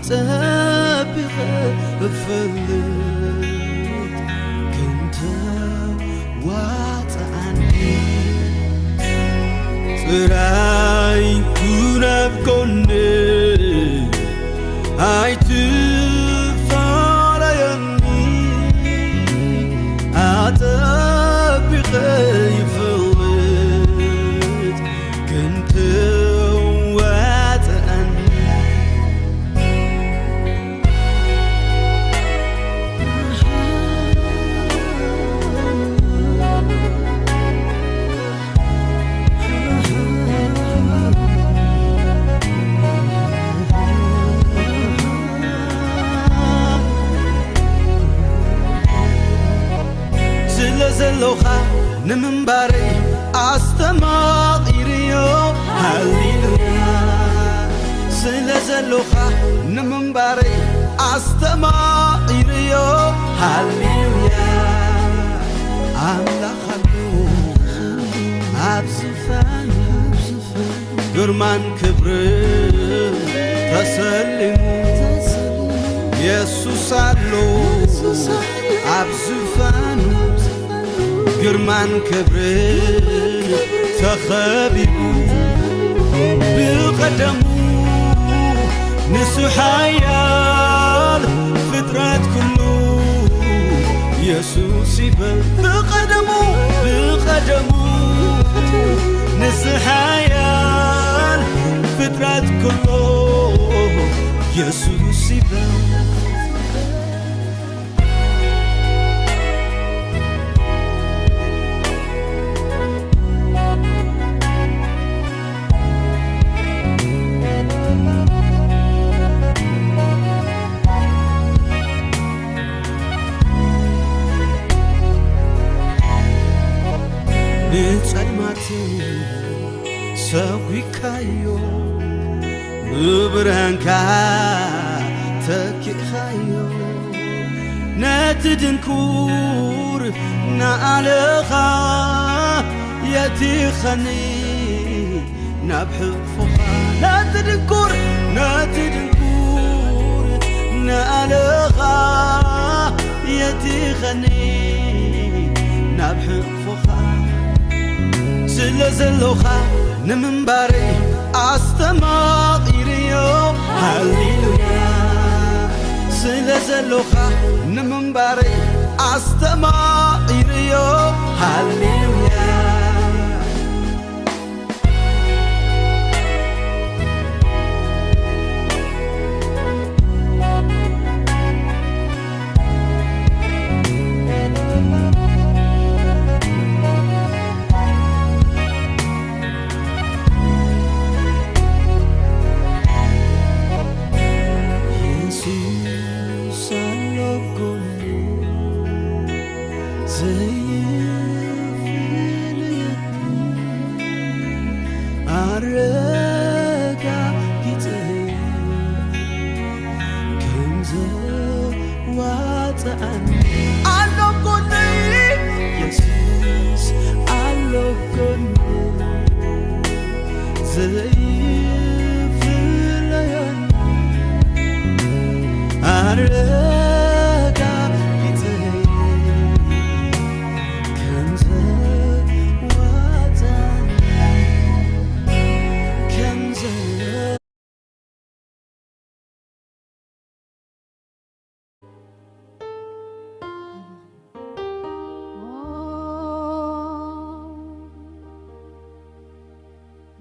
ጸቢቐ እፈልጥ ክንተ ዋጽኣኒ ጥራይ ኩን ኣብ ጎኒ ኣይትፋለየኒ ኣጸቢቐ ይፈልጥ ክንተ ዋጽኣኒ ስለ ዘሎኻ ንምንባረይ ኣስተማቒርዮ ሃሌሉያ ስለ ዘሎኻ ንምንባረይ ኣስተማቒርዮ ሃሌሉያ ኣምላኽ ኣሎ ኣብ ዝፋን ግርማን ክብርን ተሰሊሙ የሱስ ኣሎ ኣብ ዝፋኑ ግርማን ክብርን ተኸቢቡ ብቐደሙ ንሱ ሓያል ፍጥረት ኩሉ የሱስ ይበል ብቐደሙ ብቐደሙ ንሱ ሓያል ፍጥረት ኩሉ የሱስ ይበል ንጸልማት ሰጒግካዮ ብብርሃንካ ተኪእኻዮ ነቲ ድንኩር ንኣለኻ የቲኸኒ ናብ ሕቕፎኻ ነቲ ድንኩር ነቲ ድንኩር ንኣለኻ የቲኸኒ ናብ ሕቕፎኻ ስለ ዘሎኻ ንምንባረይ ኣስተማቒርዮ ሃሌሉያ ስለ ዘሎኻ ንምንባረይ ኣስተማቒርዮ ሃሌሉያ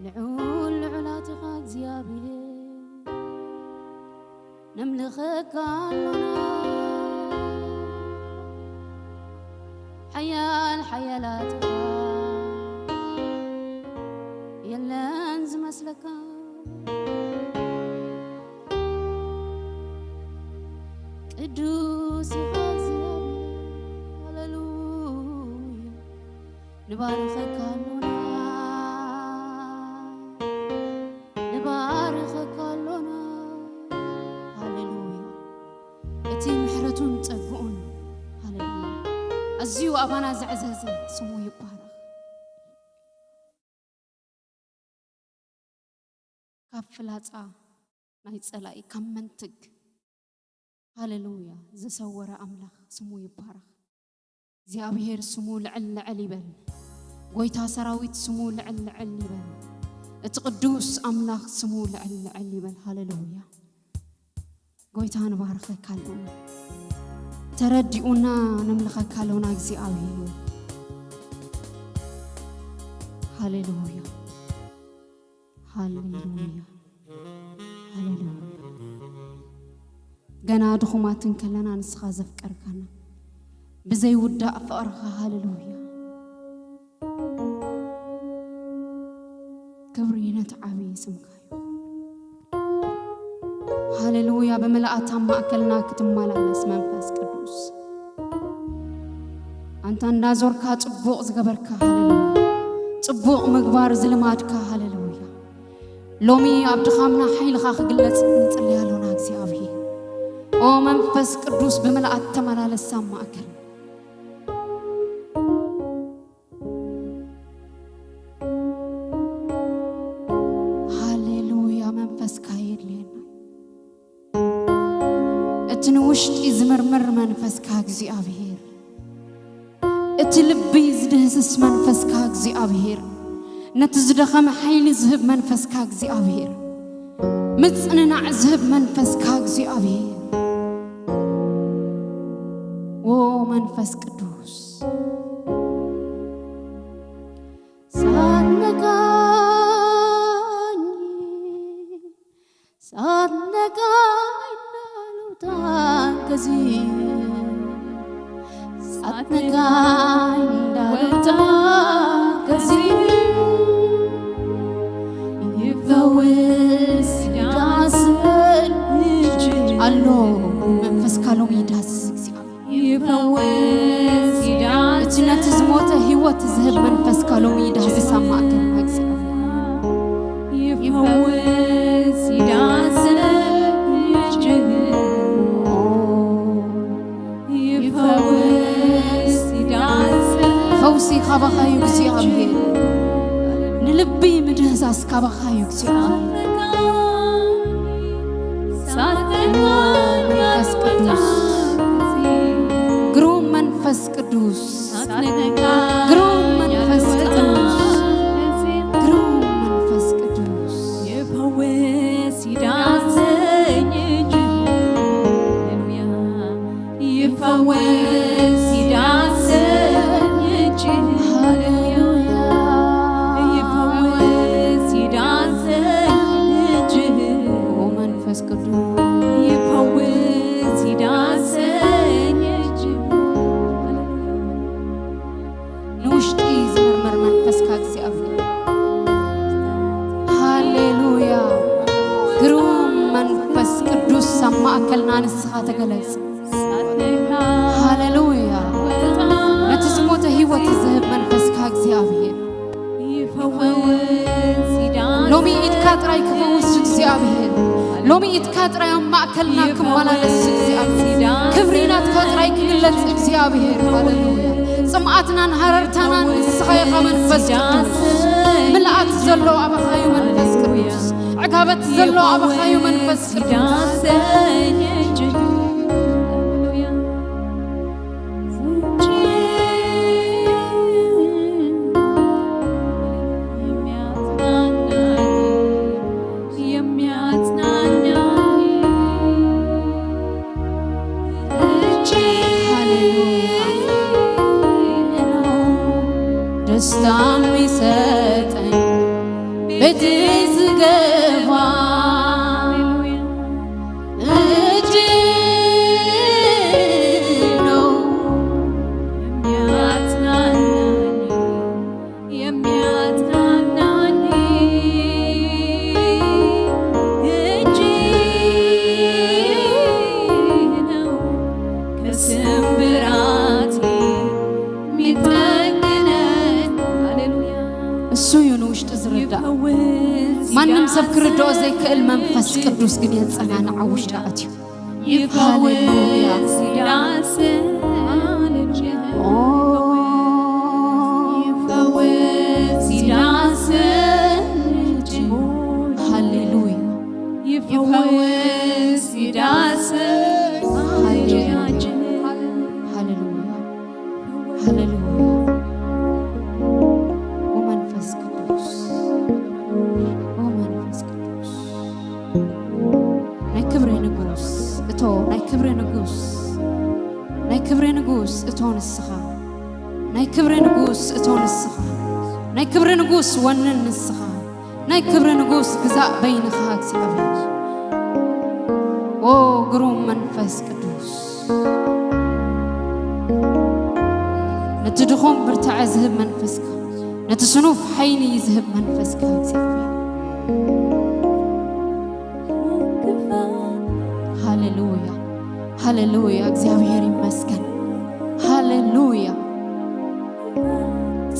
ልዑል ልዑላትኻ እግዚኣብሔር ነምልኸካ ኣሎና ሓያል ሓያላትኻ የለን ዝመስለካ ቅዱስ ኢኻ እግዚኣብሔር ሃሌሉያ ንባርኸካ ኣሎና ንባርኸካ ኣሎና ሃሌሉያ እቲ ምሕረቱን ጸግኡን ሃሌሉያ ኣዝዩ ኣባና ዘዕዘዘ ስሙ ይባረኽ ካብ ፍላጻ ናይ ጸላኢ ካብ መንትግ፣ ሃሌሉያ፣ ዝሰወረ ኣምላኽ ስሙ ይባረኽ። እግዚኣብሔር ስሙ ልዕል ልዕል ይበል። ጎይታ ሰራዊት ስሙ ልዕል ልዕል ይበል። እቲ ቅዱስ ኣምላኽ ስሙ ልዕል ልዕል ይበል። ሃሌሉያ። ጎይታ ንባርኸካ ኣለና። ተረዲኡና ነምልኸካ ኣለና እግዚኣብሔር። ሃሌሉያ። ሃሌሉያ። ሃሌሉያ። ገና ድኹማት እንከለና ንስኻ ዘፍቀርካና ብዘይውዳእ ፍቕርኻ። ሃሌሉያ። ክብሪ ነቲ ዓብዪ ስምካ ይኹን። ሃሌሉያ። ብምልኣት ኣብ ማእከልና ክትመላለስ መንፈስ ቅዱስ፣ ኣንታ እንዳዞርካ ጽቡቕ ዝገበርካ። ሃሌሉያ። ጽቡቕ ምግባር ዝልማድካ። ሃሌሉያ። ሎሚ ኣብ ድኻምና ሓይልኻ ክግለጽ ንጽሊ ኣሎና እግዚኣብሔር። ኦ መንፈስ ቅዱስ ብምልኣት ተመላለስ ኣብ ማእከል። ሃሌሉያ። መንፈስካ የድልየና። እቲ ንውሽጢ ዝምርምር መንፈስካ እግዚኣብሔር፣ እቲ ልቢ ዝድህስስ መንፈስካ እግዚኣብሔር፣ ነቲ ዝደኸመ ሓይሊ ዝህብ መንፈስካ እግዚኣብሔር፣ ምጽንናዕ ዝህብ መንፈስካ እግዚኣብሔር። ዎ መንፈስ ቅዱስ ሳትነካኝ ሳትነካኝ እንዳልወጣ ከዚህ፣ ሳትነካኝ እንዳልወጣ ከዚህ፣ ይፈውስ ይዳስሰኝ እጅ ኣሎ። መንፈስካ ሎሚ ይዳስስ እግዚኣብሔር። ይፈውስ ይዳስሰኝ። እቲ ነቲ ዝሞተ ህይወት ዝህብ መንፈስካ ሎሚ ይዳስስ ኣብ ማእከልና እግዚኣብሔር። ይፈውስ ይዳስሰኝ እጅ። ይፈውስ ይዳስሰኝ። ፈውሲ ካባኻ እዩ እግዚኣብሔር። ንልቢ ምድህሳስ ካባኻ እዩ እግዚኣብሔር። ሳትነካኝ መንፈስ ቅዱስ፣ ግሩም መንፈስ ቅዱስ፣ ሳትነካኝ ግሩም መንፈስ ቅዱስ፣ ግሩም መንፈስ ቅዱስ። ይፈውስ ይዳስሰኝ እጅ። ሃሌሉያ። ይፈውስ ይዳስሰኝ እጅ። ሃሌሉያ። ይፈውስ ይዳስሰኝ እጅ። ኦ መንፈስ ቅዱስ። ይፈውስ ይዳስሰኝ እጅ። ንውሽጢ ዝምርምር መንፈስካ እግዚኣብሔር። ሃሌሉያ። ግሩም መንፈስ ቅዱስ ኣብ ማእከልና ንስኻ ተገለጽ። ሃሌሉያ። ነቲ ዝሞተ ህይወት ዝህብ መንፈስካ እግዚኣብሔር። ሎሚ ኢድካ ጥራይ ክፈውስ እግዚኣብሔር። ሎሚ ኢድካ ጥራይ ኣብ ማእከልና ክመላለስ እግዚኣብሔር። ክብሪ ናትካ ጥራይ ክግለጽ እግዚኣብሔር። ሃሌሉያ። ጽምኣትናን ሃረርታናን ንስኻ ኢኻ መንፈስ ቅዱስ። ምልኣት ዘሎ ኣባኻ እዩ መንፈስ ቅዱስ። ዕጋበት ዘሎ ኣባኻ እዩ መንፈስ ቅዱስ። ሃሌሉያ። ደስታ የሚሰጠኝ ቤት ዝገባ እጅ ነው የሚያጽናናኝ፣ የሚያጽናናኝ እጅ ነው ከስብራቴ የሚጠግነኝ። ሃሌሉያ። እሱ እዩ ንውሽጢ ዝርዳእ። ማንም ሰብ ክርድኦ ዘይክእል መንፈስ ቅዱስ ግን የጸናንዓ ውሽጢ ኣትዩ። ሃሌሉያ። ይፈውስ ይዳስስ። ሃሌሉያ። ኦ። ይፈውስ ይዳስስ። ሃሌሉያ። ይፈውስ ክብሪ ንጉስ ወንን ንስኻ፣ ናይ ክብሪ ንጉስ ግዛእ በይንኻ እግዚኣብሔር። ኦ ግሩም መንፈስ ቅዱስ፣ ነቲ ድኹም ብርታዐ ዝህብ መንፈስካ፣ ነቲ ስኑፍ ሓይሊ ዝህብ መንፈስካ እግዚኣብሔር። ሃሌሉያ፣ ሃሌሉያ፣ እግዚኣብሔር ይመስገን። ሃሌሉያ።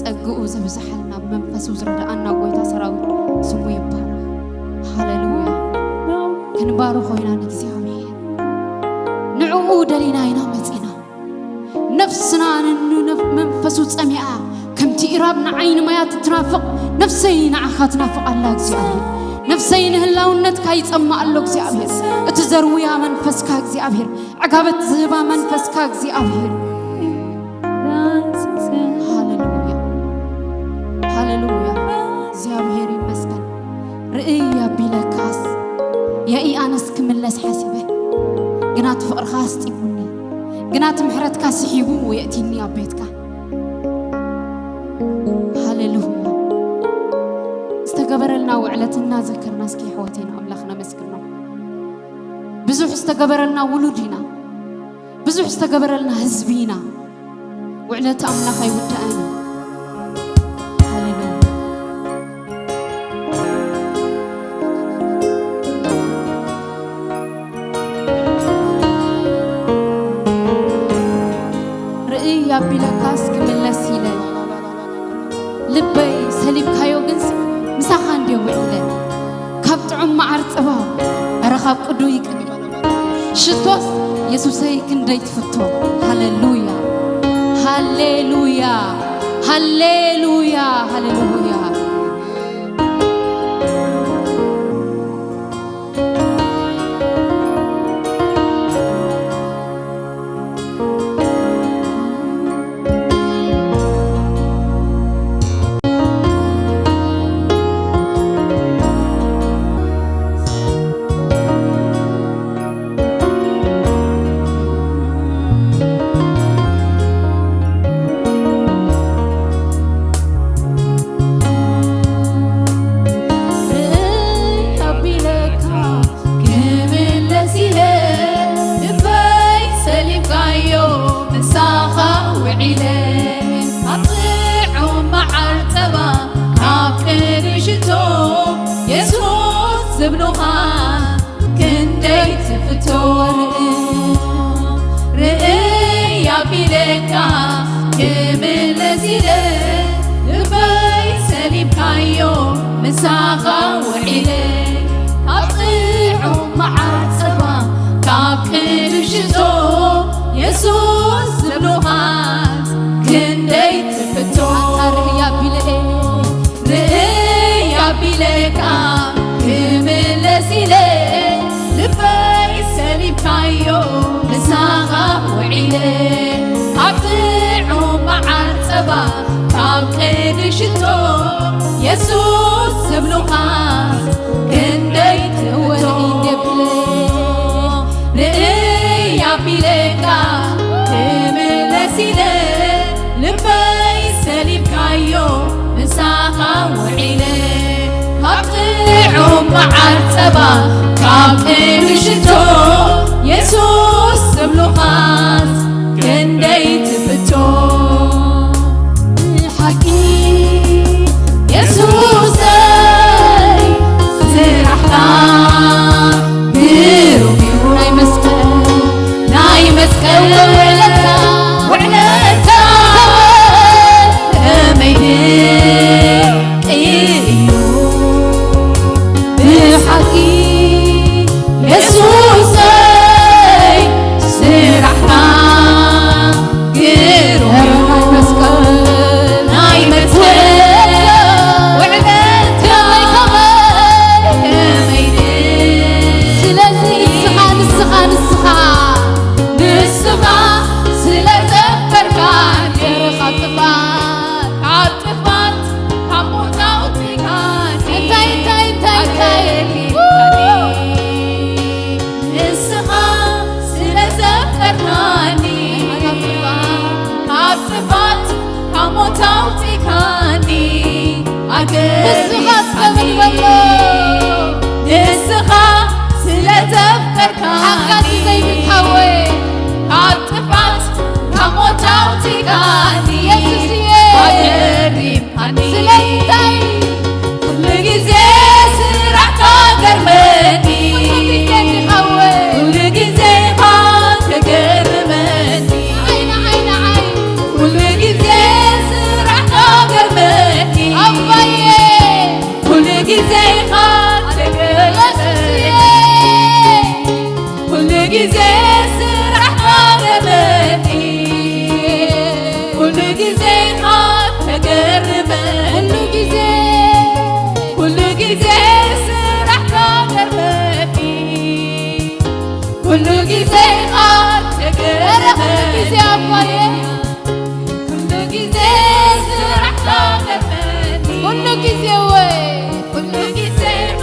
ጸግኡ ዘብዝሓልና፣ ብመንፈሱ ዝረድኣና ጎይታ ሰራዊት ስሙ ይባረኽ። ሃሌሉያ። ክንባርኾ ኢና ንእግዚኣብሔር። ንዕኡ ደሊና ኢና መጺና። ነፍስና ንኑ ነፍ-፣ መንፈሱ ጸሚኣ፣ ከምቲ ኢራብ ንዓይኒ ማያት ትናፍቕ፣ ነፍሰይ ንዓኻ ትናፍቕ ኣላ እግዚኣብሔር። ነፍሰይ ንህላውነትካ ይጸማ ኣሎ እግዚኣብሔር። እቲ ዘርውያ መንፈስካ እግዚኣብሔር፣ ዕጋበት ዝህባ መንፈስካ እግዚኣብሔር። ሃሌሉያ፣ ሃሌሉያ። እግዚኣብሔር ይመስገን። ርእይ ኣቢለካስ የኢ ኣነስ ክምለስ ሓሲበ፣ ግና እቲ ፍቕርኻ ኣስጢሙኒ፣ ግና እቲ ምሕረትካ ስሒቡ የእቲኒ ኣብ ቤትካ። ሃሌሉያ። ዝተገበረልና ውዕለት እናዘከርና እስኪ ኣሕዋተይ ንኣምላኽ ነመስግኖ። ብዙሕ ዝተገበረልና ውሉድ ኢና፣ ብዙሕ ዝተገበረልና ህዝቢ ኢና። ውዕለት ኣምላኽ ኣይውዳእን እዩ። ሃሌሉያ። ርእይ ኣቢለካስ ክምለስ ኢለ፣ ልበይ ሰሊብካዮ ግንስ ምሳኻ እንድየ ውዒለ። ካብ ጥዑም መዓር ጸባ ኣረ ካብ ቅዱይ ቅዲ ሽቶስ የሱሰይ ክንደይ ትፍቶ። ሃሌሉያ፣ ሃሌሉያ፣ ሃሌሉያ፣ ሃሌሉያ። ርእይ ኣቢለካ ክምለስ ኢለ ልበይ ሰሊምካዮ ምሳኻ ውዒለ። ካብ ጥዑም መዓር ጸባ ካብ ቅዱይ ሽቶ የሱስ ዝብሉኻ ክንደይ ትፍቶ። ርእይ ኣቢለካ ክምለስ ኢለ ልበይ ሰሊምካዮ ምሳኻ ውዒለ። ካብ ጥዑም መዓር ጸባ ካብ ቅዱይ ሽቶ የሱስ ዝብሉኻስ ክንደይ ትፍቶ። ኣታ ርእይ ኣቢለ ርእይ ኣቢለካ ክምለስ ኢለ ልበይ ሰሊምካዮ ምሳኻ ውዒለ። ካብ ጥዑም መዓር ጸባ ካብ ቅዱይ ሽቶ የሱስ ዝብሉኻስ ክንደይ ትውቶ። ርእይ ኣቢለካ ክምለስ ኢለ ልበይ ሰሊምካዮ ምሳኻ ውዒለ። ካብ ጥዑም መዓር ጸባ ካብ ቅዱይ ሽቶ የሱስ ዝብሉኻስ ክንደይ ትፍቶ። ብሓቂ የሱሰይ ስራሕካ ግሩም እዩ። ናይ መስቀል ናይ መስቀል ውዕለትካ ውዕለትካ ከመይ ድንቂ እዩ። ብሓቂ የሱሰይ ስራሕካ ንስኻ ስለ ዘፍቀርካኒ። ንስኻ ስለ ዘፍቀርካኒ። ሓጋዚ ዘይብልካ ወይ። ካብ ጥፋት ካብ ሞት ኣውጺእካኒ። የሱስየ። ኣገሪምካኒ። ስለምንታይ? ኩሉ ግዜ ስራሕካ ገርመኒ። ኩሉ ግዜ ዲኻ ወይ። ኩሉ ግዜ ኢኻ ተገርመኒ። ንዓይ፣ ንዓይ፣ ንዓይ። ኩሉ ግዜ ስራሕካ ገርመኒ። ኣባየ። ኩሉ ግዜ ኢኻ ተገርመኒ። የሱስየ። ኩሉ ግዜ ስራሕካ ገርመኒ። ኩሉ ግዜ ኢኻ ተገርመኒ። ኩሉ ግዜ። ኩሉ ግዜ ስራሕካ ገርመኒ። ኩሉ ግዜ ኢኻ ተገርመኒ። ኧረ ኩሉ ግዜ ኣባየ። ኩሉ ግዜ ስራሕካ ገርመኒ። ኩሉ ግዜ ወይ። ኩሉ ግዜ ኢኻ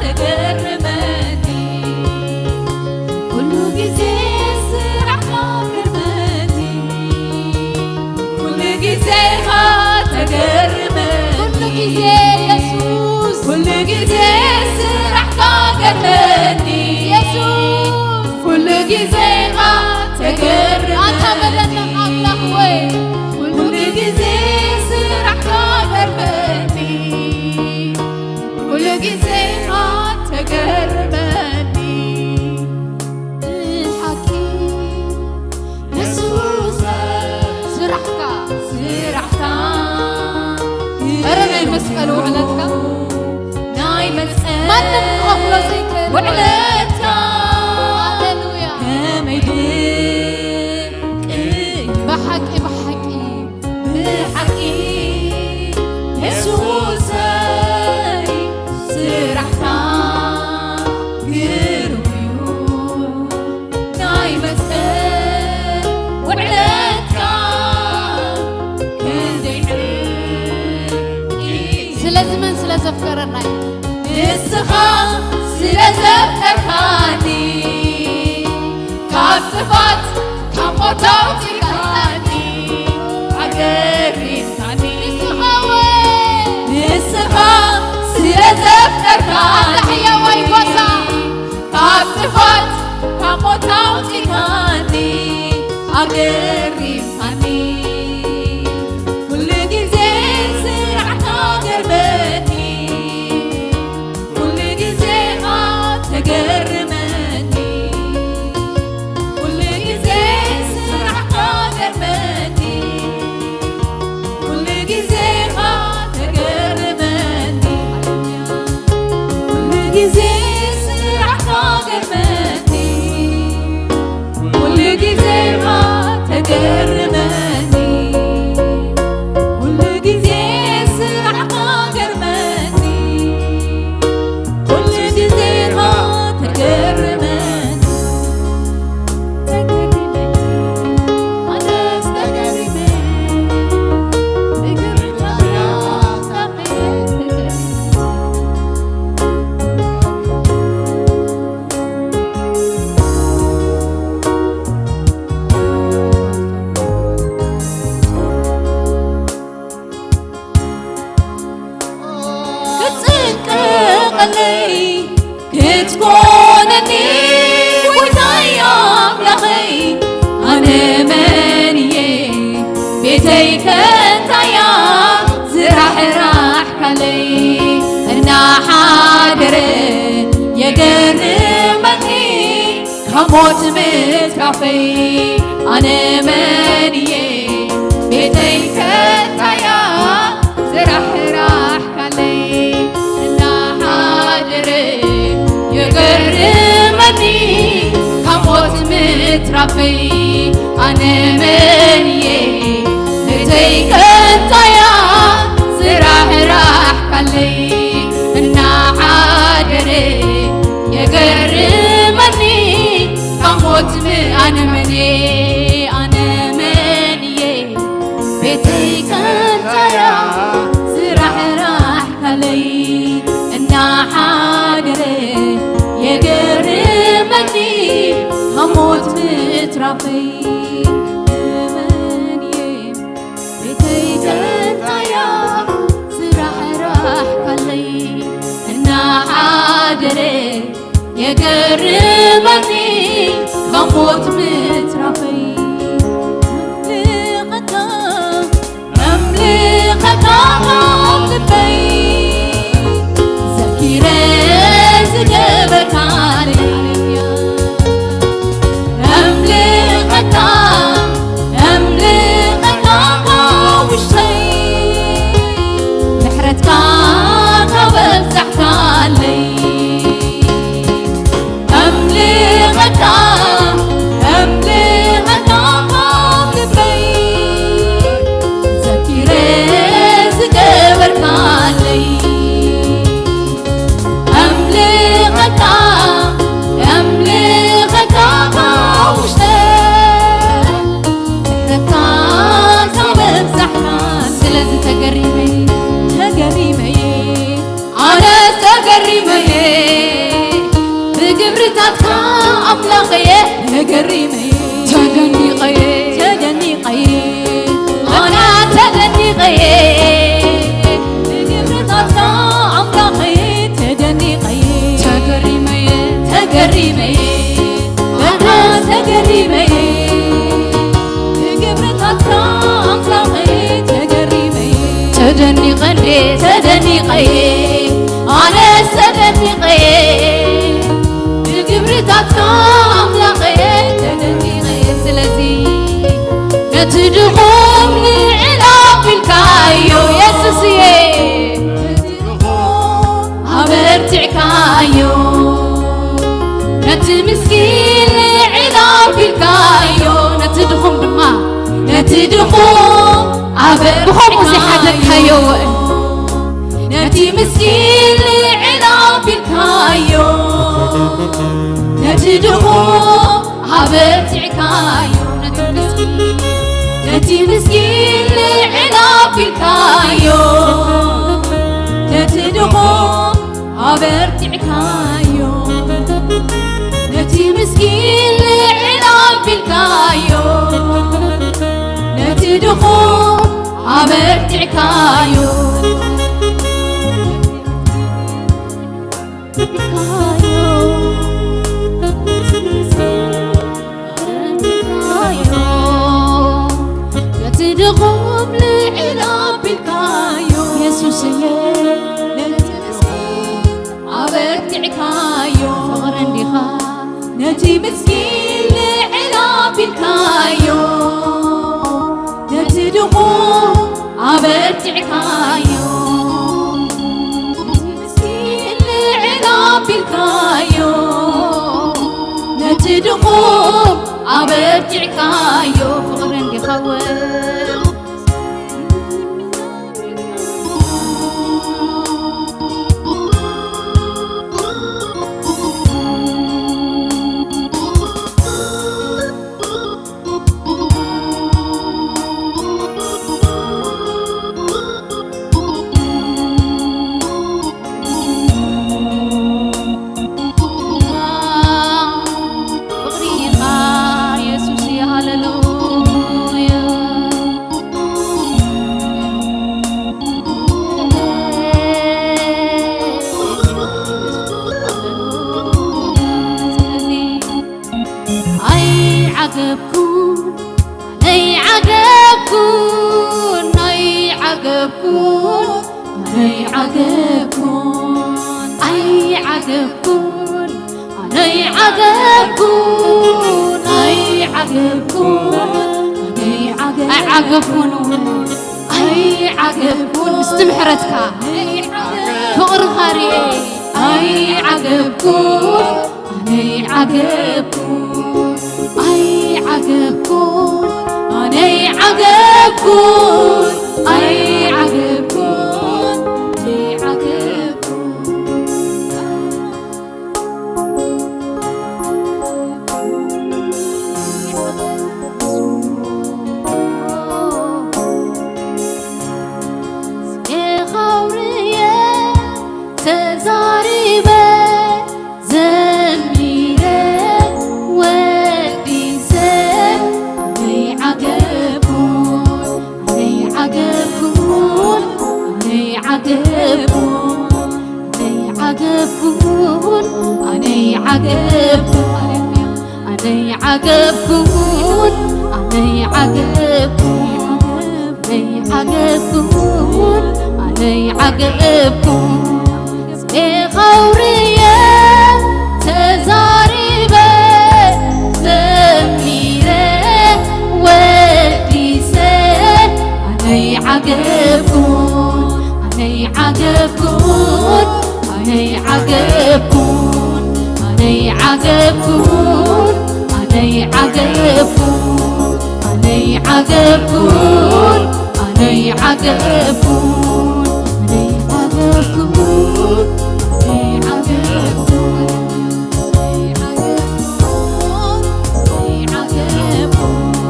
ተገርመኒ። ኩሉ ግዜ ስራሕካ ገርመኒ። ኩሉ ግዜ ኢኻ ተገርመኒ። ኩሉ ግዜ የሱስ። ኩሉ ግዜ ስራሕካ ገርመኒ። የሱስ። ኩሉ ግዜ ኢኻ ተገርመኒ። ኣታ መደነቕ ኣምላኽ ወይ። ኩሉ ግዜ ስራሕካ ገርመኒ። ኩሉ ግዜ ኢኻ ተገርመኒ። ብሓቂ የሱስ ስራሕካ፣ ስራሕካ ኧረ ናይ መስቀል ውዕለትካ ናይ መስቀል ማንም ክኸፍሎ ዘይክእል ውዕለትካ። ሃሌሉያ። ከመይ ድንቅ እዩ። ብሓቂ፣ ብሓቂ። ብሓቂ የሱሰይ ስራሕካ ግሩም እዩ። ናይ መስቀል ውዕለትካ ክንደይ ጥልቂ። ስለዚ መን ስለ ዘፍቀረና እዩ? ንስኻ ስለ ዘፍቀርካኒ፣ ካብ ጥፋት ካብ ሞት ኣውጺእካኒ፣ ኣገሪምካኒ። ንስኻ ወይ ንስኻ ስለ ዘፍቀርካኒ፣ ኣታ ሕያዋይ ጓሳ። ካብ ጥፋት ካብ ሞት ኣውጺእካኒ፣ ኣገሪምካኒ። ኩሉ ግዜ ስራሕካ ገርመኒ። ኩሉ ግዜ ኢኻ ተገርመኒ። ኩሉ ግዜ ስራሕካ ገርመኒ። ኩሉ ግዜ ኢኻ ተገርመኒ። ኩሉ ግዜ ስራሕካ ገርመኒ። ኩሉ ግዜ ኢኻ ተገርመኒ። ኩሉ ግዜ ስራሕካ ገርመኒ። ኩሉ ግዜ ኢኻ ተገርመኒ። ተገሪመ፣ ኣነስ ተገሪመ። ይቅርታ ክትጽንቀቐለይ ክትኮነኒ ጎይታይ ኣምላኸይ፣ ኣነ መን እየ? ቤተይ ከ እንታይ እያ? ዝራሕራሕካለይ እናሓደረ የገርመኒ ካብ ሞት ምትራፈይ። ኣነ መን እየ? ቤተይ ከ እንታይ እያ? ዝራሕራሕካለይ እናሓደረ የገርመኒ ካብ ሞት ምትራፈይ። ኣነ መን እየ? ቤተይ ከ እንታይ እያ? ዝራሕራሕካለይ እናሓደረ የገርመኒ ካብ ሞት ም-፣ ኣነ መን እየ? ኣነ መን እየ? ቤተይ ከ እንታይ እያ? ዝራሕራሕካለይ እናሓደረ የገርመኒ ካብ ሞት ምትራፈይ። መን እየ? ቤተይ ከ እንታይ እያ? ዝራሕራ ገርመኒ ካብ ሞት ምትራፈይ። ኣምልኸካ፣ ኣምልኸካ ካብ ልበይ ዘኪረ ዝገበርካለይ። ኣምልኸካ፣ ኣምልኸካ ካብ ውሽጠይ ምሕረትካ ካብ ኣብዛሕካለይ። ኣምልኸካ፣ ኣምልኸካ ካብ ልበይ ዘኪረ ዝገበርካለይ። ኣምልኸካ፣ ኣምልኸካ ካብ ውሽጠይ ምሕረትካ ካብ ኣብዛሕካ። ስለዚ ተገሪመ፣ ተገሪመ ኣነስ ተገሪመየ ብግብርታትካ ኣምላኸየ። ተገሪመየ፣ ተደኒቐየ፣ ተደኒቐየ ኣነ ተደኒቐየ ብግብርታትካ ኣምላኸየ። ተደኒቐየ፣ ተገሪመየ፣ ተገሪመየ ኣነ ተገሪመየ ብግብርታትካ ኣምላኸየ። ተገሪመየ፣ ተደኒቐ እንዴ ተደኒቐየ ኣነስ ተደኒቐየ ብግብርታትካ ኣምላኸየ። ተደኒቐየ። ስለዚ ነቲ ድኹም ልዕል ኣቢልካዮ የሱስየ፣ ነቲ ድኹም ኣበርቲዕካዮ፣ ነቲ ምስኪን ልዕል ኣቢልካዮ፣ ነቲ ድኹም ድማ፣ ነቲ ድኹም ኣበርቲዕካዮ። ብኸምኡ ዝሓዘካዮ ውዕል። ነቲ ምስኪን ልዕል ኣቢልካዮ፣ ነቲ ድኹም ኣበርቲዕካዮ፣ ነቲ ምስኪን፣ ነቲ ምስኪን ልዕል ኣቢልካዮ፣ ነቲ ድኹም ኣበርቲዕካዮ፣ ነቲ ምስኪን ልዕል ኣቢልካዮ፣ ነቲ ድኹም ኣበርቲዕካዮ። ነቲ ድኹም ልዕል ኣቢልካዮ የሱስየ፣ ነቲ ምስኪን ኣበርቲዕካዮ። ፍቕሪ እንዲኻ ነቲ ምስኪን ልዕል ኣቢልካዮ፣ ነቲ ድኹም ኣበርቲዕካዮ። ነቲ ምስኪን ልዕል ኣቢልካዮ፣ ነቲ ድኹም ኣበርቲዕካዮ። ፍቕሪ እንዲኻ ወ ፍቕሪ ኢኻ የሱስ፣ ሃሌሉያ። ስለዚ ኣይዓገብኩን፣ ኣይዓገብኩን፣ ኣይዓገብኩን፣ ኣይዓገብኩን፣ ኣይዓገብኩን፣ ኣይዓገብኩን፣ ኣይዓገብኩን፣ ኣይዓገ-፣ ኣይዓገብኩን እውን፣ ኣይዓገብኩን። ምስቲ ምሕረትካ ፍቕርኻ ርኤ፣ ኣይዓገብኩን። ኣነይ ዓገብኩን፣ ኣይ ዓገብኩን፣ ኣነይ ዓገብኩን፣ ኣይ ዓገብኩን፣ ኣነይ ዓገብኩን። ስሜኻ ኣውርየ ተዛሪበ ዘሚረ ወዲሰ ኣነይ ዓገብኩን፣ ኣነይ ዓገብኩን፣ ኣነይ ዓገብኩን፣ ኣነይ ዓገብኩን ኣነይ ዓገብኩን ኣነይ ዓገብኩን ኣነይ ዓገብኩን ኣነይ ዓገብኩን ኣነይ ዓገብኩን ዜኻውርየ ተዛሪበ ዘሚረ ወዲሰ ኣነይ ዓገብኩን ኣነይ ዓገብኩን ኣነይ ዓገብኩን ኣነይ ዓገብኩን ኣነይ ዓገብኩን ኣነይ ዓገብኩን ኣነይ ዓገብኩን ኣነይ ዓገብኩን ኣነይ ዓገብኩን ኣነይ ዓገብኩን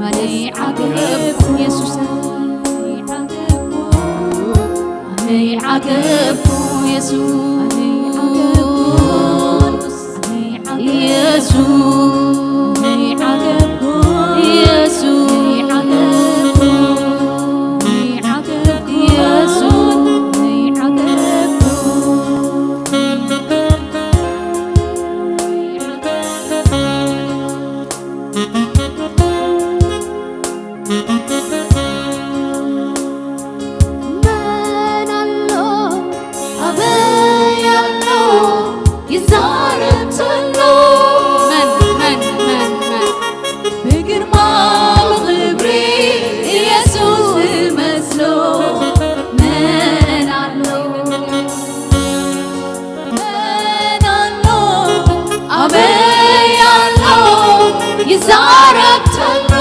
ኣነይ ዓገብኩ የሱስ ኣነይ ዓገብኩ የሱስ ኣነይ ዓገብኩ የሱስ ኣነይ ዓገብኩ የሱስ ኣነይ ዓገብኩ የሱስ ኣነይ ዓገብኩ መን ኣሎ ኣበይ ኣሎ ይዛረብ ተሎ መን መን መን መን ብግርማ ብኽብሪ ኢየሱስ ዝመስሎ መን ኣሎ መን ኣሎ ኣበይ ኣሎ ይዛረብ ተሎ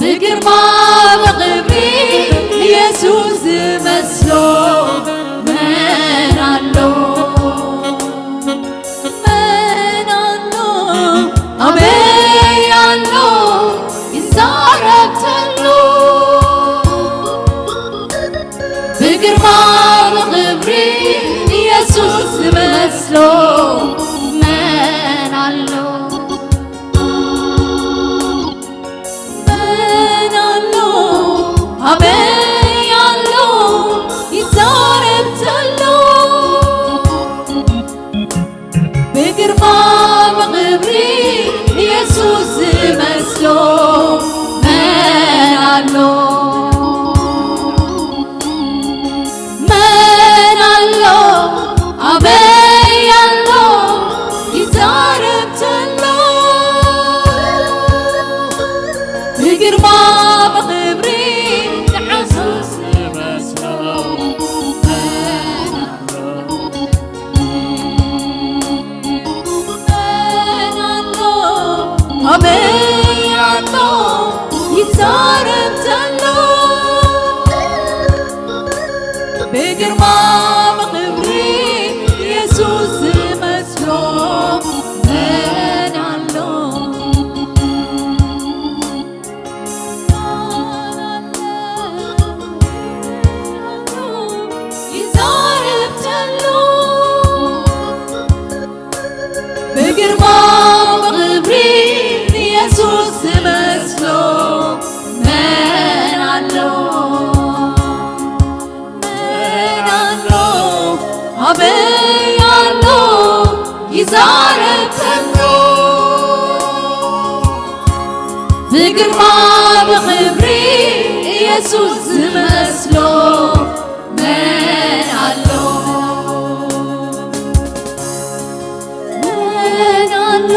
ብግርማ ብኽብሪ ኢየሱስ ዝመስሎ መን ኣሎ መን ኣሎ ኣበይ ኣሎ ይዛረብ ተሎ ብግርማ ብኽብሪ ኢየሱስ ዝመስሎ መን ኣሎ መን ኣሎ ኣበይ ኣሎ ይዛረብ ተሎ ብግርማ ብኽብሪ ኢየሱስ ዝመስሎ መን ኣሎ መን ኣሎ ኣበይ ኣሎ ይዛረብ ተሎ ብግርማ ብኽብሪ ንዓሱስ ዝመስሎ መን ኣሎ ኣበይ ኣሎ ይዛረብ ዘሎ ብግርማ ብኽብሪ ኢየሱስ ዝመስሎ መን ኣሎ ይዛረብ ተሎ ብግርማ ብኽብሪ ኢየሱስ ዝመስሎ መን ኣሎ መን ኣሎ ኣበይ ኣሎ ይዛረብ ተሎ ብግርማ ብኽብሪ ኢየሱስ ዝመስሎ መን ኣሎ መን ኣሎ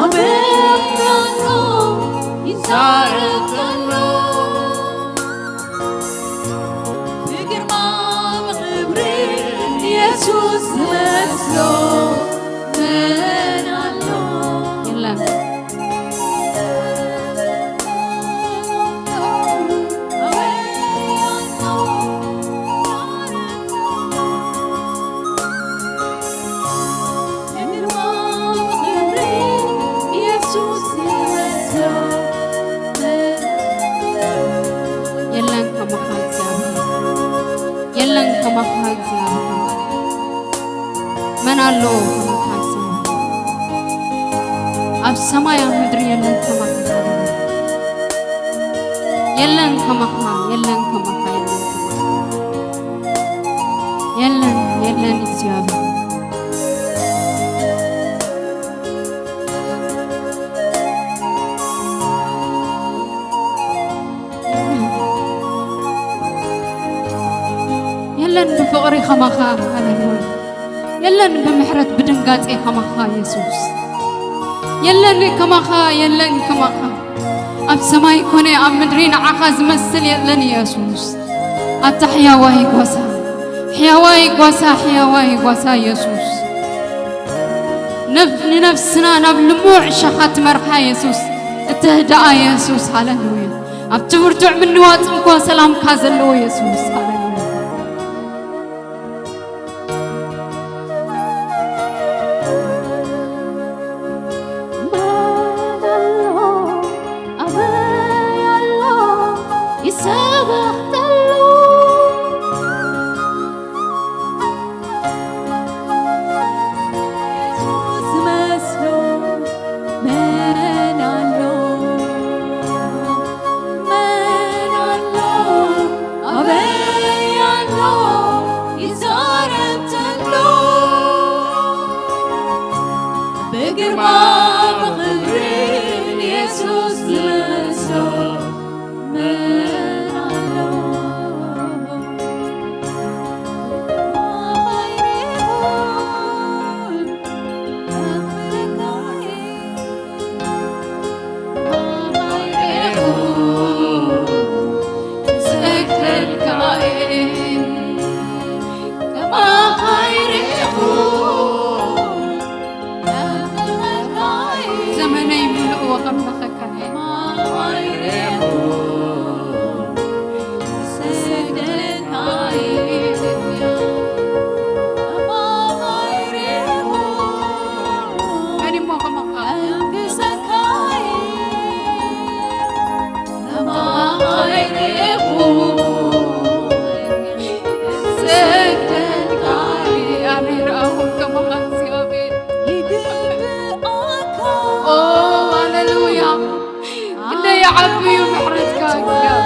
ኣበይ ኣሎ ይዛረብ ዘሎ ብግርማ ብኽብሪ ኢየሱስ ዝመስሎ መን ኣሎ የለን የለን ከማኻ እግዚኣብሔር የለን ከማኻ እግዚኣብሔር መን ኣሎ ከማኻ እግዚኣብሔር ኣብ ሰማይ ኣብ ምድሪ የለን ከማኻ። የለን ከማኻ፣ የለን ከማኻ፣ የለን ከማኻ። የለን፣ የለን እግዚኣብሔር። የለን ብፍቕሪ ከማኻ፣ ሃሌሉያ። የለን ብምሕረት ብድንጋጼ ከማኻ የሱስ። የለን ከማኻ፣ የለን ከማኻ። ኣብ ሰማይ ኮነ ኣብ ምድሪ ንዓኻ ዝመስል የለን የሱስ። ኣታ ሕያዋይ ጓሳ፣ ሕያዋይ ጓሳ፣ ሕያዋይ ጓሳ የሱስ። ነፍ-፣ ንነፍስና ናብ ልሙዕ ሸኻ ትመርሓ የሱስ፣ እተህድኣ የሱስ፣ ሃሌሉያ። ኣብቲ ብርቱዕ ምንዋጽ እንኳ ሰላምካ ዘለዎ የሱስ፣ ሃሌሉያ። መን ኣሎ ኣበይ ኣሎ ይሰበኽ ተሎ? ዝመስሎ መን ኣሎ? መን ኣሎ ኣበይ ኣሎ ይዛረብ ተሎ? ብግርማ ብኽብሪ ንየሱስ ዝመስሎ መን ኣሎ? ዘመነይ ምሉእ ወኸምለኸካ እየ። መን እሞ ከማኻ? ኣሜን። ኣሁን ከማኻ እግዚኣብሔር። ኦ፣ ሃሌሉያ። ክንደይ ዓቢ እዩ ምሕረትካ እግዚኣብሔር።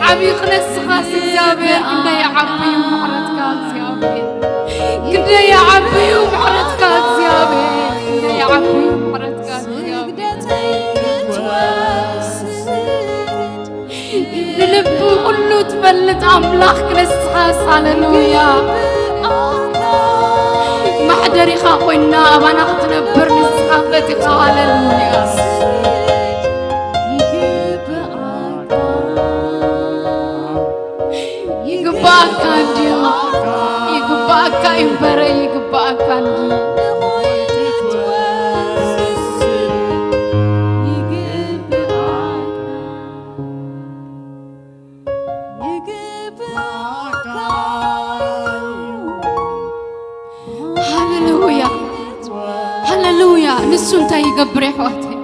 ዓቢ ክነስኻስ እግዚኣብሔር፣ ክንደይ ዓቢ እዩ ምሕረትካ እግዚኣብሔር። ክንደይ ዓቢ እዩ ምሕረትካ እግዚኣብሔር። ክንደይ ዓቢ እዩ ምሕረትካ እግዚኣብሔር። ንልቢ ኩሉ ትፈልጥ ኣምላኽ ክርስቶስ፣ ሃሌሉያ። ማሕደሪኻ ኮይና ኣባና ክትነብር ንስኻ ፈቲኻ፣ ሃሌሉያ። ይግባኣካ እንድዩ፣ ይግባኣካ እዩ እምበረ፣ ይግባኣካ እንድዩ። ሃሌሉያ፣ ሃሌሉያ። ንሱ እንታይ ይገብር የሕዋተይ?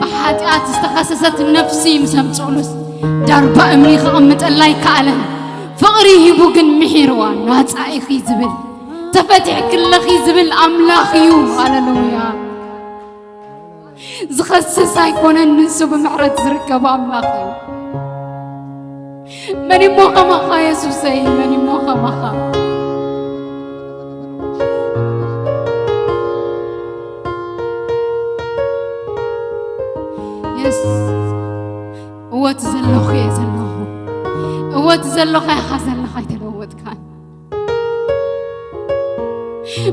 ብሓጢኣት ዝተኸሰሰት ነፍሲ ምስ ኣምጽኡሉስ ዳርባ እምኒ ከቐምጠላ ኣይከኣለን። ፍቕሪ ሂቡ ግን ምሒርዋ፣ ናጻ ኢኺ ዝብል፣ ተፈቲሕኪ ኣለኺ ዝብል ኣምላኽ እዩ። ሃሌሉያ። ዝኸስስ ኣይኮነን፣ ንሱ ብምሕረት ዝርከብ ኣምላኽ እዩ። መን እሞ ከማኻ የሱሰይ፣ መን እሞ ከማኻ? የስ፣ እወ እቲ ዘለኹ እየ ዘለኹ። እወ እቲ ዘለኻ ኢኻ ዘለኻ፣ ኣይተለወጥካን።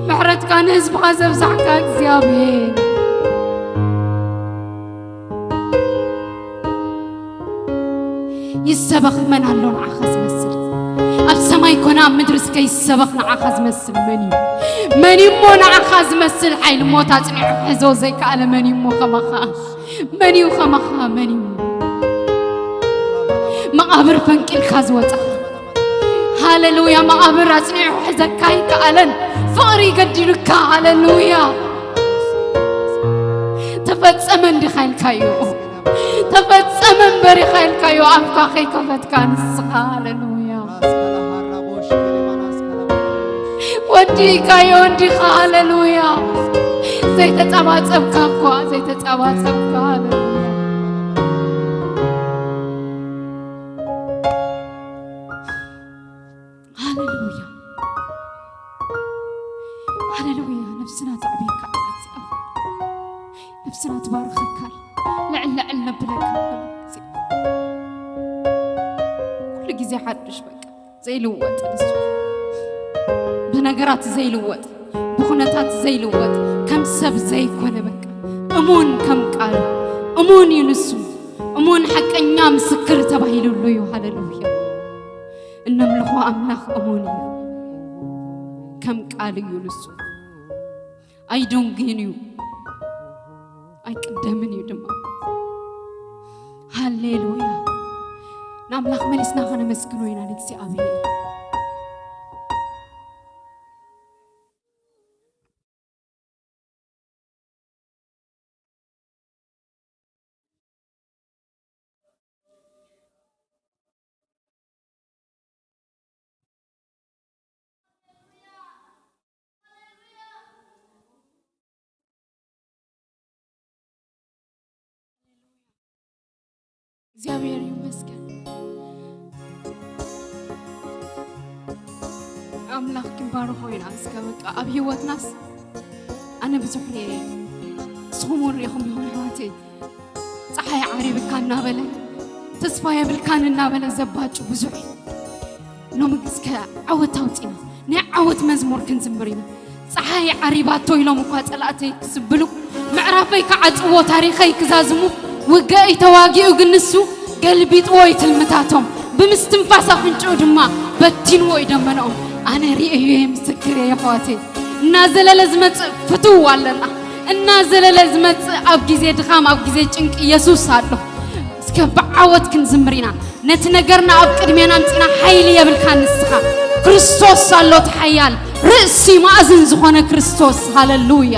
ምሕረትካ ንህዝብኻ ዘብዛሕካ እግዚኣብሔር። ይሰበኽ መን ኣሎ ንዓኻ ዝመስል? ኣብ ሰማይ ኮነ ኣብ ምድሪ እስከ ይሰበኽ ንዓኻ ዝመስል መን እዩ? መን እዩ እሞ ንዓኻ ዝመስል? ሓይሊ ሞት ኣጽኒዑ ክሕዞ ዘይከኣለ መን እዩ እሞ ከማኻ? መን እዩ ከማኻ? መን እዩ? መቓብር ፈንቂልካ ዝወጸኻ። ሃሌሉያ። መቓብር ኣጽኒዑ ክሕዘካ ኣይከኣለን። ፍቕሪ ገዲሉካ። ሃሌሉያ። ተፈጸመ እንዲኻ ኢልካዮ። ተፈጸመ እምበር ኢኻ ኢልካዮ። ኣፍካ ከይከፈትካ ንስኻ። ሃሌሉያ። ወዲእካዮ እንዲኻ። ሃሌሉያ። ዘይተጻባጸብካ እኳ፣ ዘይተጻባጸብካ። ሃሌሉያ። ሃሌሉያ። ሃሌሉያ። ነፍስና ተዕብየካ፣ እግዚኣብሔር። ነፍስና ትባርኸካ። ልዕል ልዕል ነብለካ። ኩሉ ግዜ ሓድሽ በቃ። ዘይልወጥ ንሱ። ብነገራት ዘይልወጥ፣ ብኹነታት ዘይልወጥ፣ ከም ሰብ ዘይኮነ በቃ። እሙን ከም ቃሉ። እሙን እዩ ንሱ። እሙን ሓቀኛ ምስክር ተባሂሉሉ እዩ። ሃሌሉያ። እነምልኾ ኣምላኽ እሙን እዩ። ከም ቃል እዩ ንሱ። ኣይድንጉን እዩ። ኣይቅደምን እዩ ድማ። ሃሌሉያ። ንኣምላኽ መሊስና ኸነመስግኖ ኢና ንእግዚኣብሔር። እግዚኣብሔር ይመስገን። ኣምላኽ ክንባርኾ ኢና። እስከ በቃ ኣብ ህይወትናስ ኣነ ብዙሕ ርኤ፣ ንስኹም እውን ርኢኹም ይኹን ኣሕዋተይ፣ ፀሓይ ዓሪብካ እናበለ፣ ተስፋ የብልካን እናበለ ዘባጩ ብዙሕ እዩ። ሎሚ እስከ ዓወት ኣውፂና ናይ ዓወት መዝሙር ክንዝምር ኢና። ፀሓይ ዓሪባቶ ኢሎም እኳ ፀላእተይ ክስብሉ፣ ምዕራፈይ ክዓፅዎ፣ ታሪኸይ ክዛዝሙ፣ ውግአይ ተዋጊኡ ግን ንሱ ገልቢጥዎ እዩ ትልምታቶም። ብምስትንፋስ ኣፍንጭኡ ድማ በቲንዎ እዩ ደመናኦም። ኣነ ርእየዮ እየ፣ ምስክር እየ፣ የሕዋተይ። እናዘለለ ዝመፅእ ፍትው ኣለና። እናዘለለ ዝመፅእ ኣብ ግዜ ድኻም፣ ኣብ ግዜ ጭንቂ የሱስ ኣሎ። እስከ ብዓወት ክንዝምር ኢና። ነቲ ነገርና ኣብ ቅድሜና ኣምፂና፣ ሓይሊ የብልካ ንስኻ። ክርስቶስ ኣሎ እቲ ሓያል፣ ርእሲ ማእዝን ዝኾነ ክርስቶስ። ሃሌሉያ፣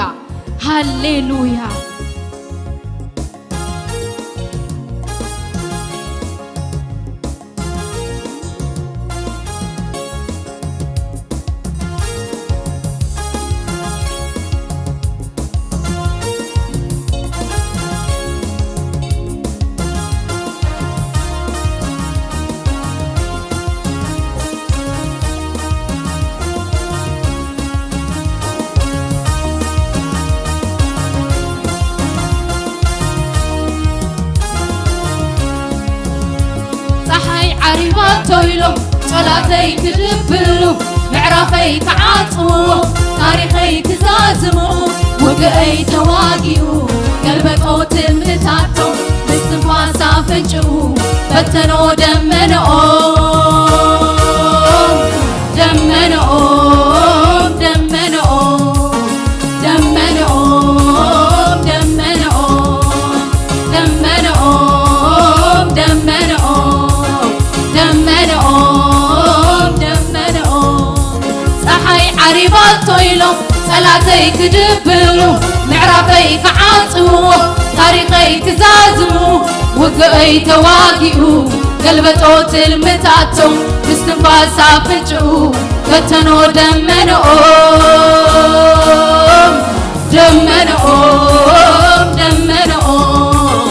ሃሌሉያ። ፀሓይ ዓሪባቶ ኢሎም ጸላተይ ክድብሉ፣ ምዕራፈይ ክዓጽዎ፣ ታሪኸይ ክዛዝሙ፣ ውግአይ ተዋጊኡ፣ ገልበጦ ትምታቶም፣ ምስትንፋስ ኣፍንጭኡ፣ በተኖ ደመነኦም፣ ደመነኦም፣ ደመነኦም፣ ደመነኦም፣ ደመነኦም፣ ደመነኦም፣ ደመነኦም፣ ደመነኦም፣ ደመነኦም። ፀሓይ ዓሪባቶ ኢሎም ጸላተይ ክድብሉ፣ ምዕራፈይ ክዓጽዎ፣ ታሪኸይ ክዛዝሙ፣ ውግአይ ተዋጊኡ፣ ገልበጦ ትልምታቶም፣ ምስትንፋስ ኣፍንጭኡ፣ በተኖ ደመነኦም፣ ደመነኦም፣ ደመነኦም፣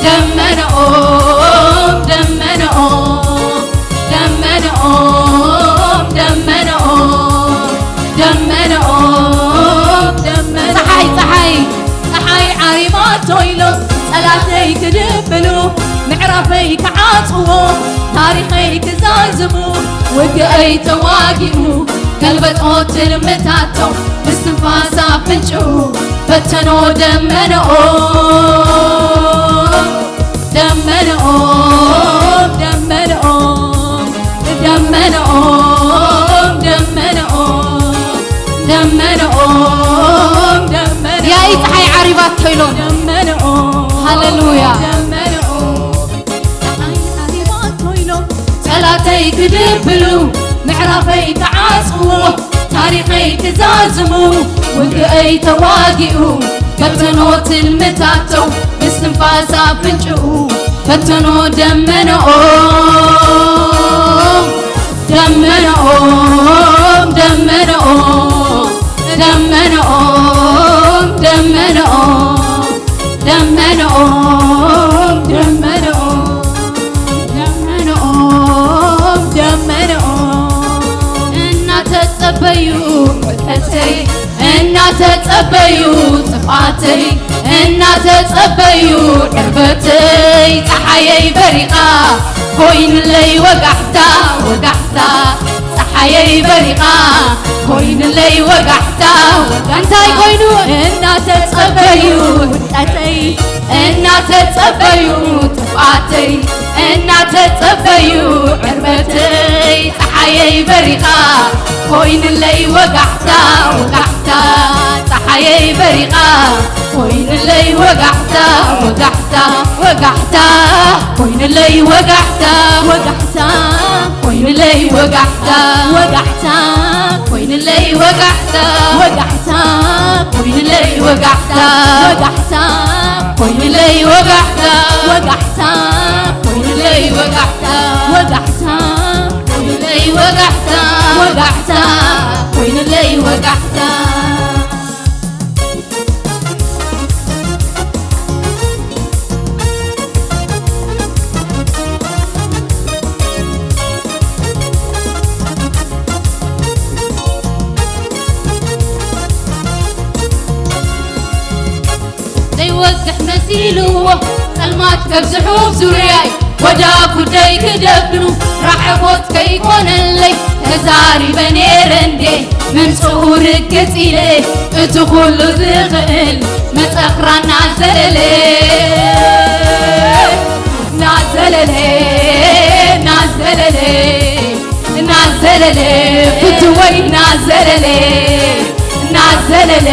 ደመነኦም፣ ደመነኦም፣ ደመነኦም፣ ደመነኦም፣ ደመነኦም፣ ደመነኦም። ፀሓይ፣ ፀሓይ፣ ፀሓይ ዓሪባቶ ኢሎም ጸላተይ ክድብሉ፣ ምዕራፈይ ክዓጽዎ፣ ታሪኸይ ክዛዝሙ፣ ውግአይ ተዋጊኡ፣ ገልበጦ ትልምታቶም፣ ምስትንፋስ ኣፍንጭኡ፣ በተኖ ደመነኦም፣ ደመነኦም፣ ደመነኦም፣ ደመነኦም፣ ደመነኦም፣ ደመነኦም፣ ደመነኦም። ያኢ ፀሓይ ዓሪባቶ ኢሎም። ደመነኦም፣ ሃሌሉያ። ደመነኦም፣ ፀሓይ ዓሪባቶ ኢሎም ጸላተይ ክድብሉ፣ ምዕራፈይ ክዓጽዎ፣ ታሪኸይ ክዛዝሙ፣ ውግአይ ተዋጊኡ፣ በተኖ ትልምታቶም፣ ምስትንፋስ ኣፍንጭኡ፣ በተኖ ደመነኦም፣ ደመነኦም፣ ደመነኦም ደመነኦም ደመነኦም ደመነኦም ደመነኦም ደመነኦም ደመነኦም እናተጸበዩ ውድቀተይ እናተጸበዩ ጥፍኣተይ እናተጸበዩ ዕርበተይ ጸሓየይ በሪቓ ኮይንለይ ወጋሕታ ወጋሕታ ጸሓየይ በሪቓ ኮይንለይ ወጋሕታ እንታይ ኮይኑ እናተጸበዩ ውድቀተይ እናተጸበዩ ጥፍኣተይ እናተጸበዩ ዕርበተይ ጸሓየይ በሪቓ ኮይንለይ ወጋሕታ ወጋሕታ ጸሓየይ በሪቓ ኮይንለይ ወጋሕታ ወጋሕታ ወጋሕታ ኮይንለይ ወጋሕታ ወጋሕታ ኮይንለይ ወጋሕታ ወጋሕታ ኮይንለይ ወጋሕታ ወጋሕታ ኮይንለይ ወጋሕታ ወጋሕታ ኮይንለይ ወጋሕታ ወጋሕታ ኮይንለይ ወጋሕታ ወጋሕታ ኮይንለይ ወጋሕታ ወጋሕታ ኮይንለይ ወጋሕታ ዘይወግሕ መሲልዎ ጸልማት ከብዝሑ ዙርያይ ወዳ ጉደይ ክደብኑ ራሕቦት ከይኮነለይ ተዛሪበ ኔረ እንዴ ምምጽኡ ርግጽ ኢለ እቲ ኩሉ ዝኽእል መጸኽራ እናዘለለ እናዘለለ እናዘለለ እናዘለለ ፍትወይ እናዘለለ እናዘለለ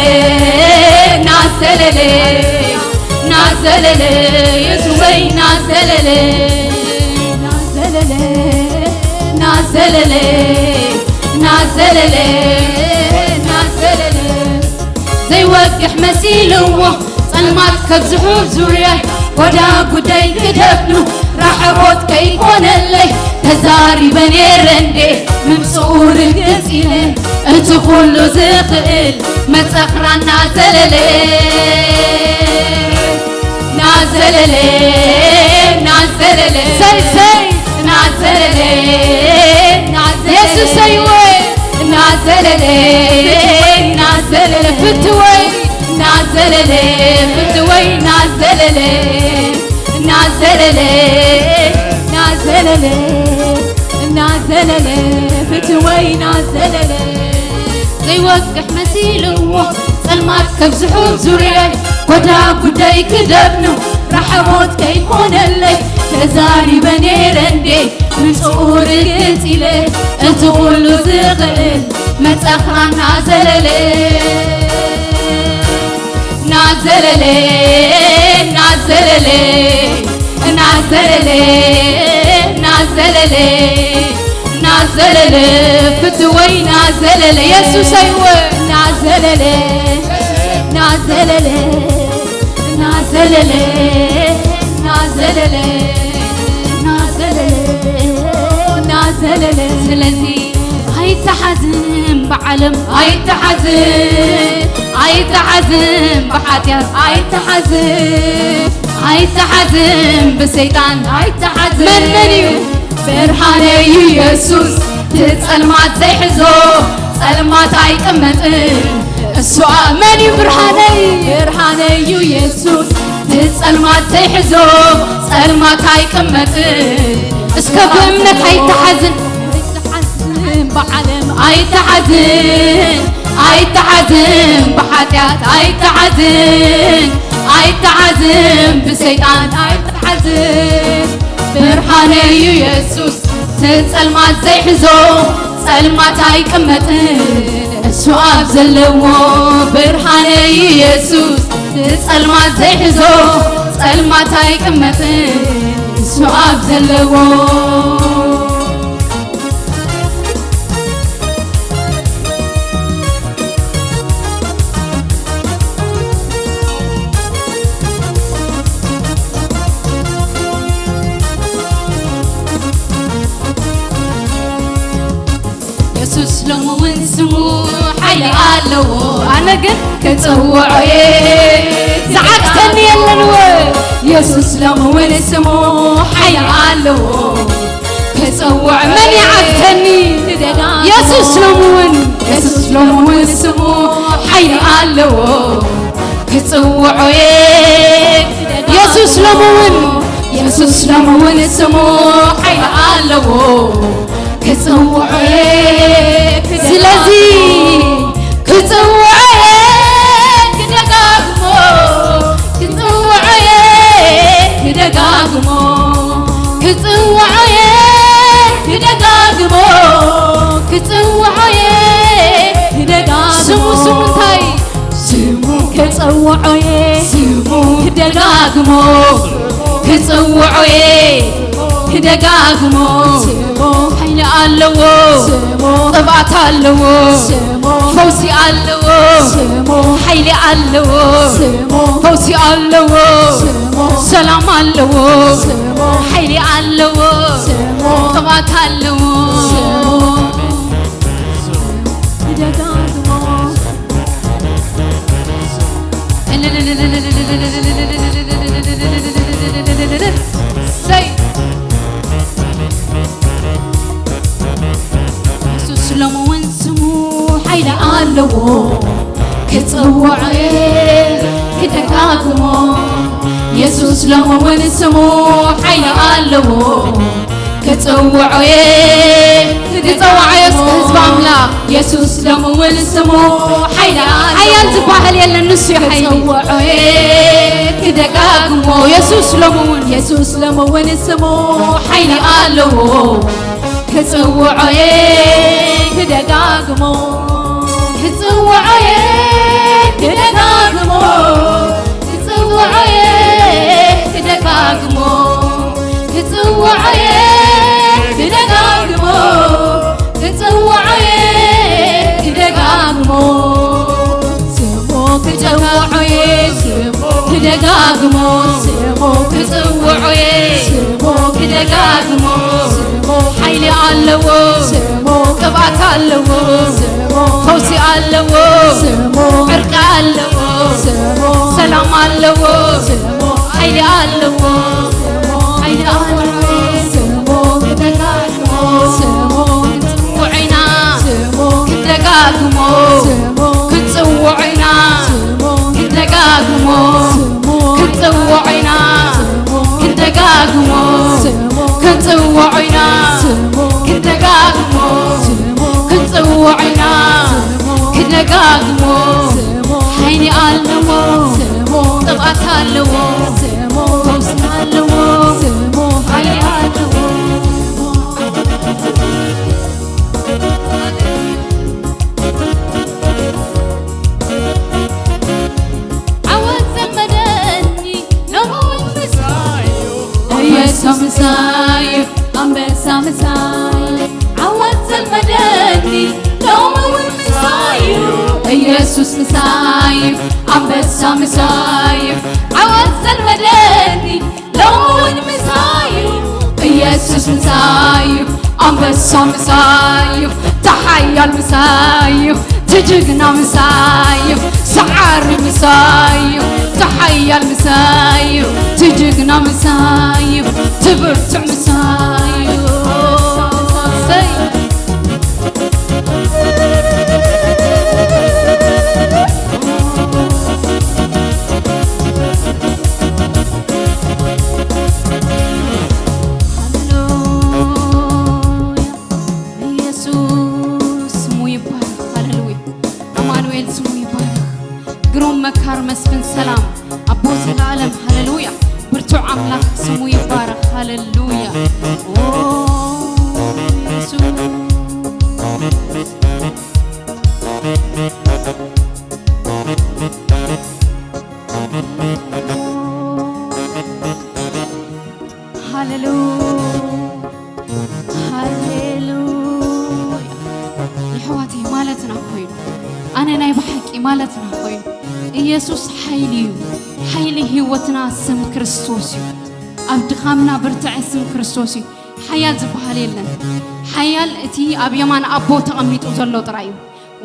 እናዘለለ እናዘለለ የሱሰይ እናዘለለ እናዘለለ እናዘለለ እናዘለለ እናዘለለ ዘይወግሕ መሲልዎ ጸልማት ከብዝሑ ዙርያይ ወዳ ጉዳይ ክደፍኑ ራሕቦት ከይኮነለይ ተዛሪበ ኔረ እንዴ ምምጽኡ ርግጽ ኢለ እቲ ኩሉ ዝኽእል መጸኽራ እናዘለለ እናዘለለ እናዘለለ ሰይ ሰይ እናዘለለ እናዘለለ የሱሰይ ወይ እናዘለለ እናዘለለ ፍትወይ እናዘለለ ፍትወይ እናዘለለ እናዘለለ እናዘለለ እናዘለለ ፍትወይ እናዘለለ ዘይወግሕ መሲልዎ ጸልማት ከብዝሑ ዙርያይ ጎዳ ጉዳይ ክደፍኑ ራሕቦት ከይኮነለይ ተዛሪበ ኔረ እንዴ ምጽኡ ርግጽ ኢለ እቲ ኩሉ ዝኽእል መጸኽራ እናዘለለ እናዘለለ እናዘለለ እናዘለለ እናዘለለ እናዘለለ ፍትወይ እናዘለለ የሱሰይ ወ እናዘለለ እናዘለለ እናዘለለ እናዘለለ እናዘለለ እናዘለለ ስለዚ ኣይተሓዝን ብዓለም ኣይተሓዝን ኣይተሓዝን ብሓጢኣት ኣይተሓዝን ኣይተሓዝን ብሰይጣን ኣይተሓዝን መን መን እዩ ብርሃነይ እዩ የሱስ ትጸልማት ዘይሕዞ ጸልማት ኣይቅመጥን እሱ መን እዩ ብርሃነይ ብርሃነይ እዩ የሱስ ትጸልማት ዘይሕዞ ጸልማት ኣይቅመጥን እስከ ብእምነት ኣይተሓዝን ብዓለም ኣይተሓዝን ኣይተሓዝን ብሓጢኣት ኣይተሓዝን ኣይተሓዝን ብሰይጣን ኣይተሓዝን ብርሃነይ እዩ የሱስ ትጸልማት ዘይሕዞ ጸልማት ኣይቅመጥን እሱ ኣብ ዘለዎ ብርሃነይ እዩ የሱስ ትጸልማት ዘይሕዞ ጸልማት ኣይቅመጥን እሱ ኣብ ዘለዎ የሱስ ሎሚ እውን ኣነ ግን ክጽውዖ እየ። ዝዓግተኒ የለን። የሱስ ሎሚ እውን ስሙ ሓይሊ ኣለዎ። ክጽውዖ መን ይዓግተኒ? የሱስ ሎሚ እውን፣ የሱስ ሎሚ እውን ስሙ ሓይሊ ኣለዎ። ክጽውዖ እየ። የሱስ ሎሚ እውን፣ የሱስ ሎሚ እውን ስሙ ሓይሊ ኣለዎ። ክጽውዖ እየ። ስለዚ ክጽውዖ እየ፣ ክደጋግሞ፣ ክጽውዖ እየ፣ ክደጋግሞ፣ ክጽውዖ እየ፣ ክደጋግሞ፣ ክጽውዖ እየ፣ ክደጋግሞ። ስሙ፣ ስሙ እንታይ? ስሙ ክጸውዖ እየ፣ ስሙ ክደጋግሞ፣ ክጽውዖ እየ፣ ክደጋግሞ። ስሙ ሓይሊ ኣለዎ፣ ስሙ ቅብኣት ኣለዎ፣ ስሙ ፈውሲ ኣለዎ፣ ስሙ ሓይሊ ኣለዎ፣ ስሙ ፈውሲ ኣለዎ፣ ስሙ ሰላም ኣለዎ፣ ስሙ ሓይሊ ኣለዎ፣ ስሙ ቅብኣት ኣለዎ። ስሙ ክደጋግሞ። ሰይ። የሱስ ሎሚ እውን ስሙ ሓይሊ ኣለዎ። ክጽውዖ እየ ክደጋግሞ። የሱስ ሎሚ እውን ስሙ ሓይሊ ኣለዎ። ክጽውዖ እየ ክጸውዖ እየ እስከ ህዝቢ ኣምላኽ። የሱስ ሎሚ እውን ስሙ ሓይሊ ኣለዎ። ሓያል ዝበሃል የለን፣ ንሱ እዩ ሓይሊ። ክጸውዖ እየ ክደጋግሞ። የሱስ ሎሚ እውን፣ የሱስ ሎሚ እውን ስሙ ሓይሊ ኣለዎ። ክጽውዖ እየ ክደጋግሞ። ክጽውዖ እየ ክደጋግሞ። ክጽውዖ እየ ክደጋግሞ። ክጽውዖ እየ ክደጋግሞ። ክጽውዖ እየ ክደጋግሞ። ስሙ ክጽውዖ እየ ስሙ ክደጋግሞ። ስሙ ክጽውዖ እየ ስሙ ክደጋግሞ። ስሙ ሓይሊ ኣለዎ። ስሙ ቅብኣት ኣለዎ። ስሙ ፈውሲ ኣለዎ። ስሙ ዕርቂ ኣለዎ። ስሙ ሰላም ኣለዎ። ስሙ ሓይሊ ኣለዎ። ስሙ ሓይሊ ኣለዎ። ስሙ ክደጋግሞ። ስሙ ክንጽውዖ ኢና። ስሙ ክደጋግሞ። ስሙ ክንጽውዖ ኢና። ስሙ ክደጋግሞ። ስሙ ክንጽውዖ ኢና። ስሙ ክንደጋግሞ። ስሙ ክንጽውዖ ኢና። ስሙ ክንደጋግሞ። ስሙ ክንጽውዖ ኢና። ስሙ ክንደጋግሞ። ስሙ ሓይሊ ኣለዎ። ስሙ ቅብኣት ኣለዎ። ስሙ ፈውሲ ኣለዎ። ስሙ ሓይሊ ኣለዎ። ዓወት ዘልመደኒ ሎሚ እውን ምሳዩ። ኣንበሳ ምሳዩ፣ ኣንበሳ ምሳዩ። ዓወት ዘልመደኒ ሎሚ እውን ምሳዩ። ኢየሱስ ምሳዩ፣ ኣንበሳ ምሳዩ። ዓወት ዘልመደኒ ሎሚ እውን ምሳዩ። ኢየሱስ ምሳዩ፣ ኣንበሳ ምሳዩ። ተሓያል ምሳዩ፣ ትጅግና ምሳዩ። ሰዓሪ ምሳዩ፣ ተሓያል ምሳዩ። ትጅግና ምሳዩ፣ ትብርትዕ ምሳዩ። ሰይ። ሃሌሉያ። ኢየሱስ ስሙ ይባረክ። ሃሌሉያ። ኣማኑኤል ስሙ ይባረክ። ግሩም መካር መስፍን ሰላም ኣቦ ዘላለም። ሃሌሉያ። ብርቱዕ ኣምላኽ ስሙ ይባረክ። ሃሌሉያ። ኦ፣ ኢየሱስ። ሃሌሉያ፣ ሃሌሉያ። የሕዋተይ ማለትና ኮይኑ፣ ኣነ ናይ ብሓቂ ማለትና ኮይኑ፣ ኢየሱስ ሓይሊ እዩ። ሓይሊ ህይወትና ስም ክርስቶስ እዩ። ኣብ ድኻምና ብርትዐ ስም ክርስቶስ እዩ። ሓያል ዝበሃል የለን። ሓያል እቲ ኣብ የማን ኣቦ ተቐሚጡ ዘሎ ጥራይ እዩ።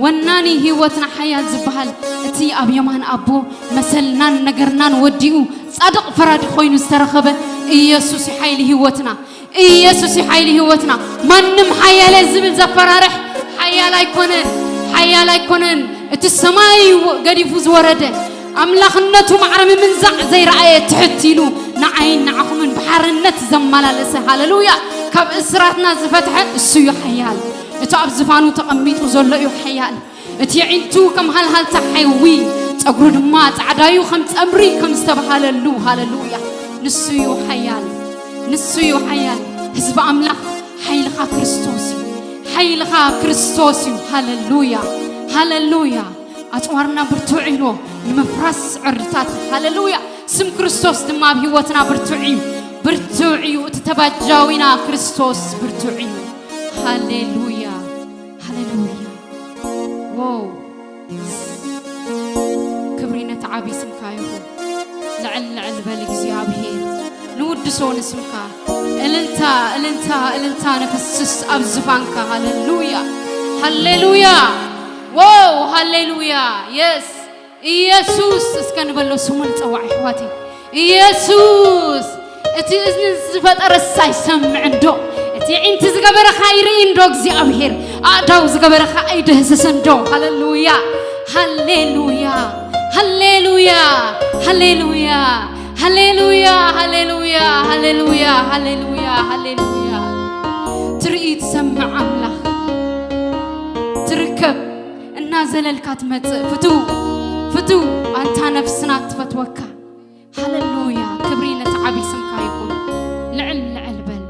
ወናኒ ህይወትና ሓያል ዝበሃል እቲ ኣብ የማን ኣቦ መሰልናን ነገርናን ወዲኡ ጻድቕ ፈራዲ ኮይኑ ዝተረኸበ ኢየሱስ እዩ ሓይሊ ህይወትና። ኢየሱስ እዩ ሓይሊ ህይወትና። ማንም ሓያለ ዝብል ዘፈራርሕ ሓያል ኣይኮነን፣ ሓያል ኣይኮነን። እቲ ሰማይ ገዲፉ ዝወረደ ኣምላኽነቱ ማዕረ ምምንዛዕ ዘይረኣየ ትሕት ኢሉ ንዓይን ንዓኹምን ብሓርነት ዘመላለሰ፣ ሃለሉያ፣ ካብ እስራትና ዝፈትሐ እሱ እዩ ሓያል። እቲ ኣብ ዝፋኑ ተቐሚጡ ዘሎ እዩ ሓያል። እቲ ኣዒንቱ ከም ሃልሃልታ ሓዊ፣ ጸጉሩ ድማ ጻዕዳዩ ከም ጸምሪ ከም ዝተባህለሉ፣ ሃለሉያ፣ ንሱ እዩ ሓያል። ንሱ እዩ ሓያል። ህዝቢ ኣምላኽ፣ ሓይልኻ ክርስቶስ እዩ። ሓይልኻ ክርስቶስ እዩ። ሃለሉያ፣ ሃለሉያ። ኣጽዋርና ብርቱዕ እዩ ንምፍራስ ዕርድታት። ሃለሉያ። ስም ክርስቶስ ድማ ኣብ ህይወትና ብርቱዕ እዩ። ብርቱዕ እዩ። እቲ ተባጃዊና ክርስቶስ ብርቱዕ እዩ። ሃሌሉያ፣ ሃሌሉያ። ዎው፣ ክብሪ ነቲ ዓቢ ስምካ ይኹን። ልዕል ልዕል በል እግዚኣብሔር፣ ንውድሶ ንስምካ። እልልታ፣ እልልታ፣ እልልታ ነፍስስ ኣብ ዝፋንካ። ሃሌሉያ፣ ሃሌሉያ። ዎው፣ ሃሌሉያ። የስ፣ ኢየሱስ እስከ ንበሎ፣ ስሙ ንጸዋዕ ኣሕዋተይ። ኢየሱስ፣ እቲ እዝኒ ዝፈጠረስ ኣይሰምዕን ዶ? እቲ ኣዒንቲ ዝገበረኻ ኣይርእይን ዶ እግዚኣብሔር? ኣእዳው ዝገበረኻ ኣይድህስስን ዶ? ሃሌሉያ፣ ሃሌሉያ፣ ሃሌሉያ፣ ሃሌሉያ፣ ሃሌሉያ፣ ሃሌሉያ፣ ሃሌሉያ፣ ሃሌሉያ፣ ሃሌሉያ። ትርኢ ትሰምዕ ኣምላኽ፣ ትርከብ እናዘለልካ ትመጽእ ፍቱው፣ ፍቱው ኣንታ ነፍስና ትፈትወካ። ሃሌሉያ፣ ክብሪ ነቲ ዓቢ ስምካ ይኹን። ልዕል ልዕል በል።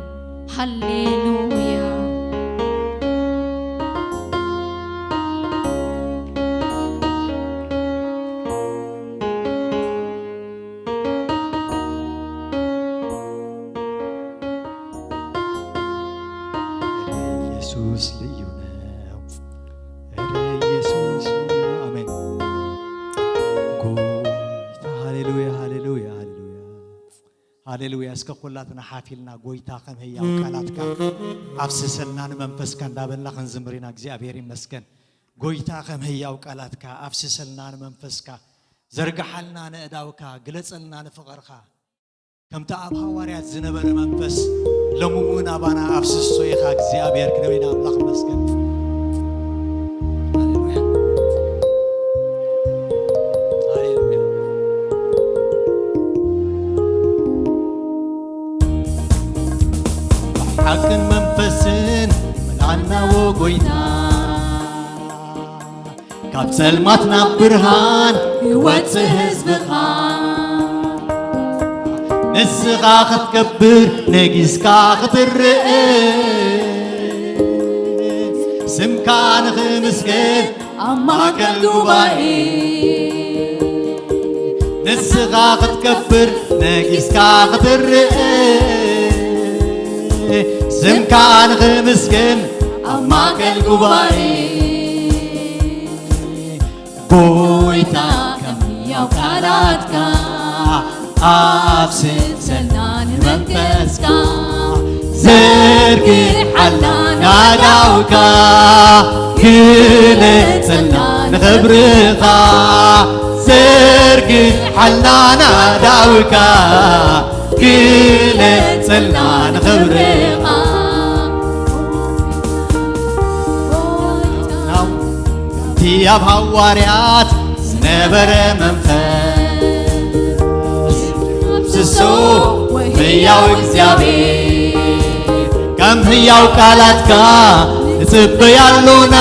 ሃሌሉያ። ኢየሱስ ልዩ ነው። ኧረ ኢየሱስ ልዩ ነው። ኣሜን። ጎይታ፣ ሃሌሉያ፣ ሃሌሉያ፣ ሃሌሉያ። ሃሌሉያ። እስከ ኩላትና ሓፍ ኢልና፣ ጎይታ ከም ህያው ቃላትካ ኣፍስሰልና ንመንፈስካ እንዳበልና ክንዝምር ኢና። እግዚኣብሔር ይመስገን። ጎይታ ከም ህያው ቃላትካ ኣፍስሰልና ንመንፈስካ፣ ዘርግሓልና ንእዳውካ፣ ግለጸልና ንፍቕርካ። ከምቲ ኣብ ሃዋርያት ዝነበረ መንፈስ ሎሚ እውን ኣባና ኣፍስሶ ኢኻ እግዚኣብሔር። ክነቤና ኣምላኽ መስገን። ሃሌሉያ። ሃሌሉያ። ሓቅን መንፈስን መልኣናዎ ጎይታ፣ ካብ ጸልማት ናብ ብርሃን ይወጽእ ህዝብኻ። ንስኻ ክትገብር ነጊስካ ክትርእ፣ ስምካ ንኽምስገን ኣብ ማእከል ጉባኤ። ንስኻ ክትከብር ነጊስካ ክትርእ፣ ስምካ ንኽምስገን ኣብ ማእከል ጉባኤ። ጎይታ፣ ከም ህያው ቃላትካ ኣፍስሰልና ንመንፈስካ። ዘርግሓልና ናእዳውካ፣ ግለጸልና ንኽብርኻ። ዘርግሓልና ናእዳውካ፣ ግለጸልና ንኽብርኻ። እቲ ኣብ ሃዋርያት ዝነበረ መንፈስ ኣፍስሶ ህያው እግዚኣብሔር፣ ከም ህያው ቃላትካ ንጽበይ ኣሎና።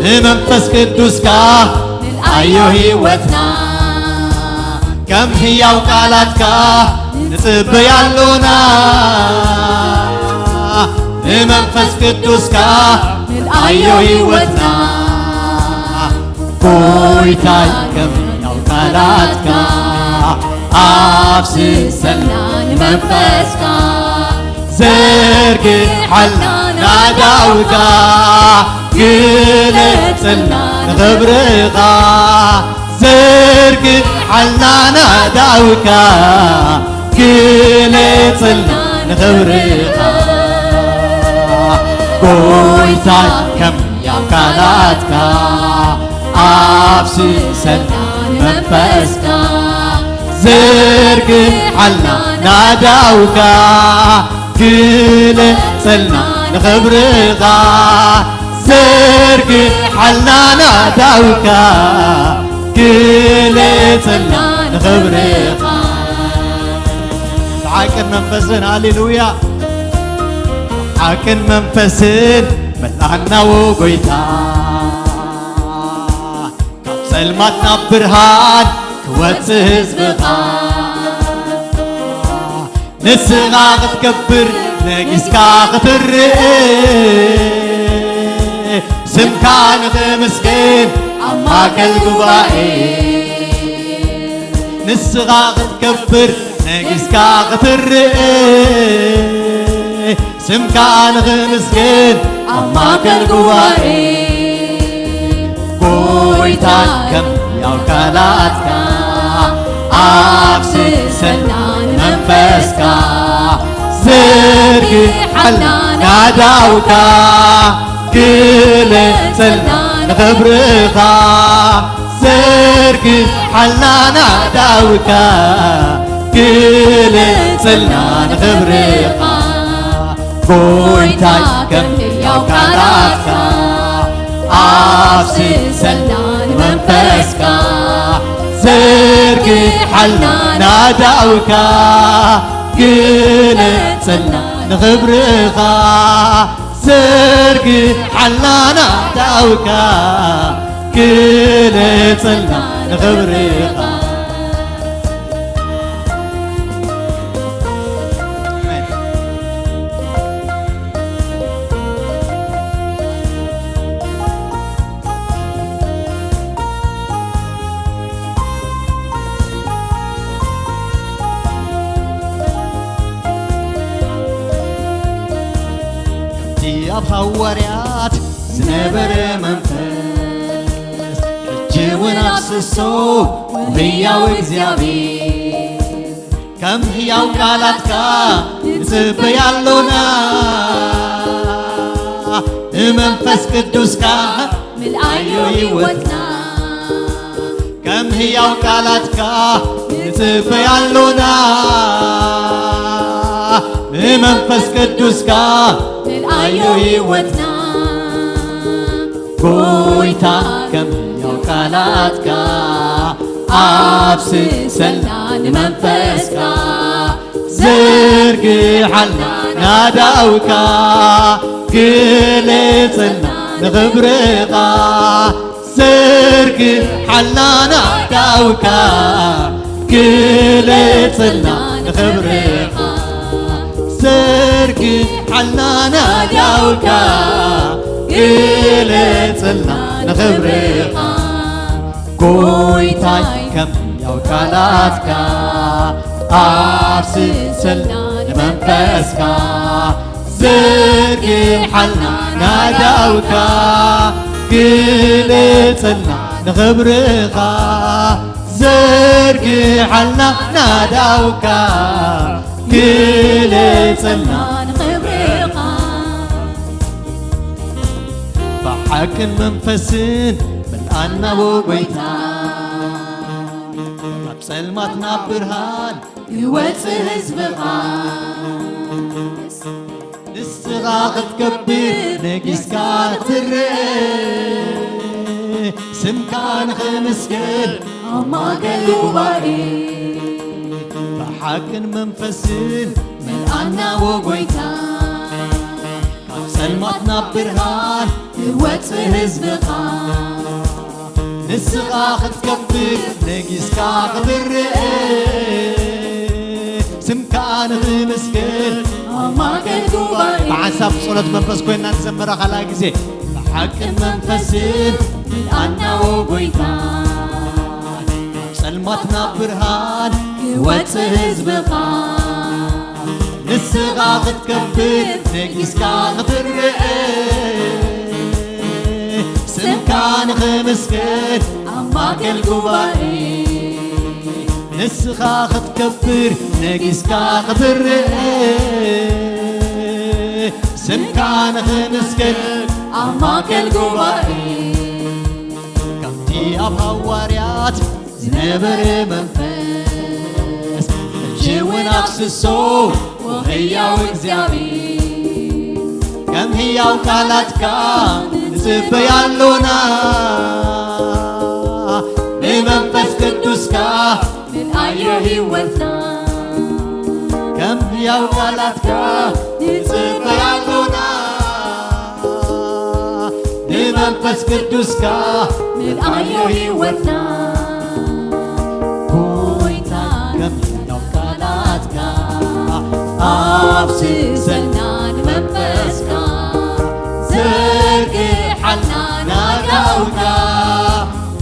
ንመንፈስ ቅዱስካ ንልኣዮ ህይወትና፣ ከም ህያው ቃላትካ ንጽበይ ኣሎና። ንመንፈስ ቅዱስካ ንልኣዮ ህይወትና። ጎይታይ፣ ከም ህያው ቃላትካ ኣፍስሰልና ንመንፈስካ። ዘርግሓልና ናእዳውካ፣ ግለጸልና ንኽብርኻ። ዘርግሓልና ናእዳውካ፣ ግለጸልና ንኽብርኻ። ጎይታ ከም ያው ቃላትካ ኣፍስሰልና ንመንፈስካ ዘርግሓልና ናዳውካ ግለጸልና ንኽብርኻ ዘርግሓልና ናዳውካ ግለጸልና ንኽብርኻ ብሓቅን መንፈስን ሃሌሉያ ሓቅን መንፈስን መልኣናዎ ጎይታ ካብ ጸልማት ናብ ብርሃን ክወጽእ ህዝብኻ ንስኻ ክትከብር ነጊስካ ክትርእ ስምካ ንኽምስግን ኣብ ማእከል ጉባኤ ንስኻ ክትከብር ነጊስካ ክትርእ ስምካ ንኽምስግን ኣብ ማእከል ጉባኤ ጎይታ ከም ያው ቃላትካ ኣፍስሰና ንመንፈስካ ዘርግሓልና ናዳውካ ግለጸልና ንኽብርኻ ዘርግሓልና ናዳውካ ግለጸልና ንኽብርኻ ጎይታይ ከም ሕያው ቃላትካ ኣፍስሰልና ንመንፈስካ ዘርግሓልና ናዳውካ ግለጸልና ንኽብርኻ ዘርግሓልና ናዳውካ ግለጸልና ንኽብርኻ ከምቲ ኣብ ሃዋርያት ዝነበረ መንፈስ ሕጂ እውን ኣፍስሶ ህያው እግዚኣብሔር ከም ህያው ቃላትካ ንጽበይ ኣሎና ንመንፈስ ቅዱስካ ምልኣዮ ህይወትና ከም ህያው ቃላትካ ንጽበይ ኣሎና ንመንፈስ ቅዱስካ ምልኣዮ ህይወትና ጎይታ ከም ህያው ቃላትካ ኣፍስሰልና ንመንፈስካ ዘርግሓልና ናዳውካ ግለጸልና ንኽብርኻ ዘርግሓልና ናዳውካ ግለጸልና ንኽብርኻ ዘርግሓልና ናዳውካ ግለጸልና ንኽብርኻ ጎይታይ ከም ያው ቃላትካ ኣፍስሰልና ንመንፈስካ ዘርግሓልና ናዳውካ ግለጸልና ንኽብርኻ ዘርግሓልና ናዳውካ ግለጸልና ንኽብርኻ ብሓቅን መንፈስን ምልኣናዎ ጎይታ ካብ ጸልማት ናብ ብርሃን ክወጽእ ህዝብኻ ንስኻ ክትከብር ነጊስካ ክትርእ ስምካ ንኽምስገን ኣብ ማእከል ጉባኤ ብሓቅን መንፈስን ምልኣናዎ ጎይታ ካብ ጸልማት ናብ ብርሃን ክወጽእ ህዝብኻ ንስኻ ክትከብር ነጊስካ ክትርእ ስምካ ንኽምስግን ኣብ ማእከል ጉባኤ ብሓንሳብ ጸሎት መንፈስ ኮይና ንዘምራ ካልኣ ግዜ ብሓቅን መንፈስን ምልኣናዎ ጎይታ ጸልማት ናብ ብርሃን ክወጽእ ህዝብኻ ንስኻ ክትከብር ነጊስካ ክትርእ ስምካ ንኽምስገን ኣብ ማእከል ጉባኤ ንስኻ ክትከብር ነጊስካ ክትርእ ስምካ ንኽንስክር ኣብ ማእከል ጉባኤ፣ ከምቲ ኣብ ሃዋርያት ዝነበረ መንፈስ፣ ሕጂ እውን ኣፍስሶ፣ ወህያው እግዚኣብሔር። ከም ህያው ቃላትካ ንጽበይ ኣሎና፣ ንመንፈስ ቅዱስካ ምልኣዮ ህይወትና። ከም ህያው ቃላትካ ንጽበይ ኣሎና፣ ንመንፈስ ቅዱስካ ምልኣዮ ህይወትና። ጎይታ ከም ህያው ቃላትካ ኣፍስሰና ንመንፈስካ፣ ዘርግሓልና ናእዳውካ፣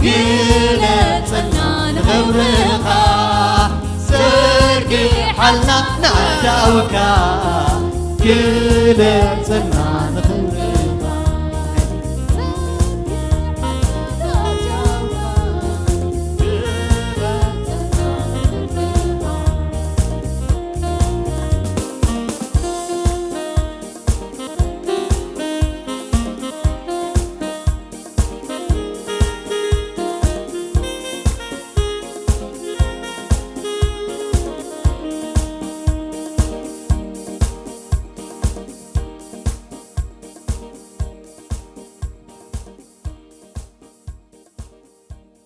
ግለጸልና ንኽብርኻ። ዘርግሓልና ናእዳውካ፣ ግለጸልና ንኽብርኻ።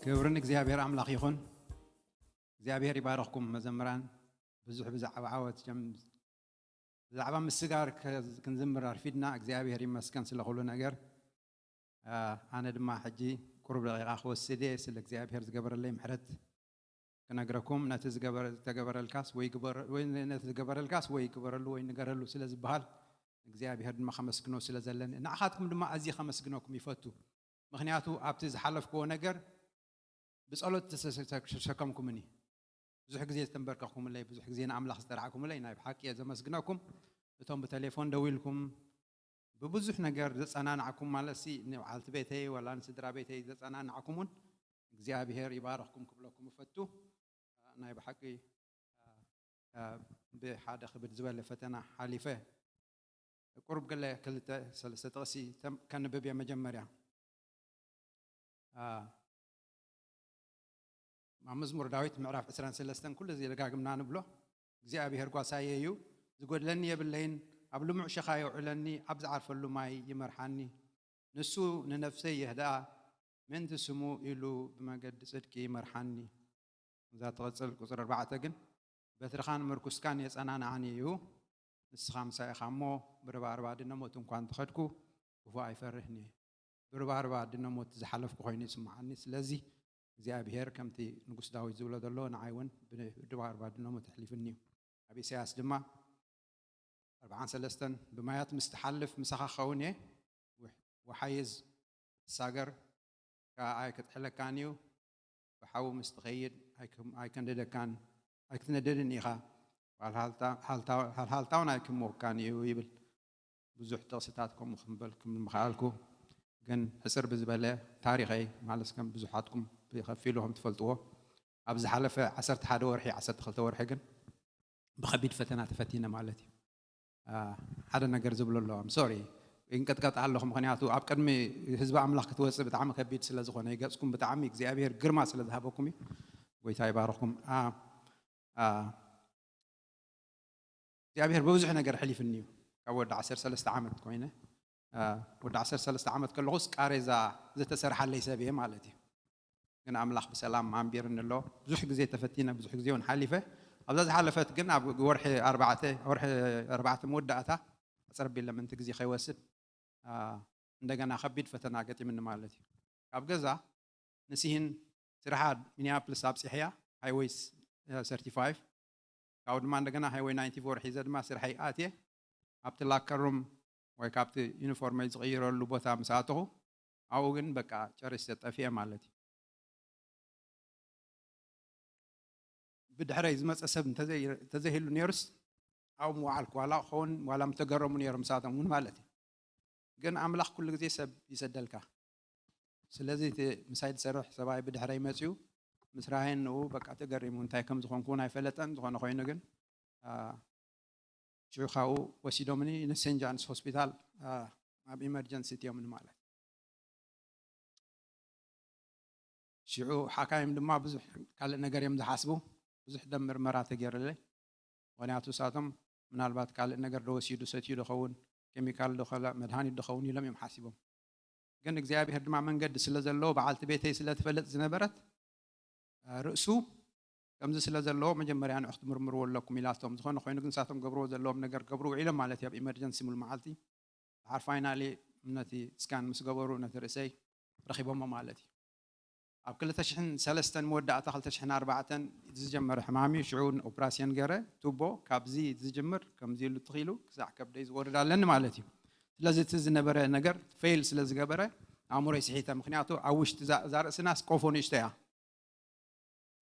ክብሪ ንእግዚኣብሔር ኣምላኽ ይኹን። እግዚኣብሔር ይባርኽኩም መዘምራን። ብዙሕ ብዛዕባ ዓወት ጀም-፣ ብዛዕባ ምስጋር ከ-፣ ክንዝምር ኣርፊድና። እግዚኣብሔር ይመስገን ስለ ኩሉ ነገር። አ፣ ኣነ ድማ ሕጂ ቁሩብ ደቂቓ ክወስድ እየ፣ ስለ እግዚኣብሔር ዝገበረለይ ምሕረት ክነግረኩም። ነቲ ዝገበረ-፣ ዝተገበረልካስ ወይ ግበር-፣ ወይ ነቲ ዝገበረልካስ ወይ ግበረሉ ወይ ንገረሉ ስለ ዝበሃል፣ እግዚኣብሔር ድማ ከመስግኖ ስለ ዘለኒ፣ ንዓኻትኩም ድማ ኣዝየ ከመስግነኩም ይፈቱ። ምኽንያቱ ኣብቲ ዝሓለፍክዎ ነገር ብጸሎት ዝተሸከምኩምኒ፣ ብዙሕ ግዜ ዝተንበርከኽኩምለይ፣ ብዙሕ ግዜ ንኣምላኽ ዝተራዕኩምለይ ናይ ብሓቂ እየ ዘመስግነኩም። እቶም ብቴሌፎን ደዊልኩም ብብዙሕ ነገር ዘጸናናዕኩም፣ ማለትሲ ንበዓልቲ ቤተይ ወላ ንስድራ ቤተይ ዘጸናናዕኩም እውን እግዚኣብሔር ይባርኽኩም ክብለኩም እፈቱ። ናይ ብሓቂ፣ አ፣ ብሓደ ክብድ ዝበለ ፈተና ሓሊፈ። ቁሩብ ገለ ክልተ ሰለስተ ጥቕሲ ተም-፣ ከንብብ እየ መጀመርያ። አ፣ ኣብ መዝሙር ዳዊት ምዕራፍ ዕስራን ሰለስተን ኩሉ ግዜ ደጋግምና ንብሎ፣ እግዚኣብሔር ጓሳየ እዩ፣ ዝጎድለኒ የብለይን፣ ኣብ ልሙዕ ሸኻ የውዕለኒ፣ ኣብ ዝዓርፈሉ ማይ ይመርሓኒ። ንሱ ንነፍሰይ የህድኣ፣ ምእንቲ ስሙ ኢሉ ብመገዲ ጽድቂ ይመርሓኒ። እዛ ትቕጽል ቁጽሪ ኣርባዕተ ግን፣ በትርኻን ምርኩስካን የጸናንዓኒ እዩ፣ ንስኻ ምሳይ ኢኻ እሞ፣ ብርባርባ ድነ ሞት እንኳ እንተኸድኩ፣ ክፉእ ኣይፈርህን እየ። ብርባርባ ድነ ሞት ዝሓለፍኩ ኮይኑ ይስምዓኒ። ስለዚ እግዚኣብሄር ከምቲ ንጉስ ዳዊት ዝብሎ ዘሎ፣ ንዓይ እውን ብርባርባ ድነ ሞት ኣሕሊፍኒ እዩ። ኣብ ኢሳያስ ድማ ኣርብዓን ሰለስተን፣ ብማያት ምስ ትሓልፍ ምሳኻ ክኸውን እየ፣ ወሕ-፣ ወሓይዝ ትሳገር ከኣ ኣይክጥሕለካን እዩ፣ ብሓዊ ምስ ትኸይድ ኣይክም-፣ ኣይከንድደካን፣ ኣይክትነደድን ኢኻ፣ ሃልሃልታ-፣ ሃልታ-፣ ሃልሃልታ እውን ኣይክምወካን እዩ ይብል። ብዙሕ ጥቕስታት ከምኡ ክምበል ክምኽኣልኩ፣ ግን ሕጽር ብዝበለ ታሪኸይ፣ ማለት ከም ብዙሓትኩም ብኸፊሉ ከም ትፈልጥዎ፣ ኣብ ዝሓለፈ ዓሰርተ ሓደ ወርሒ፣ ዓሰርተ ክልተ ወርሒ ግን ብኸቢድ ፈተና ተፈቲነ ማለት እዩ። አ፣ ሓደ ነገር ዝብሎ ኣለዎ። I'm sorry፣ ይንቀጥቀጥ ኣለኹ፣ ምኽንያቱ ኣብ ቅድሚ ህዝቢ ኣምላኽ ክትወጽእ ብጣዕሚ ከቢድ ስለ ዝኾነ፣ ገጽኩም ብጣዕሚ እግዚኣብሔር ግርማ ስለ ዝሃበኩም እዩ። ጎይታ ይባርኽኩም። አ፣ አ፣ እግዚኣብሔር ብብዙሕ ነገር ኣሕሊፍኒ እዩ። ካብ ወዲ ዓሰርተ ሰለስተ ዓመት ኮይነ፣ አ፣ ወዲ ዓሰርተ ሰለስተ ዓመት ከለኹስ ቃሬዛ ዝተሰርሓለይ ሰብ እየ ማለት እዩ። ግን ኣምላኽ ብሰላም ኣንቢርኒ ኣሎ። ብዙሕ ግዜ ተፈቲነ፣ ብዙሕ ግዜ እውን ሓሊፈ። ኣብዛ ዝሓለፈት ግን ኣብ ወርሒ ኣርባዕተ፣ ወርሒ ኣርባዕተ መወዳእታ፣ ኣጸር ኣቢለ ምእንቲ ግዜ ከይወስድ፣ አ፣ እንደገና ከቢድ ፈተና ገጢምኒ ማለት እዩ። ካብ ገዛ ንስሂን ስርሓ ሚኒያፖሊስ ኣብጺሐያ፣ ሃይወይ ስ-፣ ሰርቲፋይቭ። ካብኡ ድማ እንደገና ሃይወይ ናይንቲ ፎር ሒዘ ድማ ስርሐይ ኣትየ። ኣብቲ ላከር ሩም ወይ ካብቲ ዩኒፎርመይ ዝቕይረሉ ቦታ ምስ ኣተኹ፣ ኣብኡ ግን በቃ ጨሪሰ ጠፊኤ ማለት እዩ። ብድሕረይ ዝመጸ ሰብ እንተዘይ-፣ እንተዘይህሉ ነይሩስ፣ ኣብኡ ምወዓልኩ። ዋላ ክኸውን፣ ዋላ ምተገረሙ ነይሮም ንሳቶም እውን ማለት እዩ። ግን ኣምላኽ ኩሉ ግዜ ሰብ ይሰደልካ። ስለዚ እቲ ምሳይ ዝሰርሕ ሰብኣይ ብድሕረይ መጺኡ፣ ምስ ራሄን ንኡ በቃ ተገሪሙ፣ እንታይ ከም ዝኾንኩ እውን ኣይፈለጠን። ዝኾነ ኮይኑ ግን፣ አ፣ ሽዑ ካብኡ ወሲዶምኒ ንሴንት ጃንስ ሆስፒታል ኣብ ኢመርጀንሲ እትዮምኒ ማለት። ሽዑ ሓካይም ድማ ብዙሕ ካልእ ነገር እዮም ዝሓስቡ። ብዙሕ ደም ምርመራ ተገይርለይ። ምክንያቱ ንሳቶም ምናልባት ካልእ ነገር ዶ ወሲዱ፣ ሰትዩ ዶ ኸውን፣ ኬሚካል ዶ ከላ መድሃኒት ዶ ኸውን ኢሎም እዮም ሓሲቦም። ግን እግዚኣብሔር ድማ መንገዲ ስለ ዘለዎ፣ በዓልቲ ቤተይ ስለ ትፈልጥ ዝነበረት ርእሱ ከምዚ ስለ ዘለዎ መጀመርያ ንዑ ክትምርምርዎ ኣለኩም ኢላቶም። ዝኾነ ኮይኑ ግን ንሳቶም ገብርዎ ዘለዎም ነገር ገብሩ ውዒሎም ማለት እዩ። ኣብ ኢመርጀንሲ ሙሉ መዓልቲ ድሓር ፋይናሊ ነቲ ስካን ምስ ገበሩ ነቲ ርእሰይ ረኺቦሞ ማለት እዩ። ኣብ ክልተ ሽሕን ሰለስተን መወዳእታ ክልተ ሽሕን ኣርባዕተን ዝጀመረ ሕማም እዩ። ሽዑ ኦፕራሲዮን ገረ ቱቦ ካብዚ ዝጅምር ከምዚ ኢሉ ትኽኢሉ ክሳዕ ከብደይ ዝወርድ ኣለኒ ማለት እዩ። ስለዚ እቲ ዝነበረ ነገር ፌል ስለ ዝገበረ ኣእምሮይ ስሒተ። ምክንያቱ ኣብ ውሽጢ እዛ ርእስናስ ቆፎ ንእሽቶ እያ።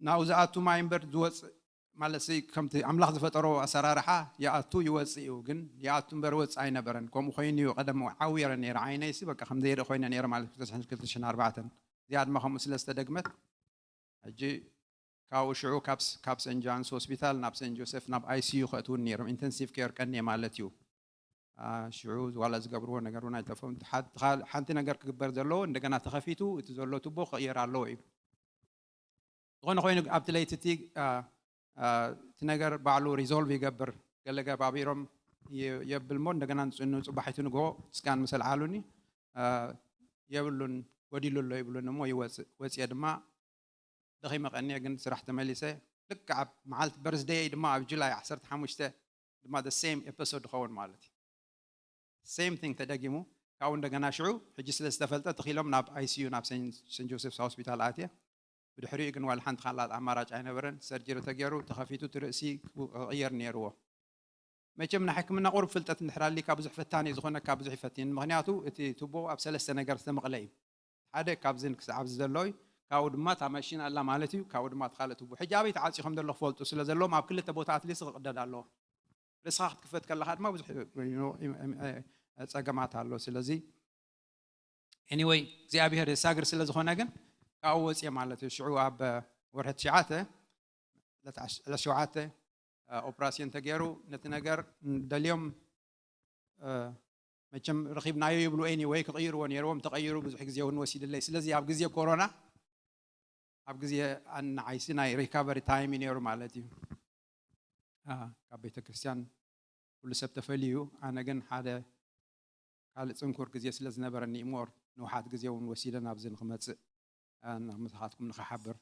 ናብኡ ዝኣቱ ማይ እምበር ዝወፅእ ማለት ሲ ከምቲ ኣምላኽ ዝፈጠሮ ኣሰራርሓ ይኣቱ ይወፅእ እዩ። ግን ይኣቱ እምበር ወፅእ ኣይነበረን። ከምኡ ኮይኑ እዩ ቀደም ዓዊረ ነይረ። ዓይነይሲ በቃ ከም ዘይርኢ ኮይነ ነይረ ማለት ክልተ ሽሕን ኣርባዕተን እዚኣ ድማ ከምኡ ስለ ዝተደግመት ሕጂ ካብኡ ሽዑ ካብ ስ- ካብ ሰንት ጃንስ ሆስፒታል ናብ ሰንት ጆሴፍ ናብ ኣይሲዩ ከእትውን ነይሮም። ኢንተንሲቭ ኬር ቀንየ ማለት እዩ። ሽዑ ዋላ ዝገብርዎ ነገር እውን ኣይጠፍኦም። ሓንቲ ነገር ክግበር ዘለዎ እንደገና ተኸፊቱ እቲ ዘሎ ቱቦ ክቕየር ኣለዎ እዩ። ዝኾነ ኮይኑ ኣብቲ ለይቲ እቲ እቲ ነገር ባዕሉ ሪዞልቭ ይገብር። ገለ ገባቢሮም የብል እሞ እንደገና ንፅባሒቱ ንግሆ ስካን ምስ ኣልዓሉኒ የብሉን፣ ጎዲሉ ኣሎ ይብሉን እሞ ይወፅእ። ወፅየ ድማ ደኺመ ቀንየ ግን ስራሕ ተመሊሰ። ልክዕ ኣብ መዓልቲ በርዝደየይ ድማ ኣብ ጁላይ ዓሰርተ ሓሙሽተ ድማ the same episode ይኸውን ማለት እዩ። ሴም ቲንግ ተደጊሙ። ካብኡ እንደገና ሽዑ ሕጂ ስለ ዝተፈልጠ ተኺሎም ናብ ኣይሲዩ ናብ ሰንት ጆሴፍስ ሆስፒታል ኣትየ። ብድሕሪኡ ግን ዋላ ሓንቲ ካልኣት ኣማራጭ ኣይነበረን። ሰርጀሪ ተገይሩ ተኸፊቱ እቲ ርእሲ ክቕየር ነይርዎ። መቸም ናይ ሕክምና ቁሩብ ፍልጠት እንድሕር ኣሊካ ብዙሕ ፈታኒ ዝኾነካ ብዙሕ ይፈትን። ምክንያቱ እቲ ቱቦ ኣብ ሰለስተ ነገር ዝተመቕለ እዩ። ሓደ ካብዝን ክሳብ ኣብዚ ዘሎ እዩ። ካብኡ ድማ እታ መሽን ኣላ ማለት እዩ። ካብኡ ድማ እቲ ካልእ ቱቦ። ሕጂ ኣበይ ተዓፅዩ ከም ዘሎ ክፈልጡ ስለ ዘለዎም ኣብ ክልተ ቦታ ኣትሊስት ክቕደድ ኣለዎ። ርእስኻ ክትክፈት ከለኻ ድማ ብዙሕ ጸገማት ኣሎ። ስለዚ ኤኒወይ እግዚኣብሔር የሳግር ስለ ዝኾነ ግን ካብኡ ወፅየ ማለት እዩ። ሽዑ ኣብ ወርሒ ትሽዓተ ለተሸውዓተ ኦፕራሲዮን ተገይሩ ነቲ ነገር ደልዮም መቸም ረኺብናዮ ይብሉ ኤኒወይ ክቕይርዎ ነይርዎም። ተቐይሩ ብዙሕ ግዜ እውን ወሲድለይ። ስለዚ ኣብ ግዜ ኮሮና ኣብ ግዜ ንዓይሲ ናይ ሪካቨሪ ታይም እዩ ነይሩ ማለት እዩ። ካብ ቤተ ክርስቲያን ኩሉ ሰብ ተፈልዩ፣ ኣነ ግን ሓደ ካልእ ጽንኩር ግዜ ስለ ዝነበረኒ እምበር ንውሓት ግዜ እውን ወሲደ ናብዚ ንክመጽእ ምሳኻትኩም ንክሓብር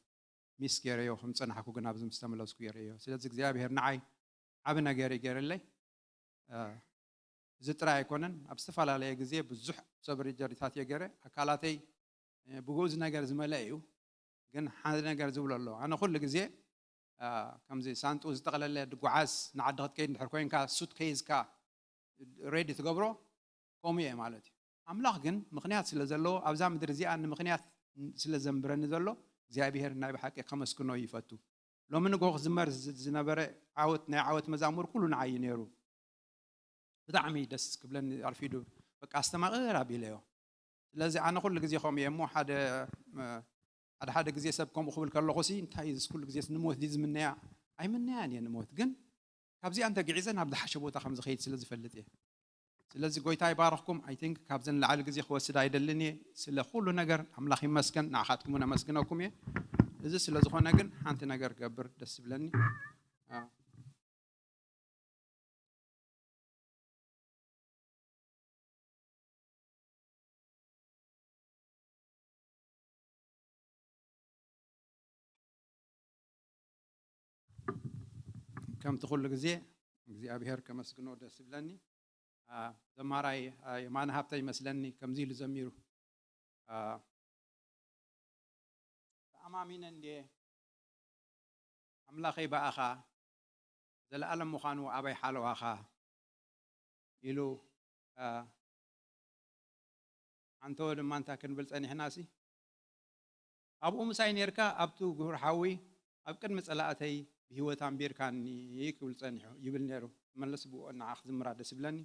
ሚስ ገይረዮ ከም ጸናሕኩ ግን ኣብዚ ምስ ተመለስኩ ገይረዮ። ስለዚ እግዚኣብሔር ንዓይ ዓቢ ነገር እዩ ገይርለይ። እዚ ጥራይ ኣይኮነን፣ ኣብ ዝተፈላለየ ግዜ ብዙሕ ሰብ ሪጀሪታት እየ ገይረ። ኣካላተይ ብግኡዝ ነገር ዝመልአ እዩ። ግን ሓደ ነገር ዝብሎ ኣሎ። ኣነ ኩሉ ግዜ ከምዚ ሳንጡ ዝጠቕለለ ድጓዓዝ ንዓዲ ክትከይድ እንድሕር ኮይንካ ሱት ከይዝካ ሬዲ ትገብሮ ከምኡ እየ ማለት እዩ። ኣምላኽ ግን ምኽንያት ስለ ዘለዎ ኣብዛ ምድሪ እዚኣ ንምኽንያት ስለ ዘንብረኒ ዘሎ እግዚኣብሔር ናይ ብሓቂ ከመስግኖ ይፈቱ። ሎሚ ንግሆ ክዝመር ዝነበረ ዓወት ናይ ዓወት መዛሙር ኩሉ ንዓይ እዩ ነይሩ። ብጣዕሚ ደስ ክብለኒ ኣርፊዱ በቃ ኣስተማቕር ኣቢለዮ። ስለዚ ኣነ ኩሉ ግዜ ከምኡ እየ እሞ ሓደ ሓደ ሓደ ግዜ ሰብ ከምኡ ክብል ከለኹ ሲ እንታይ እዚ ኩሉ ግዜ ንሞት ድዩ ዝምነያ? ኣይምነያን እየ ንሞት፣ ግን ካብዚኣ እንተግዒዘ ናብ ዝሓሸ ቦታ ከም ዝኸይድ ስለ ዝፈልጥ እየ። ስለዚ ጎይታ ይባርኽኩም። ኣይ ቲንክ ካብዚ ንላዕሊ ግዜ ክወስድ ኣይደልን እየ። ስለ ኩሉ ነገር ኣምላኽ ይመስገን፣ ንዓኻትኩም እውን ኣመስግነኩም እየ። እዚ ስለ ዝኾነ ግን ሓንቲ ነገር ክገብር ደስ ዝብለኒ ከምቲ ኩሉ ግዜ እግዚኣብሔር ከመስግኖ ደስ ዝብለኒ። ዘማራይ የማነ ሃብተ ይመስለኒ ከምዚ ኢሉ ዘሚሩ። ተኣማሚነ እንድየ ኣምላኸይ ብኣኻ ዘለኣለም ምዃኑ ኣበይ ሓለዋኻ ኢሉ። ኣንተወ ድማ እንታይ ክንብል ጸኒሕናሲ ኣብኡ ምሳይ ኔርካ ኣብቲ ግሁር ሓዊ ኣብ ቅድሚ ጸላእተይ ብህይወት ኣንቢርካኒ ክብል ጸኒሑ ይብል ነይሩ። መለስ ብኡ ንዓ ክዝምራ ደስ ይብለኒ።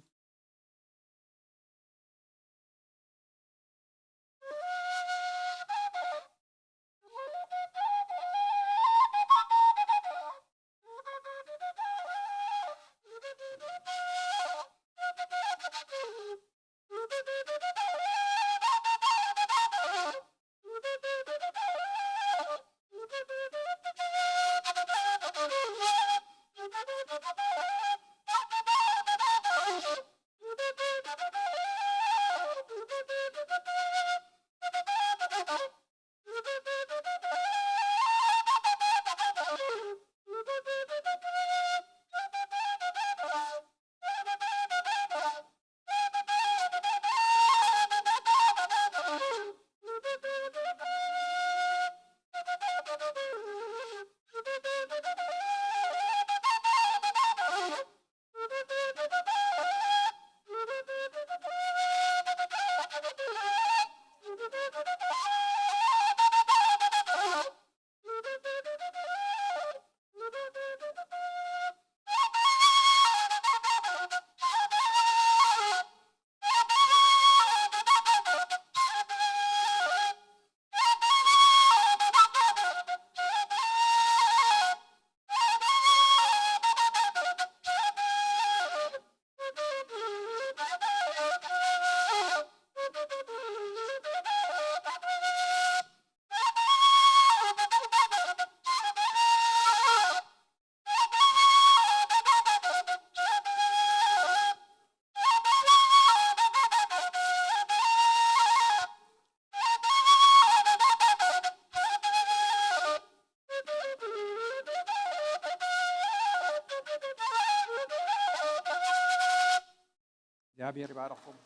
እግዚኣብሔር ይባርኽኩም።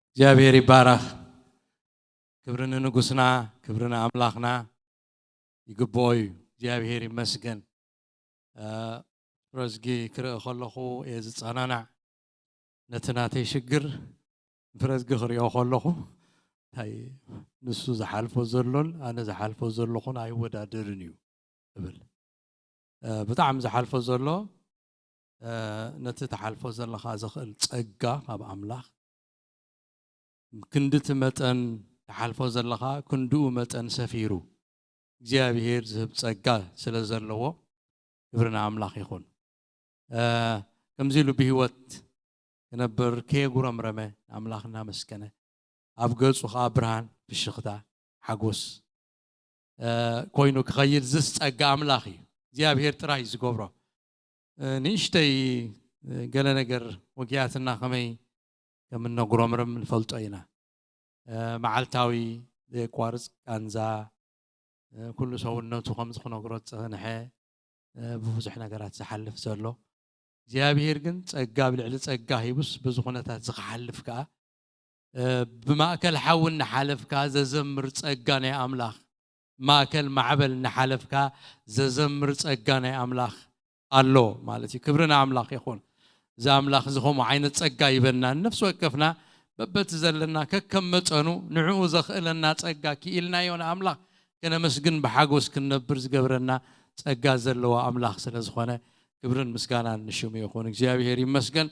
እግዚኣብሔር ይባረኽ። ክብሪ ንንጉስና፣ ክብሪ ንኣምላኽና ይግብኦ እዩ። እግዚኣብሔር ይመስገን። እ፣ ፍረዝጊ ክርኢ ከለኹ እየ ዝጸናናዕ። ነቲ ናተይ ሽግር ፍረዝጊ ክሪኦ ከለኹ፣ እንታይ ንሱ ዝሓልፎ ዘሎን ኣነ ዝሓልፎ ዘለኹን ኣይወዳደርን እዩ እብል። እ፣ ብጣዕሚ ዝሓልፎ ዘሎ፣ እ፣ ነቲ ትሓልፎ ዘለኻ ዘኽእል ጸጋ ካብ ኣምላኽ፣ ክንድቲ መጠን ትሓልፎ ዘለኻ ክንድኡ መጠን ሰፊሩ እግዚኣብሔር ዝህብ ጸጋ ስለ ዘለዎ ክብሪ ንኣምላኽ ይኹን። እ፣ ከምዚ ኢሉ ብህይወት ክነብር ከየጉረምረመ ንኣምላኽ እናመስገነ፣ ኣብ ገጹ ኸኣ ብርሃን፣ ፍሽኽታ፣ ሓጎስ፣ እ፣ ኮይኑ ክኸይድ ዝስ ጸጋ ኣምላኽ እዩ። እግዚኣብሔር ጥራይ እዩ ዝገብሮ። እ፣ ንእሽተይ፣ እ፣ ገለ ነገር ወጊያትና ከመይ ከም እነጉረምርም ንፈልጦ ኢና። እ፣ መዓልታዊ ዘየቋርጽ ቃንዛ፣ እ፣ ኩሉ ሰውነቱ ከምዚ ክነግሮ ዝጸንሐ፣ እ፣ ብብዙሕ ነገራት ዝሓልፍ ዘሎ፣ እግዚኣብሔር ግን ጸጋ ኣብ ልዕሊ ጸጋ ሂቡስ በዚ ኩነታት እዚ ክሓልፍ ከኣ፣ እ፣ ብማእከል ሓዊ እናሓለፍካ ዘዘምር ጸጋ ናይ ኣምላኽ፣ ማእከል ማዕበል እናሓለፍካ ዘዘምር ጸጋ ናይ ኣምላኽ ኣሎ ማለት እዩ። ክብሪ ንኣምላኽ ይኹን። እዚ ኣምላኽ እዚ ከምኡ ዓይነት ጸጋ ይበና። ንነፍሲ ወከፍና በበቲ ዘለና ከከም መጠኑ ንዕኡ ዘኽእለና ጸጋ ክኢልናዮ ንኣምላኽ ከነመስግን ብሓጎስ ክንነብር ዝገብረና ጸጋ ዘለዎ ኣምላኽ ስለ ዝኾነ ክብርን ምስጋናን ንሽሙ ይኹን። እግዚኣብሔር ይመስገን።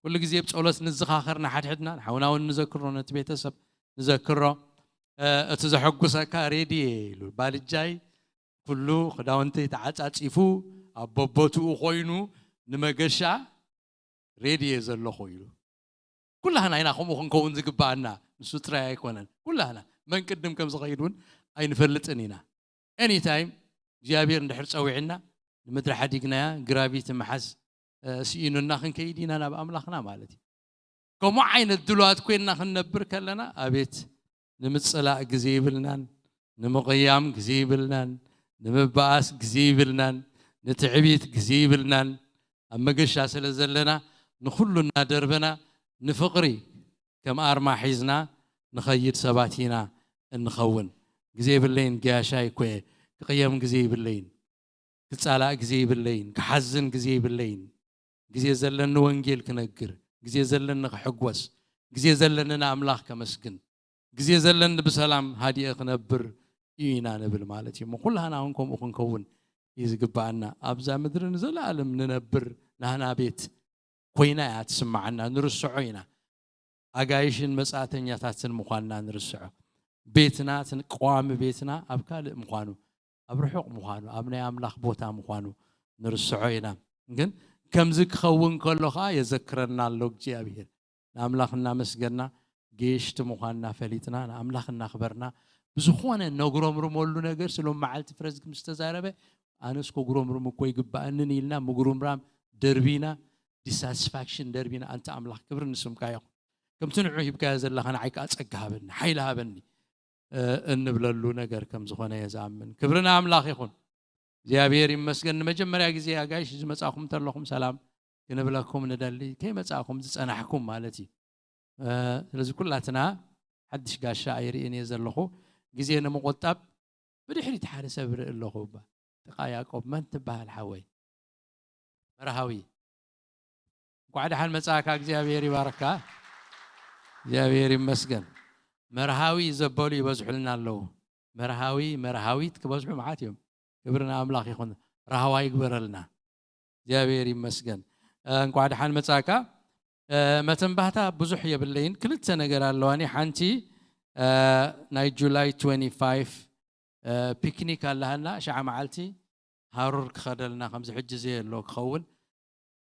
ኩሉ ግዜ ብጸሎት ንዘኻኸር ንሓድሕድና፣ ንሓውና እውን ንዘክሮ፣ ነቲ ቤተሰብ ንዘክሮ። እ፣ እቲ ዘሐጉሰካ ሬድዮ ኢሉ ባልጃይ ኩሉ ክዳውንተይ ተዓጻጺፉ ኣብ በቦትኡ ኮይኑ ንመገሻ ሬድዮ ዘለኹ ኢሉ። ኩላህና ኢና ከምኡ ክንከውን ዝግባኣና፣ ንሱ ጥራይ ኣይኮነን። ኩላህና መን ቅድም ከም ዝኸይድ እውን ኣይንፈልጥን ኢና። ኤኒታይም እግዚኣብሔር እንድሕር ጸዊዕና ንምድሪ ሓዲግናያ ግራቪቲ ምሓዝ፣ እ፣ ስኢኑና ክንከይድ ኢና ናብ ኣምላኽና ማለት እዩ። ከምኡ ዓይነት ድሉዋት ኮይንና ክንነብር ከለና ኣቤት ንምጽላእ ግዜ ይብልናን፣ ንምቕያም ግዜ ይብልናን፣ ንምበኣስ ግዜ ይብልናን፣ ንትዕቢት ግዜ ይብልናን። ኣብ መገሻ ስለ ዘለና ንኹሉ እናደርበና ንፍቕሪ ከም ኣርማ ሒዝና ንኸይድ ሰባት ኢና እንኸውን። ግዜ የብለይን፣ ገያሻይ እኮ እየ፣ ክቕየም ግዜ ይብለይን፣ ክጻላእ ግዜ ይብለይን፣ ክሓዝን ግዜ ይብለይን። ግዜ ዘለኒ ወንጌል ክነግር፣ ግዜ ዘለኒ ክሕጎስ፣ ግዜ ዘለኒ ንኣምላኽ ከመስግን፣ ግዜ ዘለኒ ብሰላም ሃዲኤ ክነብር እዩ ኢና ንብል ማለት እዩ። እሞ ኩላህና እውን ከምኡ ክንከውን እዩ ዝግባኣና። ኣብዛ ምድሪ ንዘለኣለም ንነብር ናህና ቤት ኮይና እያ ትስምዓና፣ ንርስዖ ኢና። ኣጋይሽን መጻእተኛታትን ምዃንና ንርስዖ። ቤትና፣ እቲ ቀዋሚ ቤትና ኣብ ካልእ ምዃኑ፣ ኣብ ርሑቕ ምዃኑ፣ ኣብ ናይ ኣምላኽ ቦታ ምዃኑ ንርስዖ ኢና። ግን ከምዚ ክኸውን ከሎ ከዓ የዘክረና ኣሎ እግዚኣብሔር። ንኣምላኽ እናመስገና፣ ገየሽቲ ምዃንና ፈሊጥና፣ ንኣምላኽ እናኽበርና፣ ብዝኾነ ነጉረምርመሉ ነገር፣ ስሎም መዓልቲ ፍረዝግ ምስ ተዛረበ፣ ኣነስ ከጉረምርም እኮ ይግባኣንን ኢልና ምጉርምራም ደርቢና፣ ዲሳቲስፋክሽን ደርቢና፣ ኣንታ ኣምላኽ ክብሪ ንስምካ ይኹን። ከምቲ ንዑ ሂብካዮ ዘለኻ ንዓይ ከዓ ጸጋ ሃበኒ፣ ሓይሊ ሃበኒ፣ እ፣ እንብለሉ ነገር ከም ዝኾነ እየ ዝኣምን። ክብሪ ንኣምላኽ ይኹን። እግዚኣብሔር ይመስገን። ንመጀመርያ ግዜ ኣጋይሽ ዝመጻኹም እንተለኹም ሰላም ክንብለኩም ንደሊ። ከይመጻእኩም ዝጸናሕኩም ማለት እዩ። እ፣ ስለዚ ኩላትና ሓድሽ ጋሻ ኣይርእን እየ ዘለኹ። ግዜ ንምቑጣብ ብድሕሪት ሓደ ሰብ ርኢ ኣለኹ። እባ ጥቓ ያዕቆብ መን ትበሃል ሓወይ? መርሃዊ። እንኳዕ ደሓን መጻእካ፣ እግዚኣብሔር ይባርካ። እግዚኣብሔር ይመስገን። መርሃዊ ዘበሉ ይበዝሑልና ኣለዉ። መርሃዊ፣ መርሃዊት ክበዝሑ መዓት እዮም። ክብሪ ንኣምላኽ ይኹን። ራህዋ ይግበረልና። እግዚኣብሔር ይመስገን። እ፣ እንኳዕ ደሓን መጻእካ። እ፣ መተንባህታ ብዙሕ የብለይን። ክልተ ነገር ኣለዋኒ። ሓንቲ፣ እ፣ ናይ ጁላይ ትዌንቲ ፋይቭ፣ እ፣ ፒክኒክ ኣለሃና። ሸዓ መዓልቲ ሃሩር ክኸደልና፣ ከምዚ ሕጂ ዘየሎ ክኸውን፣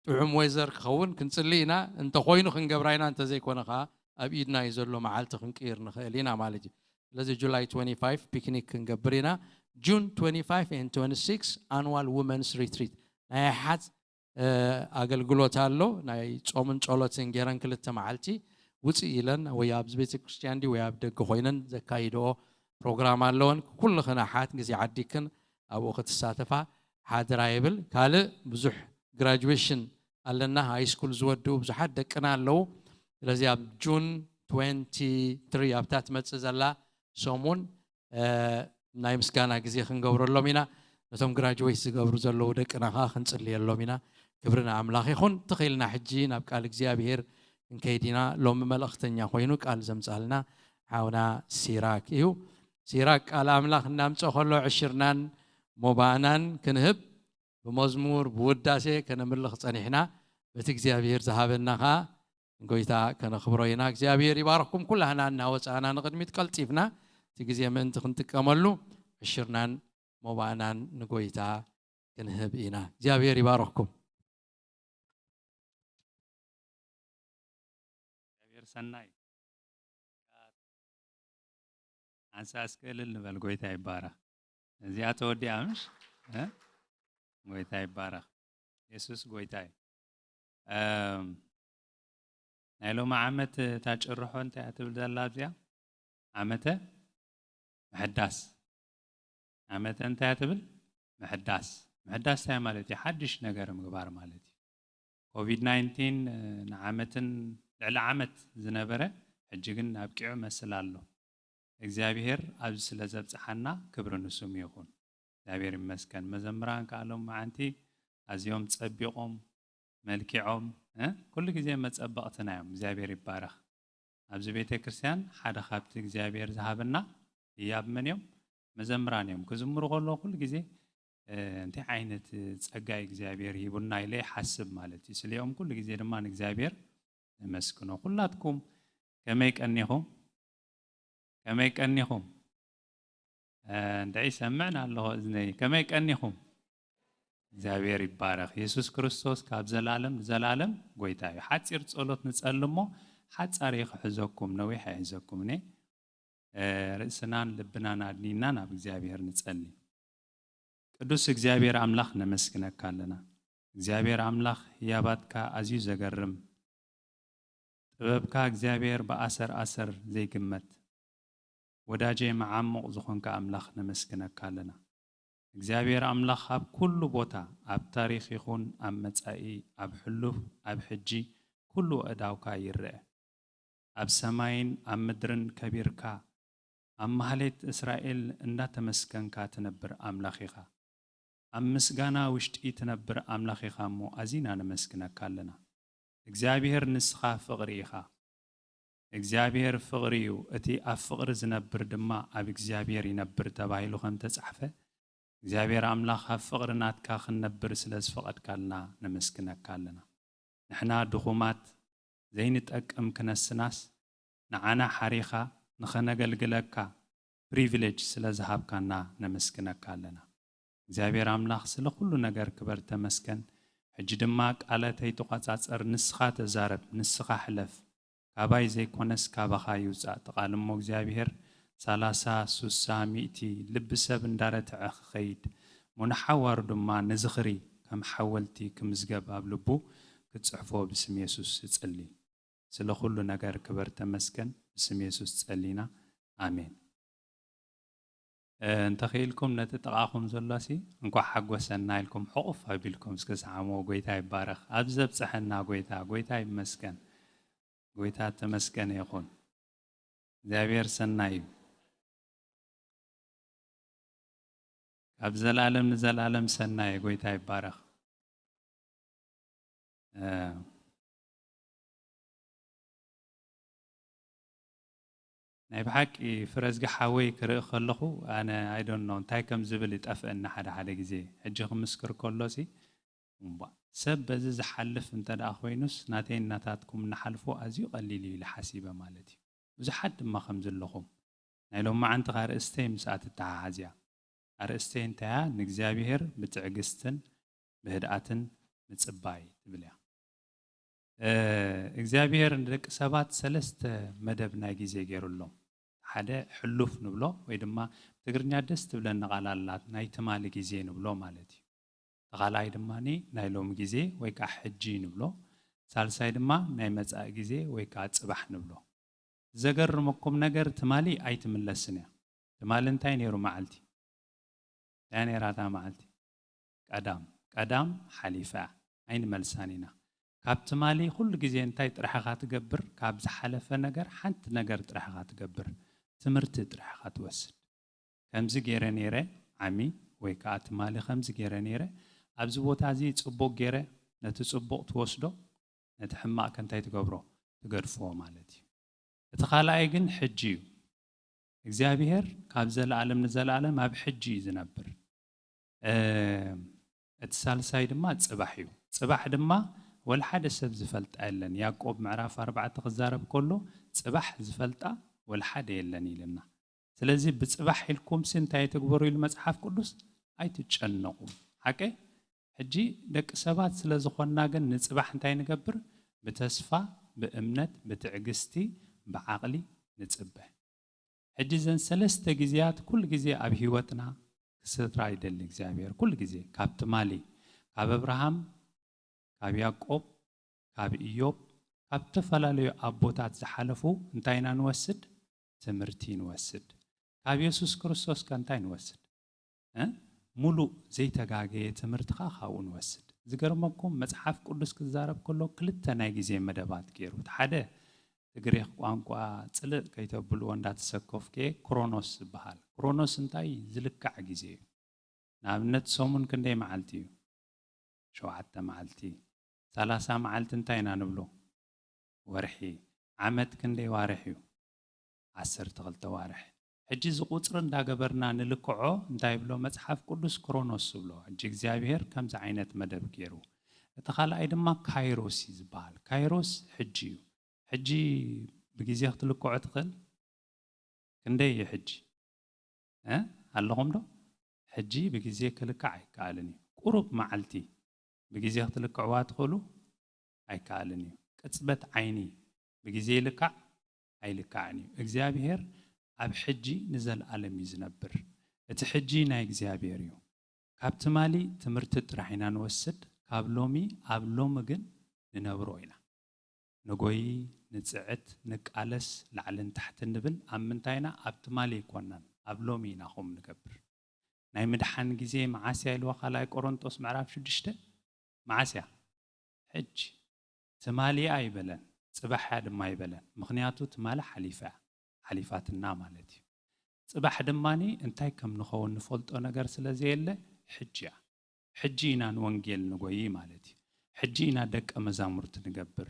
ጥዑም ወይዘር ክኸውን ክንጽሊ ኢና። እንተኾይኑ ክንገብራ ኢና፣ እንተዘይኮነ ኸዓ ኣብ ኢድና እዩ ዘሎ፣ መዓልቲ ክንቅይር ንኽእል ኢና ማለት እዩ። ስለዚ ጁላይ ትዌንቲ ፋይቭ ፒክኒክ ክንገብር ኢና። ጁን ትዌንቲ ፋይቭ and ትዌንቲ ሲክስ ኣኑዋል ውመንስ ሪትሪት፣ ናይ ኣሓት፣ እ፣ ኣገልግሎት ኣሎ። ናይ ጾምን ጸሎትን ገይረን ክልተ መዓልቲ ውጽእ ኢለን ወይ ኣብዚ ቤተ ክርስቲያን ድዩ ወይ ኣብ ደገ ኮይነን ዘካይድኦ ፕሮግራም ኣለወን። ኩልኽን ኣሓት ግዜ ዓዲክን ኣብኡ ክትሳተፋ ሓድራ ይብል። ካልእ ብዙሕ ግራጁዌሽን ኣለና፣ ሃይ ስኩል ዝወድኡ ብዙሓት ደቅና ኣለዉ። ስለዚ ኣብ ጁን ትዌንቲ ትሪ ኣብታ ትመጽእ ዘላ ሰሙን፣ እ፣ ናይ ምስጋና ግዜ ክንገብረሎም ኢና። ነቶም ግራጁዌት ዝገብሩ ዘለዉ ደቅና ኸዓ ክንጽልየሎም ኢና። ክብሪ ንኣምላኽ ይኹን። ተኸኢልና ሕጂ ናብ ቃል እግዚኣብሔር ክንከይድ ኢና። ሎሚ መልእኽተኛ ኮይኑ ቃል ዘምጻልና ሓውና ሲራክ እዩ። ሲራክ ቃል ኣምላኽ እናምጽኦ ከሎ ዕሽርናን ሞባእናን ክንህብ ብመዝሙር ብውዳሴ ከነምልኽ ጸኒሕና። በቲ እግዚኣብሔር ዝሃበና ኸዓ ንጎይታ ከነኽብሮ ኢና። እግዚኣብሔር ይባርኽኩም። ኩላህና እናወጻእና ንቕድሚት ቀልጢፍና እቲ ግዜ ምእንቲ ክንጥቀመሉ ዕሽርናን ሞባእናን ንጎይታ ክንህብ ኢና። እግዚኣብሔር ይባርኽኩም። እግዚኣብሔር ሰናይ። ሓንሳ እስከ እልል ንበል። ጎይታ ይባረኽ። እዚኣ ተወዲኣ ምሽ? እ? ጎይታ ይባረኽ። የሱስ ጎይታ እዩ። እም፣ ናይ ሎሚ ዓመት እታ ጭርሖ እንታይ እያ ትብል ዘላ ኣብዚኣ? ዓመተ ምሕዳስ። ዓመተ እንታይ እያ ትብል? ምሕዳስ። ምሕዳስ እንታይ ማለት እዩ? ሓድሽ ነገር ምግባር ማለት እዩ። ኮቪድ ናይንቲን፣ እ፣ ንዓመትን ልዕሊ ዓመት ዝነበረ ሕጂ ግን ኣብቂዑ መስል ኣሎ። እግዚኣብሔር ኣብዚ ስለ ዘብጽሓና ክብሪ ንስሙ ይኹን። እግዚኣብሔር ይመስገን። መዘምራን ከኣ ሎም መዓንቲ ኣዝዮም ጸቢቖም፣ መልኪዖም፣ እ፣ ኩሉ ግዜ መጸበቕትና እዮም። እግዚኣብሔር ይባረኽ። ኣብዚ ቤተ ክርስቲያን ሓደ ካብቲ እግዚኣብሔር ዝሃበና ህያብ መን እዮም? መዘምራን እዮም። ክዝምሩ ከለዉ ኩሉ ግዜ፣ እ፣ እንታይ ዓይነት ጸጋ እዩ እግዚኣብሔር ሂቡና ኢለ ይሓስብ ማለት እዩ። ስሊኦም ኩሉ ግዜ ድማ ንእግዚኣብሔር ነመስግኖ። ኩላትኩም ከመይ ቀኒኹም? ከመይ ቀኒኹም? እ፣ እንታይ ይሰምዕን ኣለኹ እዝነይ? ከመይ ቀኒኹም? እግዚኣብሔር ይባረኽ። የሱስ ክርስቶስ ካብ ዘላለም ንዘላለም ጎይታ እዩ። ሓጺር ጸሎት ንጸሊ እሞ ሓጻር እየ ክሕዘኩም፣ ነዊሕ ኣይሕዘኩምኒ። እ፣ ርእስናን ልብናን ኣድኒና ናብ እግዚኣብሔር ንጸሊ። ቅዱስ እግዚኣብሔር ኣምላኽ ነመስግነካ ኣለና። እግዚኣብሔር ኣምላኽ ህያባትካ ኣዝዩ ዘገርም፣ ጥበብካ እግዚኣብሔር ብኣሰር ኣሰር ዘይግመት፣ ወዳጄ መዓሙቕ ዝኾንካ ኣምላኽ ነመስግነካ ኣለና። እግዚኣብሔር ኣምላኽ ኣብ ኩሉ ቦታ፣ ኣብ ታሪኽ ይኹን ኣብ መጻኢ፣ ኣብ ሕሉፍ፣ ኣብ ሕጂ፣ ኩሉ ኣእዳውካ ይረአ። ኣብ ሰማይን ኣብ ምድርን ከቢርካ፣ ኣብ ማህሌት እስራኤል እንዳተመስገንካ ትነብር ኣምላኽ ኢኻ። ኣብ ምስጋና ውሽጢ ትነብር ኣምላኽ ኢኻ እሞ ኣዚና ነመስግነካ ኣለና። እግዚኣብሔር ንስኻ ፍቕሪ ኢኻ። እግዚኣብሔር ፍቕሪ እዩ፣ እቲ ኣብ ፍቕሪ ዝነብር ድማ ኣብ እግዚኣብሔር ይነብር ተባሂሉ ከም ተጻሕፈ፣ እግዚኣብሔር ኣምላኽ ኣብ ፍቕሪ ናትካ ክንነብር ስለ ዝፈቐድካልና ነመስግነካ ኣለና። ንሕና ድኹማት ዘይንጠቅም ክነስናስ ንዓና ሓሪኻ ንኸነገልግለካ ፕሪቪሌጅ ስለ ዝሃብካና ነመስግነካ ኣለና። እግዚኣብሔር ኣምላኽ ስለ ኩሉ ነገር ክበር ተመስገን። ሕጂ ድማ ቃለተይ ተቋጻጸር፣ ንስኻ ተዛረብ፣ ንስኻ ሕለፍ፣ ካባይ ዘይኮነስ ካባኻ ይውጻእ። እቲ ቃል እሞ እግዚኣብሔር ሠላሳ፣ ሱሳ፣ ሚእቲ፣ ልቢ ሰብ እንዳረትዐ ክኸይድ፣ እሞ ንሓዋሩ ድማ ንዝኽሪ ከም ሓወልቲ ክምዝገብ ኣብ ልቡ ክትጽሕፎ ብስም የሱስ እጽሊ። ስለ ኩሉ ነገር ክበር ተመስገን። ብስም የሱስ ጸሊና። ኣሜን። እ፣ እንተኽኢልኩም ነቲ ጥቓኹም ዘሎሲ እንኳዕ ሓጎሰና ኢልኩም ሕቑፍ ኣቢልኩም እስከ ሰዓምዎ። ጎይታ ይባረኽ። ኣብዚ ዘብጽሐና ጎይታ፣ ጎይታ ይመስገን። ጎይታ ተመስገነ ይኹን። እግዚኣብሔር ሰናይ እዩ። ካብ ዘላለም ንዘላለም ሰናይ፣ ጎይታ ይባረኽ። እ፣ ናይ ብሓቂ ፍረዝጊ ሓወይ ክርኢ ከለኹ ኣነ፣ I don't know፣ እንታይ ከም ዝብል ይጠፍአኒ ሓደ ሓደ ግዜ። ሕጂ ክምስክር ከሎሲ፣ እምቧ፣ ሰብ በዚ ዝሓልፍ እንተ ደኣ ኮይኑስ ናተይን ናታትኩም ንሓልፎ ኣዝዩ ቀሊል እዩ ኢለ ሓሲበ ማለት እዩ። ብዙሓት ድማ ከም ዘለኹም። ናይ ሎማዓንቲ ከኣ ኣርእስተይ ምስኣ ትተሓሓዝ እያ። ኣርእስተይ እንታይ እያ? ንእግዚኣብሔር ብትዕግስትን ብህድኣትን ምጽባይ ትብል እያ። እ፣ እግዚኣብሔር ንደቂ ሰባት ሰለስተ መደብ ናይ ግዜ ገይሩሎም። ሓደ ሕሉፍ ንብሎ፣ ወይ ድማ ትግርኛ ደስ ትብለኒ ቃል ኣላት፣ ናይ ትማሊ ግዜ ንብሎ ማለት እዩ። እቲ ካልኣይ ድማ ናይ ሎሚ ግዜ ወይ ከዓ ሕጂ ንብሎ። ሳልሳይ ድማ ናይ መጻኢ ግዜ ወይ ከዓ ጽባሕ ንብሎ። ዘገርመኩም ነገር ትማሊ ኣይትምለስን እያ። ትማሊ እንታይ ነይሩ መዓልቲ? እንታይ ነይራ እታ መዓልቲ? ቀዳም። ቀዳም ሓሊፋ እያ። ኣይንመልሳን ኢና። ካብ ትማሊ ኩሉ ግዜ እንታይ ጥራሕ ኢኻ ትገብር? ካብ ዝሓለፈ ነገር ሓንቲ ነገር ጥራሕ ኢኻ ትገብር። ትምህርቲ ጥራሕ ኢኻ ትወስድ። ከምዚ ገይረ ነይረ ዓሚ፣ ወይ ከዓ ትማሊ ከምዚ ገይረ ነይረ፣ ኣብዚ ቦታ እዚ ጽቡቕ ገይረ፣ ነቲ ጽቡቕ ትወስዶ፣ ነቲ ሕማቕ ከ እንታይ ትገብሮ? ትገድፎ ማለት እዩ። እቲ ካልኣይ ግን ሕጂ እዩ። እግዚኣብሔር ካብ ዘለኣለም ንዘለኣለም ኣብ ሕጂ እዩ ዝነብር። እ፣ እቲ ሳልሳይ ድማ ጽባሕ እዩ። ጽባሕ ድማ ወላ ሓደ ሰብ ዝፈልጣ የለን። ያዕቆብ ምዕራፍ ኣርባዕተ ክዛረብ ከሎ፣ ጽባሕ ዝፈልጣ ወላ ሓደ የለን ኢልና። ስለዚ ብጽባሕ ኢልኩምሲ እንታይ ትግበሩ ኢሉ መጽሓፍ ቅዱስ? ኣይትጨነቑ። ሓቀይ? ሕጂ ደቂ ሰባት ስለ ዝኾንና ግን ንጽባሕ እንታይ ንገብር? ብተስፋ፣ ብእምነት፣ ብትዕግስቲ፣ ብዓቕሊ ንጽበ። ሕጂ እዘን ሰለስተ ግዜያት ኩሉ ግዜ ኣብ ህይወትና ክሰትራ ይደሊ እግዚኣብሔር። ኩሉ ግዜ ካብ ትማሊ፣ ካብ ኣብርሃም፣ ካብ ያዕቆብ፣ ካብ ኢዮብ፣ ካብ ዝተፈላለዩ ኣቦታት ዝሓለፉ እንታይ ኢና ንወስድ? ትምህርቲ ንወስድ። ካብ የሱስ ክርስቶስ ከ እንታይ ንወስድ? እ? ሙሉእ ዘይተጋገየ ትምህርቲ ኸዓ ካብኡ ንወስድ። ዝገርመኩም መጽሓፍ ቅዱስ ክዛረብ ከሎ ክልተ ናይ ግዜ መደባት ገይሩ። እቲ ሓደ እቲ ግሪኽ ቋንቋ ጽልእ ከይተብልዎ እንዳተሰከፍኩ እየ፣ ክሮኖስ ዝበሃል። ክሮኖስ እንታይ? ዝልካዕ ግዜ እዩ። ንኣብነት ሰሙን ክንደይ መዓልቲ እዩ? ሸውዓተ መዓልቲ። ሰላሳ መዓልቲ እንታይ ኢና ንብሎ? ወርሒ። ዓመት ክንደይ ዋርሕ እዩ? ዓሰርተ ክልተ ዋርሕ። ሕጂ እዚ ቁጽሪ እንዳገበርና ንልክዖ እንታይ ይብሎ መጽሓፍ ቅዱስ? ክሮኖስ ይብሎ። ሕጂ እግዚኣብሔር ከምዚ ዓይነት መደብ ገይሩ። እቲ ካልኣይ ድማ ካይሮስ እዩ ዝበሃል። ካይሮስ ሕጂ እዩ። ሕጂ ብግዜ ክትልክዖ ትኽእል? ክንደይ እዩ ሕጂ? እ? ኣለኹም ዶ? ሕጂ ብግዜ ክልካዕ ኣይከኣልን እዩ። ቁሩብ መዓልቲ ብግዜ ክትልክዕዋ ትኽእሉ? ኣይከኣልን እዩ። ቅጽበት ዓይኒ ብግዜ ይልካዕ? ኣይልካዕን እዩ። እግዚኣብሔር ኣብ ሕጂ ንዘለኣለም እዩ ዝነብር። እቲ ሕጂ ናይ እግዚኣብሔር እዩ። ካብ ትማሊ ትምህርቲ ጥራሕ ኢና ንወስድ፣ ካብ ሎሚ፣ ኣብ ሎሚ ግን ንነብሮ ኢና። ንጎዪ፣ ንጽዕት፣ ንቃለስ፣ ላዕልን ታሕትን ንብል። ኣብ ምንታይ ኢና? ኣብ ትማሊ ኣይኮናን፣ ኣብ ሎሚ ኢና ከምኡ ንገብር። ናይ ምድሓን ግዜ መዓስ እያ ኢልዋ ካልኣይ ቆሮንጦስ ምዕራፍ ሽዱሽተ? መዓስ እያ? ሕጂ። ትማሊ እያ ኣይበለን፣ ጽባሕ እያ ድማ ኣይበለን። ምኽንያቱ ትማሊ ሓሊፋ እያ፣ ሓሊፋትና ማለት እዩ። ጽባሕ ድማኒ እንታይ ከም ንኸውን ንፈልጦ ነገር ስለ ዘየለ፣ ሕጂ እያ። ሕጂ ኢና ንወንጌል ንጎዪ ማለት እዩ። ሕጂ ኢና ደቀ መዛሙርቲ ንገብር።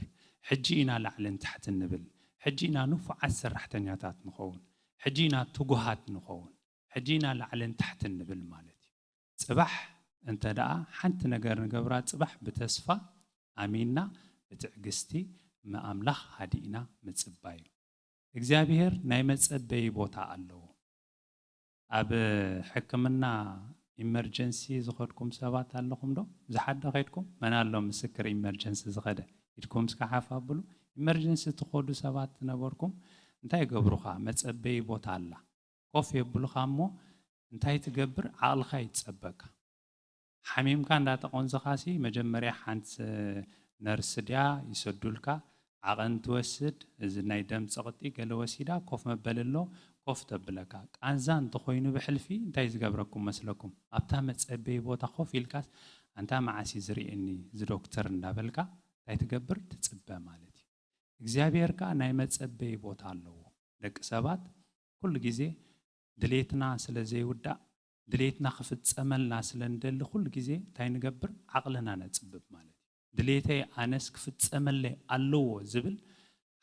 ሕጂ ኢና ላዕልን ታሕትን ንብል። ሕጂ ኢና ንፉዓት ሰራሕተኛታት ንኸውን። ሕጂ ኢና ትጉሃት ንኸውን። ሕጂ ኢና ላዕልን ታሕትን ንብል ማለት እዩ። ጽባሕ እንተ ደኣ ሓንቲ ነገር ንገብራ፣ ጽባሕ ብተስፋ ኣሚንና ብትዕግስቲ ንኣምላኽ ሃዲእና ምጽባይ እዩ። እግዚኣብሔር ናይ መጸበዪ ቦታ ኣለዎ። ኣብ ሕክምና ኢመርጀንሲ ዝኸድኩም ሰባት ኣለኹም ዶ? ዝሓደ ኸድኩም? መን ኣሎ ምስክር ኢመርጀንሲ ዝኸደ? ኢድኩም እስከ ሓፍ ኣብሉ። ኢመርጀንሲ ትኸዱ ሰባት ዝነበርኩም እንታይ ይገብሩኻ? መጸበዪ ቦታ ኣላ። ኮፍ የብሉኻ እሞ እንታይ ትገብር? ዓቕልኻ ይጸበካ። ሓሚምካ እንዳተቖንዘኻሲ መጀመርያ ሓንቲ ነርስ ድያ ይሰዱልካ፣ ዓቐን ትወስድ፣ እዚ ናይ ደም ጸቕጢ ገለ ወሲዳ ኮፍ መበሊ ኣሎ፣ ኮፍ ተብለካ። ቃንዛ እንተኾይኑ ብሕልፊ እንታይ ዝገብረኩም መስለኩም? ኣብታ መጸበዪ ቦታ ኮፍ ኢልካስ ኣንታ መዓስ እዩ ዝርእየኒ እዚ ዶክተር እንዳበልካ እንታይ ትገብር? ትጽበ ማለት እዩ። እግዚኣብሔር ከኣ ናይ መጸበዪ ቦታ ኣለዎ። ደቂ ሰባት ኩሉ ግዜ ድሌትና ስለ ዘይውዳእ፣ ድሌትና ክፍጸመልና ስለ ንደሊ ኩሉ ግዜ እንታይ ንገብር? ዓቕልና ነጽብብ ማለት እዩ። ድሌተይ ኣነስ ክፍጸመለይ ኣለዎ ዝብል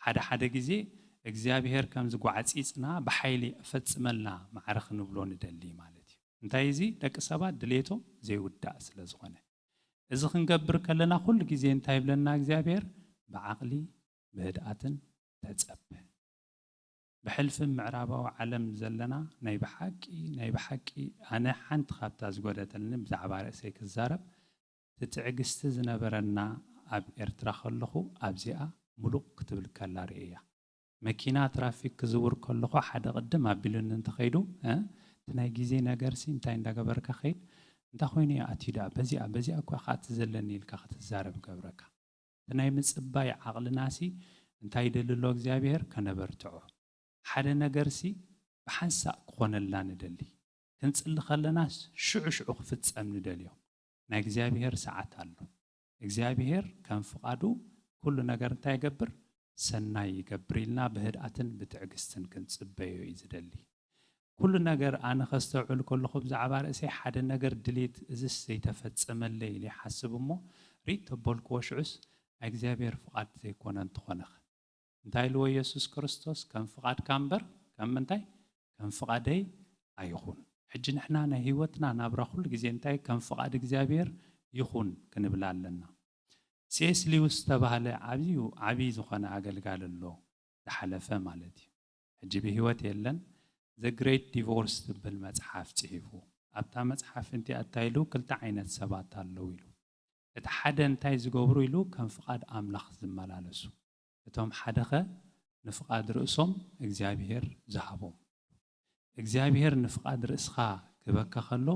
ሓደ ሓደ ግዜ እግዚኣብሔር ከምዚ ጓዕጺጽና ብሓይሊ ፈጽመልና ማዕረ ክንብሎ ንደሊ ማለት እዩ። እንታይ እዚ? ደቂ ሰባት ድሌቶም ዘይውዳእ ስለ ዝኾነ። እዚ ክንገብር ከለና ኩሉ ግዜ እንታይ ይብለና እግዚኣብሔር? ብዓቕሊ ብህድኣትን ተጸበ። ብሕልፊ ምዕራባዊ ዓለም ዘለና ናይ ብሓቂ፣ ናይ ብሓቂ ኣነ ሓንቲ ካብታ ዝጎደተልኒ ብዛዕባ ርእሰይ ክዛረብ፣ እቲ ትዕግስቲ ዝነበረና ኣብ ኤርትራ ከለኹ ኣብዚኣ ምሉቕ ክትብል ከላ ርእያ። መኪና ትራፊክ ክዝውር ከለኹ ሓደ ቅድም ኣቢሉኒ እንተኸይዱ፣ እ፣ እቲ ናይ ግዜ ነገርሲ እንታይ እንዳገበርካ ከይድ፣ እንታይ ኮይኑ እየ ኣትዩ ደኣ፣ በዚኣ፣ በዚኣ እኳ ከኣቲ ዘለኒ ኢልካ ክትዛረብ ይገብረካ። እቲ ናይ ምጽባይ ዓቕልናሲ እንታይ ይደሊ ኣሎ እግዚኣብሔር? ከነበርትዖ። ሓደ ነገርሲ ብሓንሳእ ክኾነልና ንደሊ። ክንጽሊ ከለናስ ሽዑ ሽዑ ክፍጸም ንደልዮ። ናይ እግዚኣብሔር ሰዓት ኣሎ። እግዚኣብሔር ከም ፍቓዱ ኩሉ ነገር እንታይ ይገብር? ሰናይ ይገብር ኢልና ብህድኣትን ብትዕግስትን ክንጽበዮ እዩ ዝደሊ። ኩሉ ነገር ኣነ ከስተውዕል ከለኹ ብዛዕባ ርእሰይ ሓደ ነገር ድሌት እዝስ ዘይተፈጸመለይ ኢለ ይሓስብ እሞ ርኢት ተበልክዎ ሽዑስ ናይ እግዚኣብሔር ፍቓድ ዘይኮነ እንተኾነኸ? እንታይ ኢልዎ የሱስ ክርስቶስ? ከም ፍቓድካ እምበር ከም ምንታይ? ከም ፍቓደይ ኣይኹን። ሕጂ ንሕና ናይ ህይወትና ናብራ ኩሉ ግዜ እንታይ ከም ፍቓድ እግዚኣብሔር ይኹን ክንብል ኣለና። ሴስ ሊውስ ዝተባህለ ዓብዩ ዓብዪ ዝኾነ ኣገልጋሊ ኣሎ ዝሓለፈ ማለት እዩ። ሕጂ ብህይወት የለን። The Great Divorce ትብል መጽሓፍ ጽሒፉ። ኣብታ መጽሓፍ እንቲኣ እንታይ ኢሉ? ክልተ ዓይነት ሰባት ኣለዉ ኢሉ። እቲ ሓደ እንታይ ዝገብሩ ኢሉ? ከም ፍቓድ ኣምላኽ ዝመላለሱ። እቶም ሓደኸ ንፍቓድ ርእሶም እግዚኣብሔር ዝሃቦም። እግዚኣብሔር ንፍቓድ ርእስኻ ክህበካ ከሎ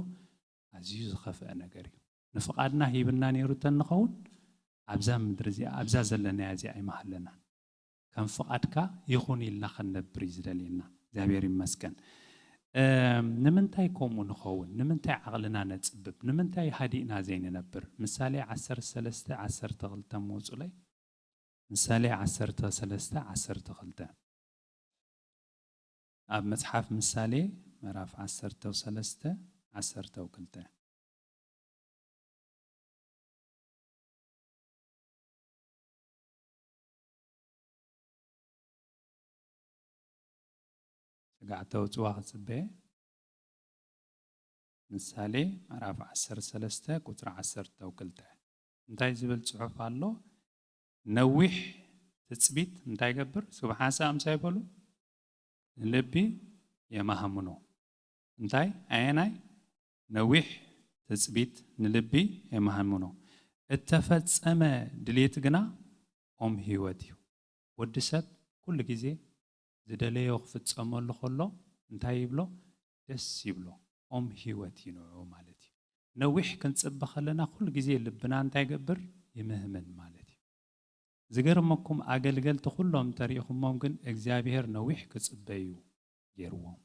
ኣዝዩ ዝኸፍአ ነገር እዩ። ንፍቓድና ሂብና ነይሩ ተንኸውን ኣብዛ ምድሪ እዚኣ ኣብዛ ዘለናያ እዚኣ ኣይመሃለናን። ከም ፍቓድካ ይኹን ኢልና ክንነብር እዩ ዝደልየና። እግዚኣብሔር ይመስገን። እም፣ ንምንታይ ከምኡ ንኸውን? ንምንታይ ዓቕልና ነጽብብ? ንምንታይ ሃዲእና ዘይንነብር? ምሳሌ ዓሰርተ ሰለስተ ዓሰርተ ክልተ ምውጹለይ። ምሳሌ ዓሰርተ ሰለስተ ዓሰርተ ክልተ። ኣብ መጽሓፍ ምሳሌ ምዕራፍ ዓሰርተ ሰለስተ ዓሰርተ ክልተ። ስጋዕ ተውጽዋ ክጽበ። ምሳሌ ምዕራፍ ዓሰርተ ሰለስተ ቁጽሪ ዓሰርተ ክልተ እንታይ ዝብል ጽሑፍ ኣሎ? ነዊሕ ትጽቢት እንታይ ይገብር? ስብሓንሳ ኣምሳይ በሉ። ንልቢ የማህምኖ። እንታይ? ኣየናይ? ነዊሕ ትጽቢት ንልቢ የማህምኖ። እተፈጸመ ድሌት ግና ኦም ህይወት እዩ። ወዲ ሰብ ኩሉ ግዜ ዝደለዮ ክፍጸመሉ ከሎ እንታይ ይብሎ? ደስ ይብሎ። ኦም ህይወት እዩ ንዕኡ ማለት እዩ። ነዊሕ ክንጽበ ከለና ኩሉ ግዜ ልብና እንታይ ይገብር? ይምህምን ማለት እዩ። ዝገርመኩም ኣገልገልቲ ኩሎም ተሪኢኹሞም ግን እግዚኣብሔር ነዊሕ ክጽበዩ ገይርዎም።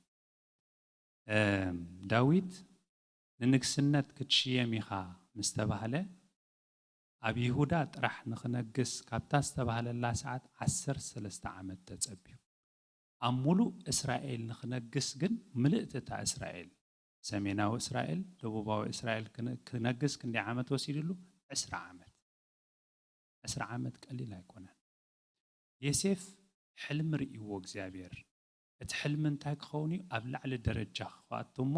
እም፣ ዳዊት ንንግስነት ክትሽየም ኢኻ ምስ ተባህለ ኣብ ይሁዳ ጥራሕ ንኽነግስ ካብታ ዝተባህለላ ሰዓት ዓሰርተ ሰለስተ ዓመት ተጸብዩ። ኣብ ሙሉእ እስራኤል ንኽነግስ ግን ምልእቲ እታ እስራኤል፣ ሰሜናዊ እስራኤል፣ ደቡባዊ እስራኤል ክነ-፣ ክነግስ ክንደይ ዓመት ወሲድሉ? ዕስራ ዓመት። ዕስራ ዓመት ቀሊል ኣይኮነን። ዮሴፍ ሕልሚ ርእይዎ እግዚኣብሔር። እቲ ሕልሚ እንታይ ክኸውን እዩ? ኣብ ላዕሊ ደረጃ ክኣቱ እሞ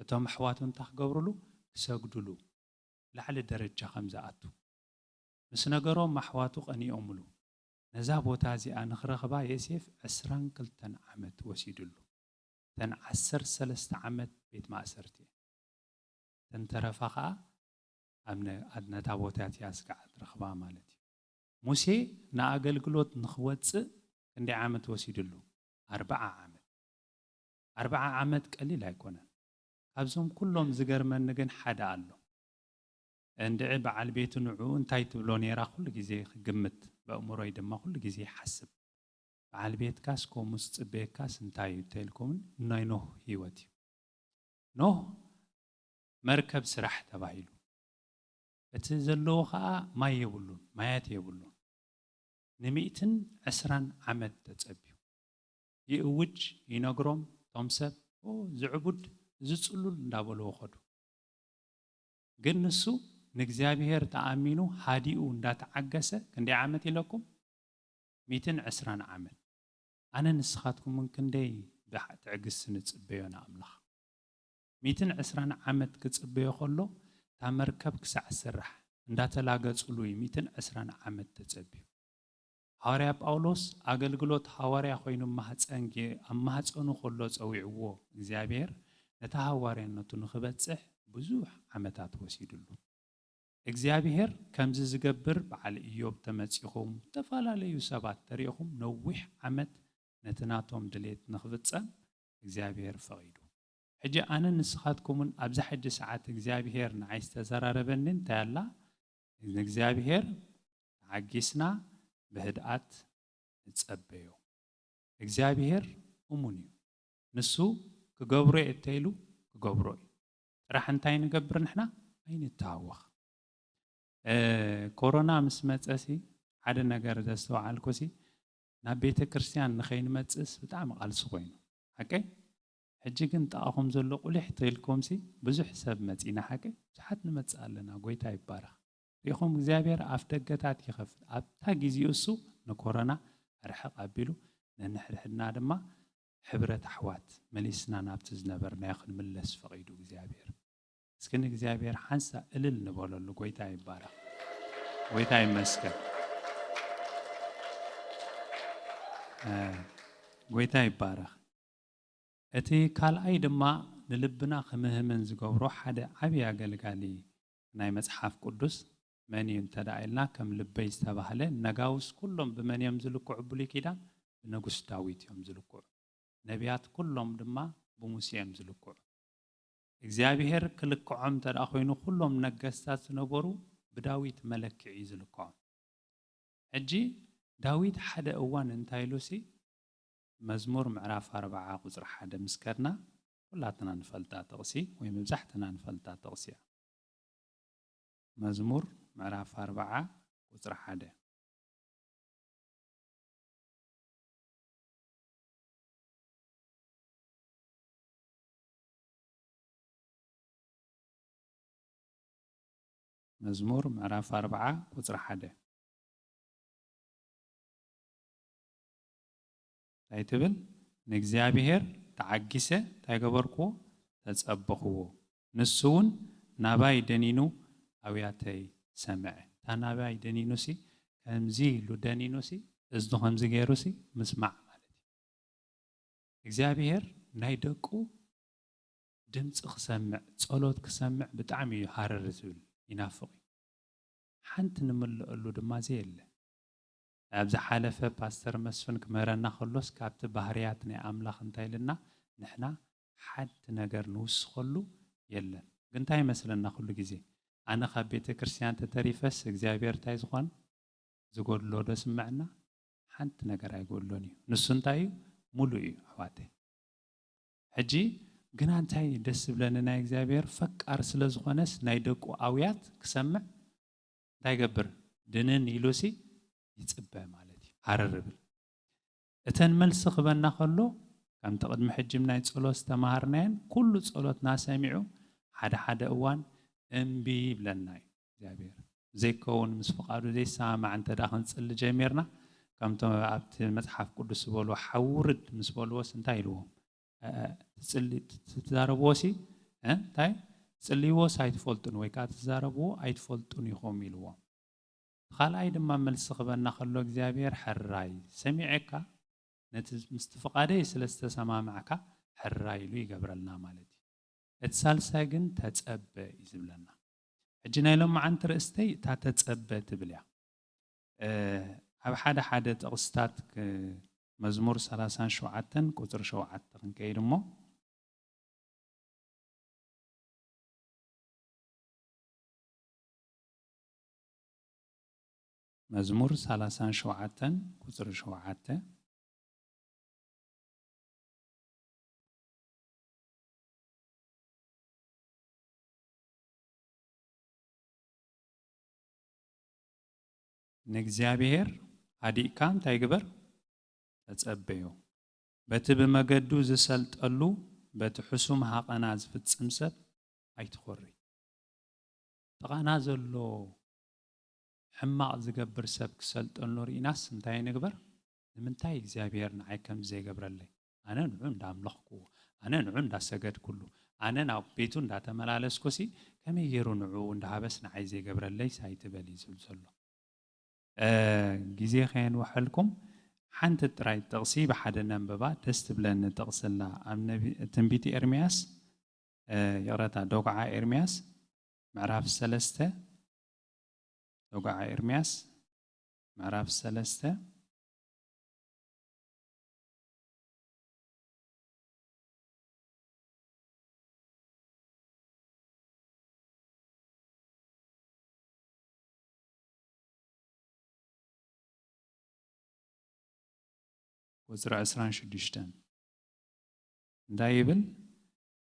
እቶም ኣሕዋቱ እንታይ ክገብርሉ? ክሰግድሉ። ላዕሊ ደረጃ ከም ዝኣቱ። ምስ ነገሮም ኣሕዋቱ ቀኒኦምሉ። ነዛ ቦታ እዚኣ ንኽረኽባ ዮሴፍ ዕስራን ክልተን ዓመት ወሲድሉ። እተን ዓሰርተ ሰለስተ ዓመት ቤት ማእሰርቲ እየን። እተን ተረፋ ኸዓ ኣብ ነ-፣ ኣብ ነታ ቦታ እቲኣ ስጋዕ ትረኽባ ማለት እዩ። ሙሴ ንኣገልግሎት ንኽወፅእ ክንደይ ዓመት ወሲድሉ? ኣርብዓ ዓመት። ኣርብዓ ዓመት ቀሊል ኣይኮነን። ካብዞም ኩሎም ዝገርመኒ ግን ሓደ ኣሎ። እንድዒ በዓል ቤቱ ንዕኡ እንታይ ትብሎ ነይራ ኩሉ ግዜ ክግምት፣ በእምሮይ ድማ ኩሉ ግዜ ይሓስብ። በዓል ቤትካስ ከምኡ ዝጽበየካስ እንታይ እዩ እንተኢልኩምን፣ ናይ ኖህ ህይወት እዩ። ኖህ መርከብ ስራሕ ተባሂሉ። እቲ ዘለዎ ኸኣ ማይ የብሉን፣ ማያት የብሉን። ንሚእትን ዕስራን ዓመት ተጸብዩ። ይእውጅ፣ ይነግሮም፣ እቶም ሰብ፣ "ኦ፣ ዝዕቡድ፣ እዚ ጽሉል" እንዳበልዎ ኸዱ። ግን ንሱ ንእግዚኣብሔር ተኣሚኑ ሃዲኡ እንዳተዓገሰ ክንደይ ዓመት ኢለኩም? ሚእትን ዕስራን ዓመት። ኣነ ንስኻትኩምን ክንደይ ብሓ-፣ ትዕግስቲ ንጽበዮ ንኣምላኽ። ሚእትን ዕስራን ዓመት ክጽበዮ ከሎ፣ እታ መርከብ ክሳዕ ትስራሕ እንዳተላገጹሉ እዩ ሚእትን ዕስራን ዓመት ተጸብዩ። ሃዋርያ ጳውሎስ ኣገልግሎት ሃዋርያ ኮይኑ ማህጸን ጌ-፣ ኣብ ማህጸኑ ከሎ ጸዊዕዎ እግዚኣብሔር፣ ነቲ ሃዋርያነቱ ንኽበጽሕ ብዙሕ ዓመታት ወሲድሉ። እግዚኣብሔር ከምዚ ዝገብር በዓል ኢዮብ ተመጺኹም፣ ዝተፈላለዩ ሰባት ተሪእኹም፣ ነዊሕ ዓመት ነቲ ናቶም ድሌት ንኽፍጸም እግዚኣብሔር ፈቒዱ። ሕጂ ኣነን ንስኻትኩምን ኣብዛ ሕጂ ሰዓት እግዚኣብሔር ንዓይ ዝተዘራረበኒ እንታይ ኣላ? ንእግዚኣብሔር ተዓጊስና ብህድኣት ንጸበዮ። እግዚኣብሔር እሙን እዩ። ንሱ ክገብሮ እየ እንተኢሉ ክገብሮ እዩ። ጥራሕ እንታይ ንገብር ንሕና? ኣይንተሃወኽ። እ፣ ኮሮና ምስ መጸሲ ሓደ ነገር ዘስተውዓልኩሲ፣ ናብ ቤተ ክርስቲያን ንኸይንመጽእስ ብጣዕሚ ቃልሲ ኮይኑ። ሓቀይ? ሕጂ ግን ጥቓኹም ዘሎ ቁሊሕ ተኢልኩምሲ ብዙሕ ሰብ መጺና ሓቀይ? ብዙሓት ንመጽእ ኣለና። ጎይታ ይባረኽ። ሪኢኹም እግዚኣብሔር ኣፍ ደገታት ይኸፍት። ኣብታ ግዜኡ እሱ ንኮሮና ርሕቕ ኣቢሉ ነንሕድሕድና ድማ ሕብረት ኣሕዋት መሊስና ናብቲ ዝነበርናዮ ክንምለስ ፈቒዱ እግዚኣብሔር። እስኪ ንእግዚኣብሔር ሓንሳ እልል ንበለሉ። ጎይታ ይባረኽ። ጎይታ ይመስገን። እ፣ ጎይታ ይባረኽ። እቲ ካልኣይ ድማ ንልብና ክምህምን ዝገብሮ ሓደ ዓብዪ ኣገልጋሊ ናይ መጽሓፍ ቅዱስ መን እዩ እንተ ደኣ ኢልና፣ ከም ልበይ ዝተባህለ ነጋውስ ኩሎም ብመን እዮም ዝልክዑ? ብሉይ ኪዳን ብንጉስ ዳዊት እዮም ዝልክዑ። ነቢያት ኩሎም ድማ ብሙሴ እዮም ዝልክዑ። እግዚኣብሔር ክልክዖም እንተ ደኣ ኮይኑ፣ ኩሎም ነገስታት ዝነበሩ ብዳዊት መለክዒ እዩ ዝልክዖም። ሕጂ ዳዊት ሓደ እዋን እንታይ ኢሉሲ፣ መዝሙር ምዕራፍ ኣርብዓ ቁጽሪ ሓደ ምስ ከድና፣ ኩላትና ንፈልጣ ጥቕሲ ወይ መብዛሕትና ንፈልጣ ጥቕሲ እያ። መዝሙር ምዕራፍ ኣርብዓ ቁጽሪ ሓደ። መዝሙር ምዕራፍ ኣርብዓ ቁጽሪ ሓደ። እንታይ ትብል? ንእግዚኣብሔር ተዓጊሰ እንታይ ገበርክዎ? ተጸበኽዎ። ንሱ እውን ናባይ ደኒኑ ኣውያተይ ሰምዐ። እታ ናባይ ደኒኑሲ፣ ከምዚ ኢሉ ደኒኑሲ፣ እዝኑ ከምዚ ገይሩሲ ምስማዕ ማለት እዩ። እግዚኣብሔር ናይ ደቁ ድምፂ ክሰምዕ፣ ጸሎት ክሰምዕ ብጣዕሚ እዩ ሃረር ዝብል፣ ይናፍቕ እዩ። ሓንቲ ንምልአሉ ድማ ዘየለ። ኣብ ዝሓለፈ ፓስተር መስፍን ክምህረና ከሎስ፣ ካብቲ ባህርያት ናይ ኣምላኽ እንታይ ኢልና፣ ንሕና ሓንቲ ነገር ንውስኸሉ የለን። ግን እንታይ ይመስለና ኩሉ ግዜ? ኣነ ካብ ቤተ ክርስቲያን ተተሪፈስ እግዚኣብሔር እንታይ ዝኾን ዝጎድሎ ዶ ስምዐና? ሓንቲ ነገር ኣይጎድሎን እዩ። ንሱ እንታይ እዩ? ሙሉእ እዩ፣ ኣሕዋተይ። ሕጂ ግና እንታይ ደስ ዝብለኒ፣ ናይ እግዚኣብሔር ፈቃር ስለ ዝኾነስ፣ ናይ ደቁ ኣውያት ክሰምዕ እንታይ ይገብር? ድንን ኢሉሲ ይጽበ ማለት እዩ። ሃረር ይብል። እተን መልሲ ክበና ከሎ፣ ከምቲ ቅድሚ ሕጂ ናይ ጸሎት ዝተማሃርናየን፣ ኩሉ ጸሎትና ሰሚዑ፣ ሓደ ሓደ እዋን እምቢ ይብለና እዩ እግዚኣብሔር። ዘይከውን፣ ምስ ፍቓዱ ዘይሰማማዕ እንተ ደኣ ክንጽሊ ጀሚርና፣ ከምቶም ኣብቲ መጽሓፍ ቅዱስ ዝበልዎ፣ "ሓውርድ" ምስ በልዎስ እንታይ ኢልዎም? እ፣ ትጽሊ-፣ ት-፣ ትዛረብዎሲ፣ እ፣ እንታይ? ትጽልይዎስ ኣይትፈልጡን፣ ወይ ከኣ ትዛረብዎ ኣይትፈልጡን ኢኹም ኢልዎም። ካልኣይ ድማ መልሲ ክበና ከሎ እግዚኣብሔር፣ "ሕራይ ሰሚዔካ፣ ነቲ ምስቲ ፍቓደይ ስለ ዝተሰማማዕካ ሕራይ" ኢሉ ይገብረልና ማለት እዩ። እቲ ሳልሳይ ግን ተጸበ እዩ ዝብለና። ሕጂ ናይ ሎማዓንቲ ርእስተይ እታ ተጸበ ትብል እያ። ኣብ ሓደ ሓደ ጥቕስታት መዝሙር ሰላሳን ሸውዓተን ቁፅሪ ሸውዓተ ክንከይድ እሞ፣ መዝሙር ሰላሳን ሸውዓተን ቁፅሪ ሸውዓተ። ንእግዚኣብሔር ሃዲእካ እንታይ ግበር? ተጸበዮ። በቲ ብመገዱ ዝሰልጠሉ፣ በቲ ሕሱም ሃቐና ዝፍጽም ሰብ ኣይትኾሪ። ጥቓና ዘሎ ሕማቕ ዝገብር ሰብ ክሰልጠሉ ርኢናስ እንታይ ንግበር? ንምንታይ እግዚኣብሔር ንዓይ ከምዚ ዘይገብረለይ? ኣነ ንዑ እንዳምለኽኩዎ፣ ኣነ ንዑ እንዳሰገድኩሉ፣ ኣነ ናብ ቤቱ እንዳተመላለስኩሲ ከመይ ገይሩ ንዑ እንዳሃበስ ንዓይ ዘይገብረለይ ሳይትበል እዩ ዝብል ዘሎ። ግዜ ከየንውሐልኩም ሓንቲ ጥራይ ጥቕሲ ብሓደ ነንብባ። ደስ ትብለኒ ጥቕስላ ኣብ ትንቢት ኤርምያስ፣ ይቕረታ፣ ዶግዓ ኤርምያስ ምዕራፍ ሰለስተ፣ ዶግዓ ኤርምያስ ምዕራፍ ሰለስተ፣ ቁፅሪ ዕስራን ሽዱሽተን እንታይ ይብል?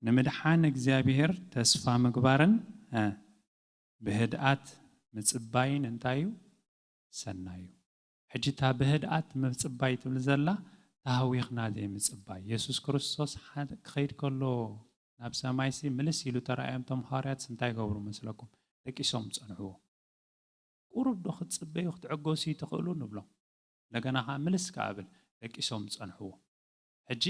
ንምድሓን እግዚኣብሔር ተስፋ ምግባርን፣ እ፣ ብህድኣት ምጽባይን እንታይ እዩ? ሰናይ እዩ። ሕጂ እታ ብህድኣት ምጽባይ ትብል ዘላ፣ ተሃዊኽና ዘይምጽባይ። የሱስ ክርስቶስ ሓደ ክኸይድ ከሎ ናብ ሰማይሲ ምልስ ኢሉ ተራእዮም፣ እቶም ሃዋርያትስ እንታይ ገብሩ መስለኩም? ደቂሶም ጸንሕዎ። ቁሩብ ዶ ክትጽበዩ ክትዕገሱ ትኽእሉ ንብሎም። እንደገና ኸዓ ምልስ ከኣ ብል፣ ደቂሶም ጸንሕዎ። ሕጂ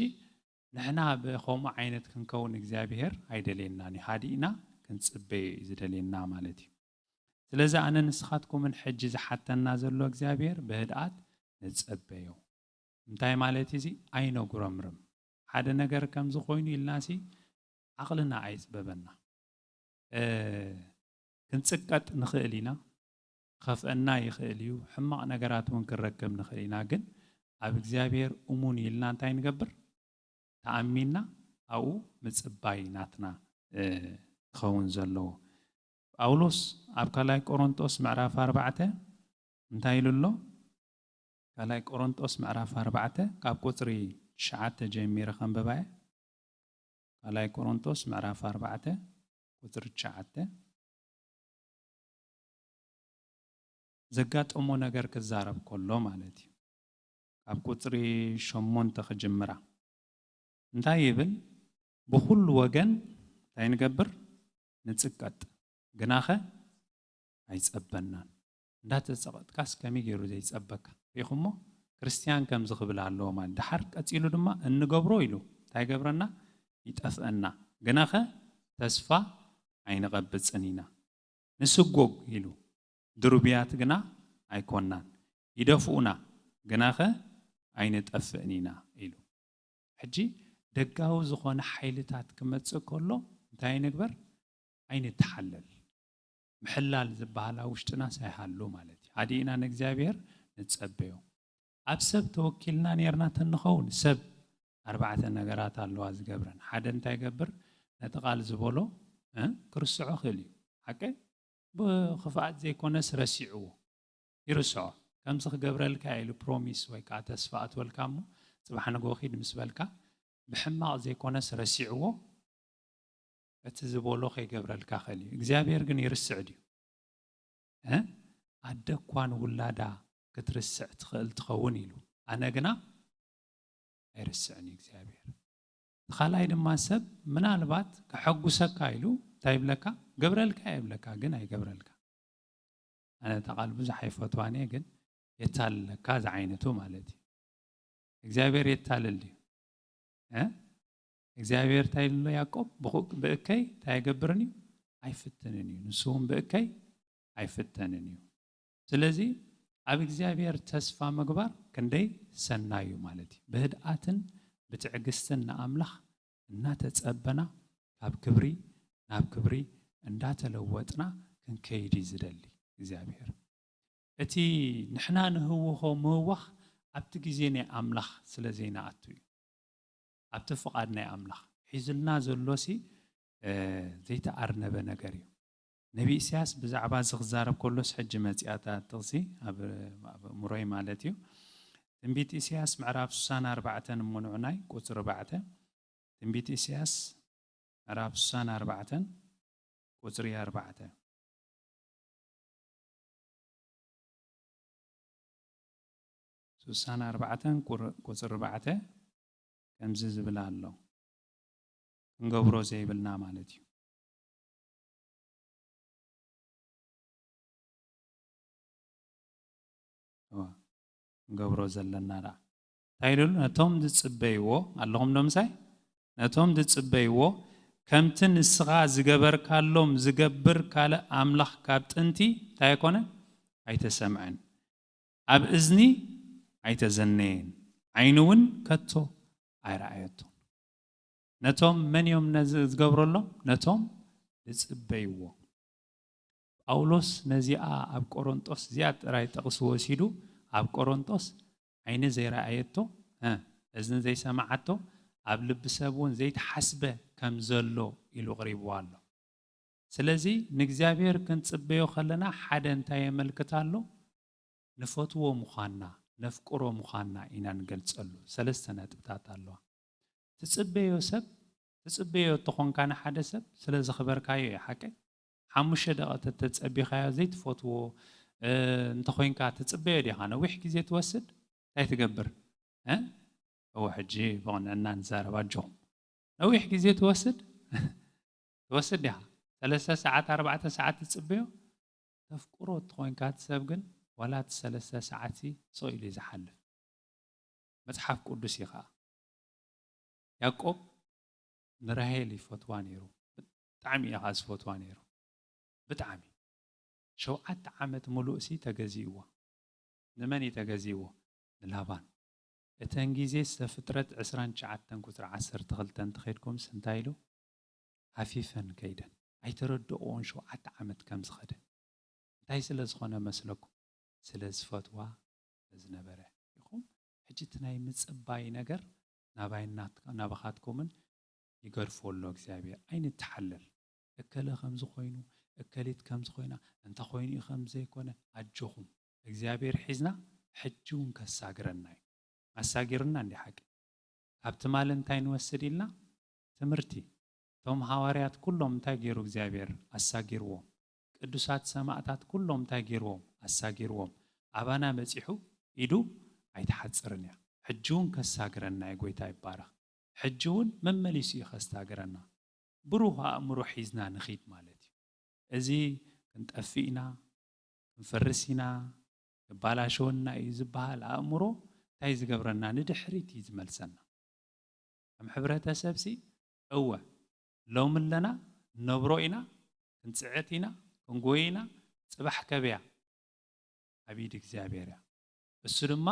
ንሕና ብኸምኡ ዓይነት ክንከውን እግዚኣብሔር ኣይደልየናን እዩ። ሃዲእና ክንጽበዮ እዩ ዝደልየና ማለት እዩ። ስለዚ ኣነ ንስኻትኩምን ሕጂ ዝሓተና ዘሎ እግዚኣብሔር ብህድኣት ንጸበዮ። እንታይ ማለት እዚ? ኣይነጉረምርም። ሓደ ነገር ከምዚ ኮይኑ ኢልናሲ ዓቕልና ኣይጽበበና። እ፣ ክንጽቀጥ ንኽእል ኢና፣ ክኸፍአና ይኽእል እዩ፣ ሕማቕ ነገራት እውን ክንረክብ ንኽእል ኢና። ግን ኣብ እግዚኣብሔር እሙን ኢልና እንታይ ንገብር? ተኣሚንና ኣብኡ ምጽባይ ናትና፣ እ፣ ክኸውን ዘለዎ። ጳውሎስ ኣብ ካልኣይ ቆሮንጦስ ምዕራፍ ኣርባዕተ እንታይ ኢሉ ኣሎ? ካልኣይ ቆሮንጦስ ምዕራፍ ኣርባዕተ ካብ ቁጽሪ ትሽዓተ ጀሚረ ከንብባ እየ። ካልኣይ ቆሮንጦስ ምዕራፍ ኣርባዕተ ቁጽሪ ትሽዓተ። ዘጋጠሞ ነገር ክዛረብ ከሎ ማለት እዩ። ካብ ቁጽሪ ሸሞንተ ክጅምራ። እንታይ ይብል? ብኹሉ ወገን እንታይ ንገብር? ንጽቀጥ፣ ግናኸ ኣይጸበናን። እንዳተጸቐጥካስ ከመይ ገይሩ ዘይጸበካ? ሪኹሞ? ክርስትያን ከምዚ ክብል ኣለዎ ማለት። ደሓር ቀጺሉ ድማ እንገብሮ ኢሉ እንታይ ይገብረና? ይጠፍአና። ግናኸ ተስፋ ኣይንቐብጽን ኢና። ንስጎግ ኢሉ፣ ድሩብያት ግና ኣይኮናን። ይደፍኡና፣ ግናኸ ኣይንጠፍእን ኢና ኢሉ። ሕጂ ደጋዊ ዝኾነ ሓይልታት ክመጽእ ከሎ እንታይ ንግበር? ኣይንተሓለል። ምሕላል ዝበሃል ኣብ ውሽጥናስ ኣይሃሉ ማለት እዩ። ሃዲእና ንእግዚኣብሔር ንጸበዮ። ኣብ ሰብ ተወኪልና ኔርና ተንኸውን፣ ሰብ ኣርባዕተ ነገራት ኣለዋ ዝገብረን። ሓደ እንታይ ይገብር? ነቲ ቃል ዝበሎ፣ እ፣ ክርስዖ ክእል እዩ። ሓቀ? ብኽፍኣት ዘይኮነስ ረሲዕዎ። ይርስዖ። ከምዚ ክገብረልካ ኢሉ ፕሮሚስ ወይ ከዓ ተስፋ ኣትወልካ እሞ፣ ጽባሕ ንግሆ ኺድ ምስ በልካ፣ ብሕማቕ ዘይኮነስ ረሲዕዎ፣ እቲ ዝበሎ ከይገብረልካ ክእል እዩ። እግዚኣብሔር ግን ይርስዕ ድዩ? እ? ኣደ እኳ ንውላዳ ክትርስዕ ትኽእል ትኸውን ኢሉ። ኣነ ግና ኣይርስዕን እዩ እግዚኣብሔር። እቲ ካልኣይ ድማ ሰብ ምናልባት ከሐጉሰካ ኢሉ እንታይ ይብለካ? ገብረልካ ይብለካ፣ ግን ኣይገብረልካ። ኣነ እታ ቃል ብዙሕ ኣይፈትዋን እየ፣ ግን የታልለካ ዝዓይነቱ ማለት እዩ። እግዚኣብሔር የታልል ድዩ? እ? እግዚኣብሔር እንታይ ኢሉ ኣሎ ያዕቆብ? ብኹ-፣ ብእከይ እንታይ ኣይገብርን እዩ? ኣይፍትንን እዩ። ንሱ እውን ብእከይ ኣይፍተንን እዩ። ስለዚ ኣብ እግዚኣብሔር ተስፋ ምግባር ክንደይ ሰናይ እዩ ማለት እዩ። ብህድኣትን ብትዕግስትን ንኣምላኽ እናተጸበና ካብ ክብሪ ናብ ክብሪ እንዳተለወጥና ክንከይድ እዩ ዝደሊ እግዚኣብሔር። እቲ ንሕና ንህውኾ ምህዋኽ ኣብቲ ግዜ ናይ ኣምላኽ ስለ ዘይንኣቱ እዩ። ኣብቲ ፍቓድ ናይ ኣምላኽ ሒዙልና ዘሎሲ፣ እ፣ ዘይተኣርነበ ነገር እዩ። ነቢ ኢሳያስ ብዛዕባ እዚ ክዛረብ ከሎስ ሕጂ መጺኣ እታ ጥቕሲ ኣብ፣ ኣብ ኣእምሮይ ማለት እዩ። ትንቢት ኢሳያስ ምዕራፍ ስሳን ኣርባዕተን እሞ ንዑናይ ቁጽሪ ኣርባዕተ። ትንቢት ኢሳያስ ምዕራፍ ስሳን ኣርባዕተን ቁጽሪ ኣርባዕተ። ስሳን ኣርባዕተን ቁር-፣ ቁጽሪ ኣርባዕተ ከምዚ ዝብል ኣሎ። ክንገብሮ ዘይብልና ማለት እዩ። እዋ፣ ክንገብሮ ዘለና ደኣ። እንታይ ኢሉ? ነቶም ዝጽበይዎ፣ ኣለኹም ዶ ምሳይ? ነቶም ዝጽበይዎ፣ ከምቲ ንስኻ ዝገበርካሎም ዝገብር ካልእ ኣምላኽ ካብ ጥንቲ እንታይ ኣይኮነን? ኣይተሰምዐን። ኣብ እዝኒ ኣይተዘነየን። ዓይኒ እውን ከቶ ኣይረኣየቶን። ነቶም መን እዮም ነዚ ዝገብረሎም? ነቶም ዝጽበይዎ። ጳውሎስ ነዚኣ ኣብ ቆሮንጦስ እዚኣ ጥራይ ጥቕሲ ወሲዱ፣ ኣብ ቆሮንጦስ ዓይኒ ዘይረኣየቶ፣ እ፣ እዝኒ ዘይሰማዓቶ፣ ኣብ ልቢ ሰብ እውን ዘይተሓስበ ከም ዘሎ ኢሉ ኣቕሪብዎ ኣሎ። ስለዚ ንእግዚኣብሔር ክንጽበዮ ከለና ሓደ እንታይ የመልክት ኣሎ? ንፈትዎ ምዃንና፣ ነፍቅሮ ምዃንና ኢና ንገልጸሉ። ሰለስተ ነጥብታት ኣለዋ። ትጽበዮ ሰብ፣ ትጽበዮ እንተኾንካ ንሓደ ሰብ ስለ ዘኽበርካዮ እዩ፣ ሓቀይ? ሓሙሽተ ደቂቕ ተተጸቢኻዮ ዘይትፈትዎ፣ እ፣ እንተኾይንካ ትጽበዮ ዲኻ? ነዊሕ ግዜ ትወስድ? እንታይ ትገብር? እ? እወ፣ ሕጂ ብቕንዕና ንዛረብ ኣጆኹም። ነዊሕ ግዜ ትወስድ? ትወስድ ዲኻ? ሰለስተ ሰዓት፣ ኣርባዕተ ሰዓት ትጽበዮ? ተፍቅሮ እንተኾይንካ እቲ ሰብ ግን ዋላ እቲ ሰለስተ ሰዓትሲ ስቕ ኢሉ እዩ ዝሓልፍ። መጽሓፍ ቅዱስ እዩ ኸኣ። ያዕቆብ ንራሄል ይፈትዋ ነይሩ። ብጣዕሚ እዩ ኸኣ ዝፈትዋ ነይሩ። ብጣዕሚ። ሸውዓተ ዓመት ምሉእሲ ተገዚእዋ። ንመን እዩ ተገዚእዎ? ንላባን። እተን ግዜ ዘፍጥረት ዕስራን ትሽዓተን ቁጽሪ ዓሰርተ ክልተ እንተኸድኩምስ እንታይ ኢሉ? ሃፊፈን ከይደን። ኣይተረድእዎን ሸውዓተ ዓመት ከም ዝኸደ። እንታይ ስለ ዝኾነ መስለኩም? ስለ ዝፈትዋ ስለ ዝነበረ። ኢኹም? ሕጂ እቲ ናይ ምጽባይ ነገር ናባይ ናት-፣ ናባኻትኩምን ይገድፎ ኣሎ እግዚኣብሔር። ኣይንተሓለል። እከለ ከምዚ ኮይኑ፣ እከሊት ከምዚ ኮይና፣ እንተ ኮይኑ እዩ ከምዚ ዘይኮነ፣ ኣጆኹም። እግዚኣብሔር ሒዝና ሕጂ እውን ከሳግረና እዩ። ኣሳጊርና እንዲ ሓቂ። ካብ ትማል እንታይ ንወስድ ኢልና? ትምህርቲ። እቶም ሃዋርያት ኩሎም እንታይ ገይሩ እግዚኣብሔር? ኣሳጊርዎም። ቅዱሳት ሰማእታት ኩሎም እንታይ ገይርዎም? ኣሳጊርዎም። ኣባና መጺሑ ኢዱ ኣይትሓጽርን እያ። ሕጂ እውን ከሳግረና እዩ። ጎይታ ይባረኽ። ሕጂ እውን መመሊሱ እዩ ከስታግረና። ብሩህ ኣእምሮ ሒዝና ንኺድ ማለት እዩ። እዚ ክንጠፍእ ኢና፣ ክንፈርስ ኢና፣ ክባላሸወና እዩ ዝበሃል ኣእምሮ እንታይ ዝገብረና? ንድሕሪት እዩ ዝመልሰና። ከም ሕብረተሰብሲ እወ፣ ሎሚ ኣለና፣ ንነብሮ ኢና፣ ክንጽዕት ኢና፣ ክንጎይ ኢና፣ ጽባሕ ከበያ ኣብ ኢድ እግዚኣብሔር እያ። እሱ ድማ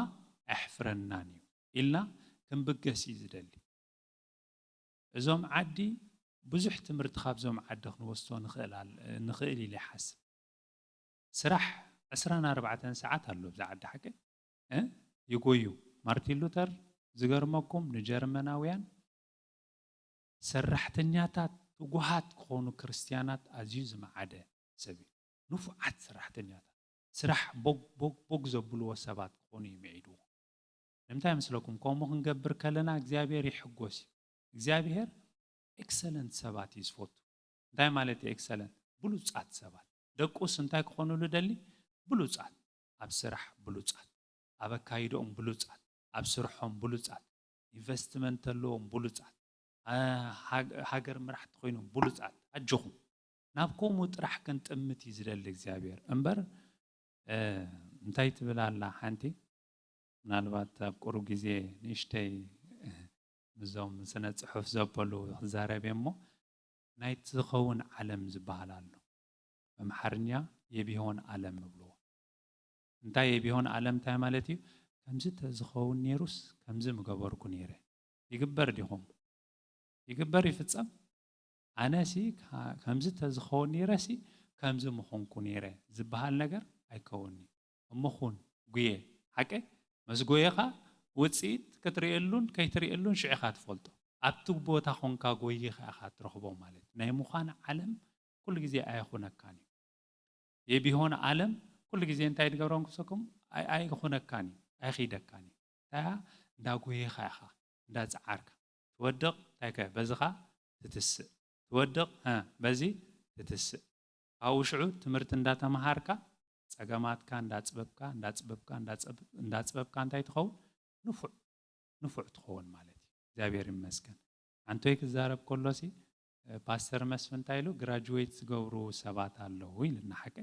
ኣየሕፍረናን እዩ ኢልና ክንብገስ እዩ ዝደሊ። እዞም ዓዲ ብዙሕ ትምህርቲ ካብዞም ዓዲ ክንወስዶ ንኽእል ኣል-፣ ንኽእል ኢለ ይሓስብ። ስራሕ ዕስራን ኣርባዕተን ሰዓት ኣሎ ኣብዚ ዓዲ ሓቂ፣ እ? ይጎዩ። ማርቲን ሉተር ዝገርመኩም ንጀርመናውያን ሰራሕተኛታት ትጉሃት ክኾኑ ክርስትያናት ኣዝዩ ዝመዓደ ሰብ እዩ። ንፉዓት ሰራሕተኛታት። ስራሕ ቦግ፣ ቦግ፣ ቦግ ዘብልዎ ሰባት ክኾኑ እዩ ምዒድዎ። ንምንታይ መስለኩም? ከምኡ ክንገብር ከለና እግዚኣብሔር ይሕጎስ እዩ። እግዚኣብሔር ኤክሰለንት ሰባት እዩ ዝፈቱ። እንታይ ማለት እዩ ኤክሰለንት? ብሉጻት ሰባት። ደቁስ እንታይ ክኾኑሉ ደሊ? ብሉጻት። ኣብ ስራሕ ብሉጻት። ኣብ ኣካይድኦም ብሉጻት። ኣብ ስርሖም ብሉጻት። ኢንቨስትመንት ኣለዎም ብሉጻት። አ፣ ሃግ-፣ ሃገር መራሕቲ ኮይኖም ብሉጻት። ኣጆኹም። ናብ ከምኡ ጥራሕ ክንጥምት እዩ ዝደሊ እግዚኣብሔር። እምበር፣ እ፣ እንታይ ትብል ኣላ ሓንቲ? ምናልባት ኣብ ቁሩብ ግዜ ንእሽተይ ምስዞም ስነ ጽሑፍ ዘበሉ ክዛረብ እየ እሞ፣ ናይቲ ዝኸውን ዓለም ዝበሃል ኣሎ። በምሓርኛ የቢሆን ዓለም ንብልዎ። እንታይ የቢሆን ዓለም እንታይ ማለት እዩ? ከምዚ ተዝኸውን ነይሩስ ከምዚ ምገበርኩ ነይረ። ይግበር ዲኹም? ይግበር ይፍጸም? ኣነሲ ከምዚ ተዝኸውን ነይረሲ ከምዚ ምኾንኩ ነይረ ዝበሃል ነገር ኣይከውንኒ። እሞ ኹን፣ ጉየ፣ ሓቀ? ምስ ጎየኻ ውፅኢት ክትርእየሉን ከይትርእየሉን ሽዕኻ ትፈልጦ። ኣብቲ ቦታ ኾንካ ጎይኻ ኢኻ ትረኽቦ ማለት እዩ። ናይ ምዃን ዓለም ኩሉ ግዜ ኣይኹነካን እዩ። የቢሆን ዓለም ኩሉ ግዜ እንታይ ድገብሮም ክሰኩም ኣይኹነካን እዩ፣ ኣይኺደካን እዩ። እንታይ እንዳጎየኻ ኢኻ እንዳፀዓርካ ትወድቕ። እንታይ ከ በዝኻ ትትስእ፣ ትወድቕ በዚ ትትስእ። ካብኡ ሽዑ ትምህርቲ እንዳተምሃርካ ጸገማትካ እንዳጽበብካ እንዳጽበብካ እንዳጽበብካ እንታይ ትኸውን? ንፉዕ ንፉዕ ትኸውን ማለት እዩ። እግዚኣብሔር ይመስገን። ኣንቶይ ክዛረብ ከሎሲ ፓስተር መስፍን እንታይ ኢሉ? ግራጁዌት ዝገብሩ ሰባት ኣለዉ ኢልና። ሓቀ?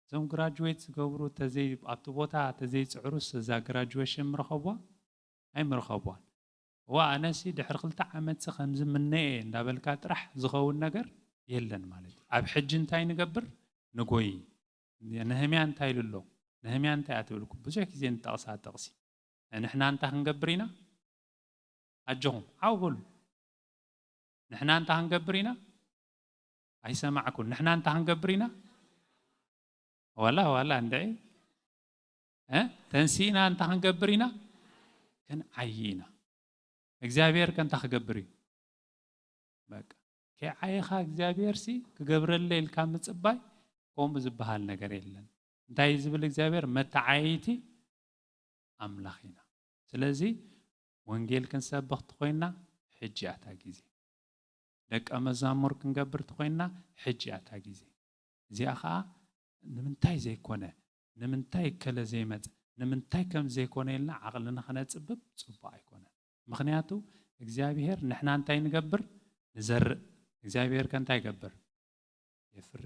እዞም ግራጁዌት ዝገብሩ ተዘይ ኣብቲ ቦታ ተዘይፅዕሩስ እዛ ግራጁዌሽን ምረኸቧ ኣይምረኸቧን። ዋ ኣነሲ ድሕሪ ክልተ ዓመትሲ ከምዚ ምነየ እንዳበልካ ጥራሕ ዝኸውን ነገር የለን ማለት እዩ። ኣብ ሕጂ እንታይ ንገብር? ንጎይ። ነህምያ እንታይ ኢሉ ኣሎ? ነህምያ እንታይ ኣትብልኩ? ብዙሕ ግዜ ንጠቕሳ ጥቕሲ ንሕና እንታይ ክንገብር ኢና? ኣጆኹም ዓው በሉ። ንሕና እንታይ ክንገብር ኢና? ኣይሰማዕኩን። ንሕና እንታይ ክንገብር ኢና? ዋላ ዋላ እንድዒ እ ተንሲእና እንታይ ክንገብር ኢና? ክንዓይ ኢና። እግዚኣብሔር ከ እንታይ ክገብር እዩ? በቃ ከይዓይኻ እግዚኣብሔር ሲ ክገብረለ ኢልካ ምፅባይ ከምኡ ዝበሃል ነገር የለን። እንታይ ዝብል እግዚኣብሔር? መተዓየይቲ ኣምላኽ ኢና። ስለዚ ወንጌል ክንሰብኽ ተኾይንና ሕጂ እያ እታ ግዜ። ደቀ መዛሙር ክንገብር ተኾይንና ሕጂ እያ እታ ግዜ። እዚኣ ኸዓ ንምንታይ ዘይኮነ፣ ንምንታይ ከለ ዘይመጽ፣ ንምንታይ ከም ዘይኮነ ኢልና ዓቕልና ከነጽብብ ጽቡቕ ኣይኮነን። ምኽንያቱ እግዚኣብሔር ንሕና እንታይ ንገብር? ንዘርእ። እግዚኣብሔር ከ እንታይ ይገብር? የፍሪ።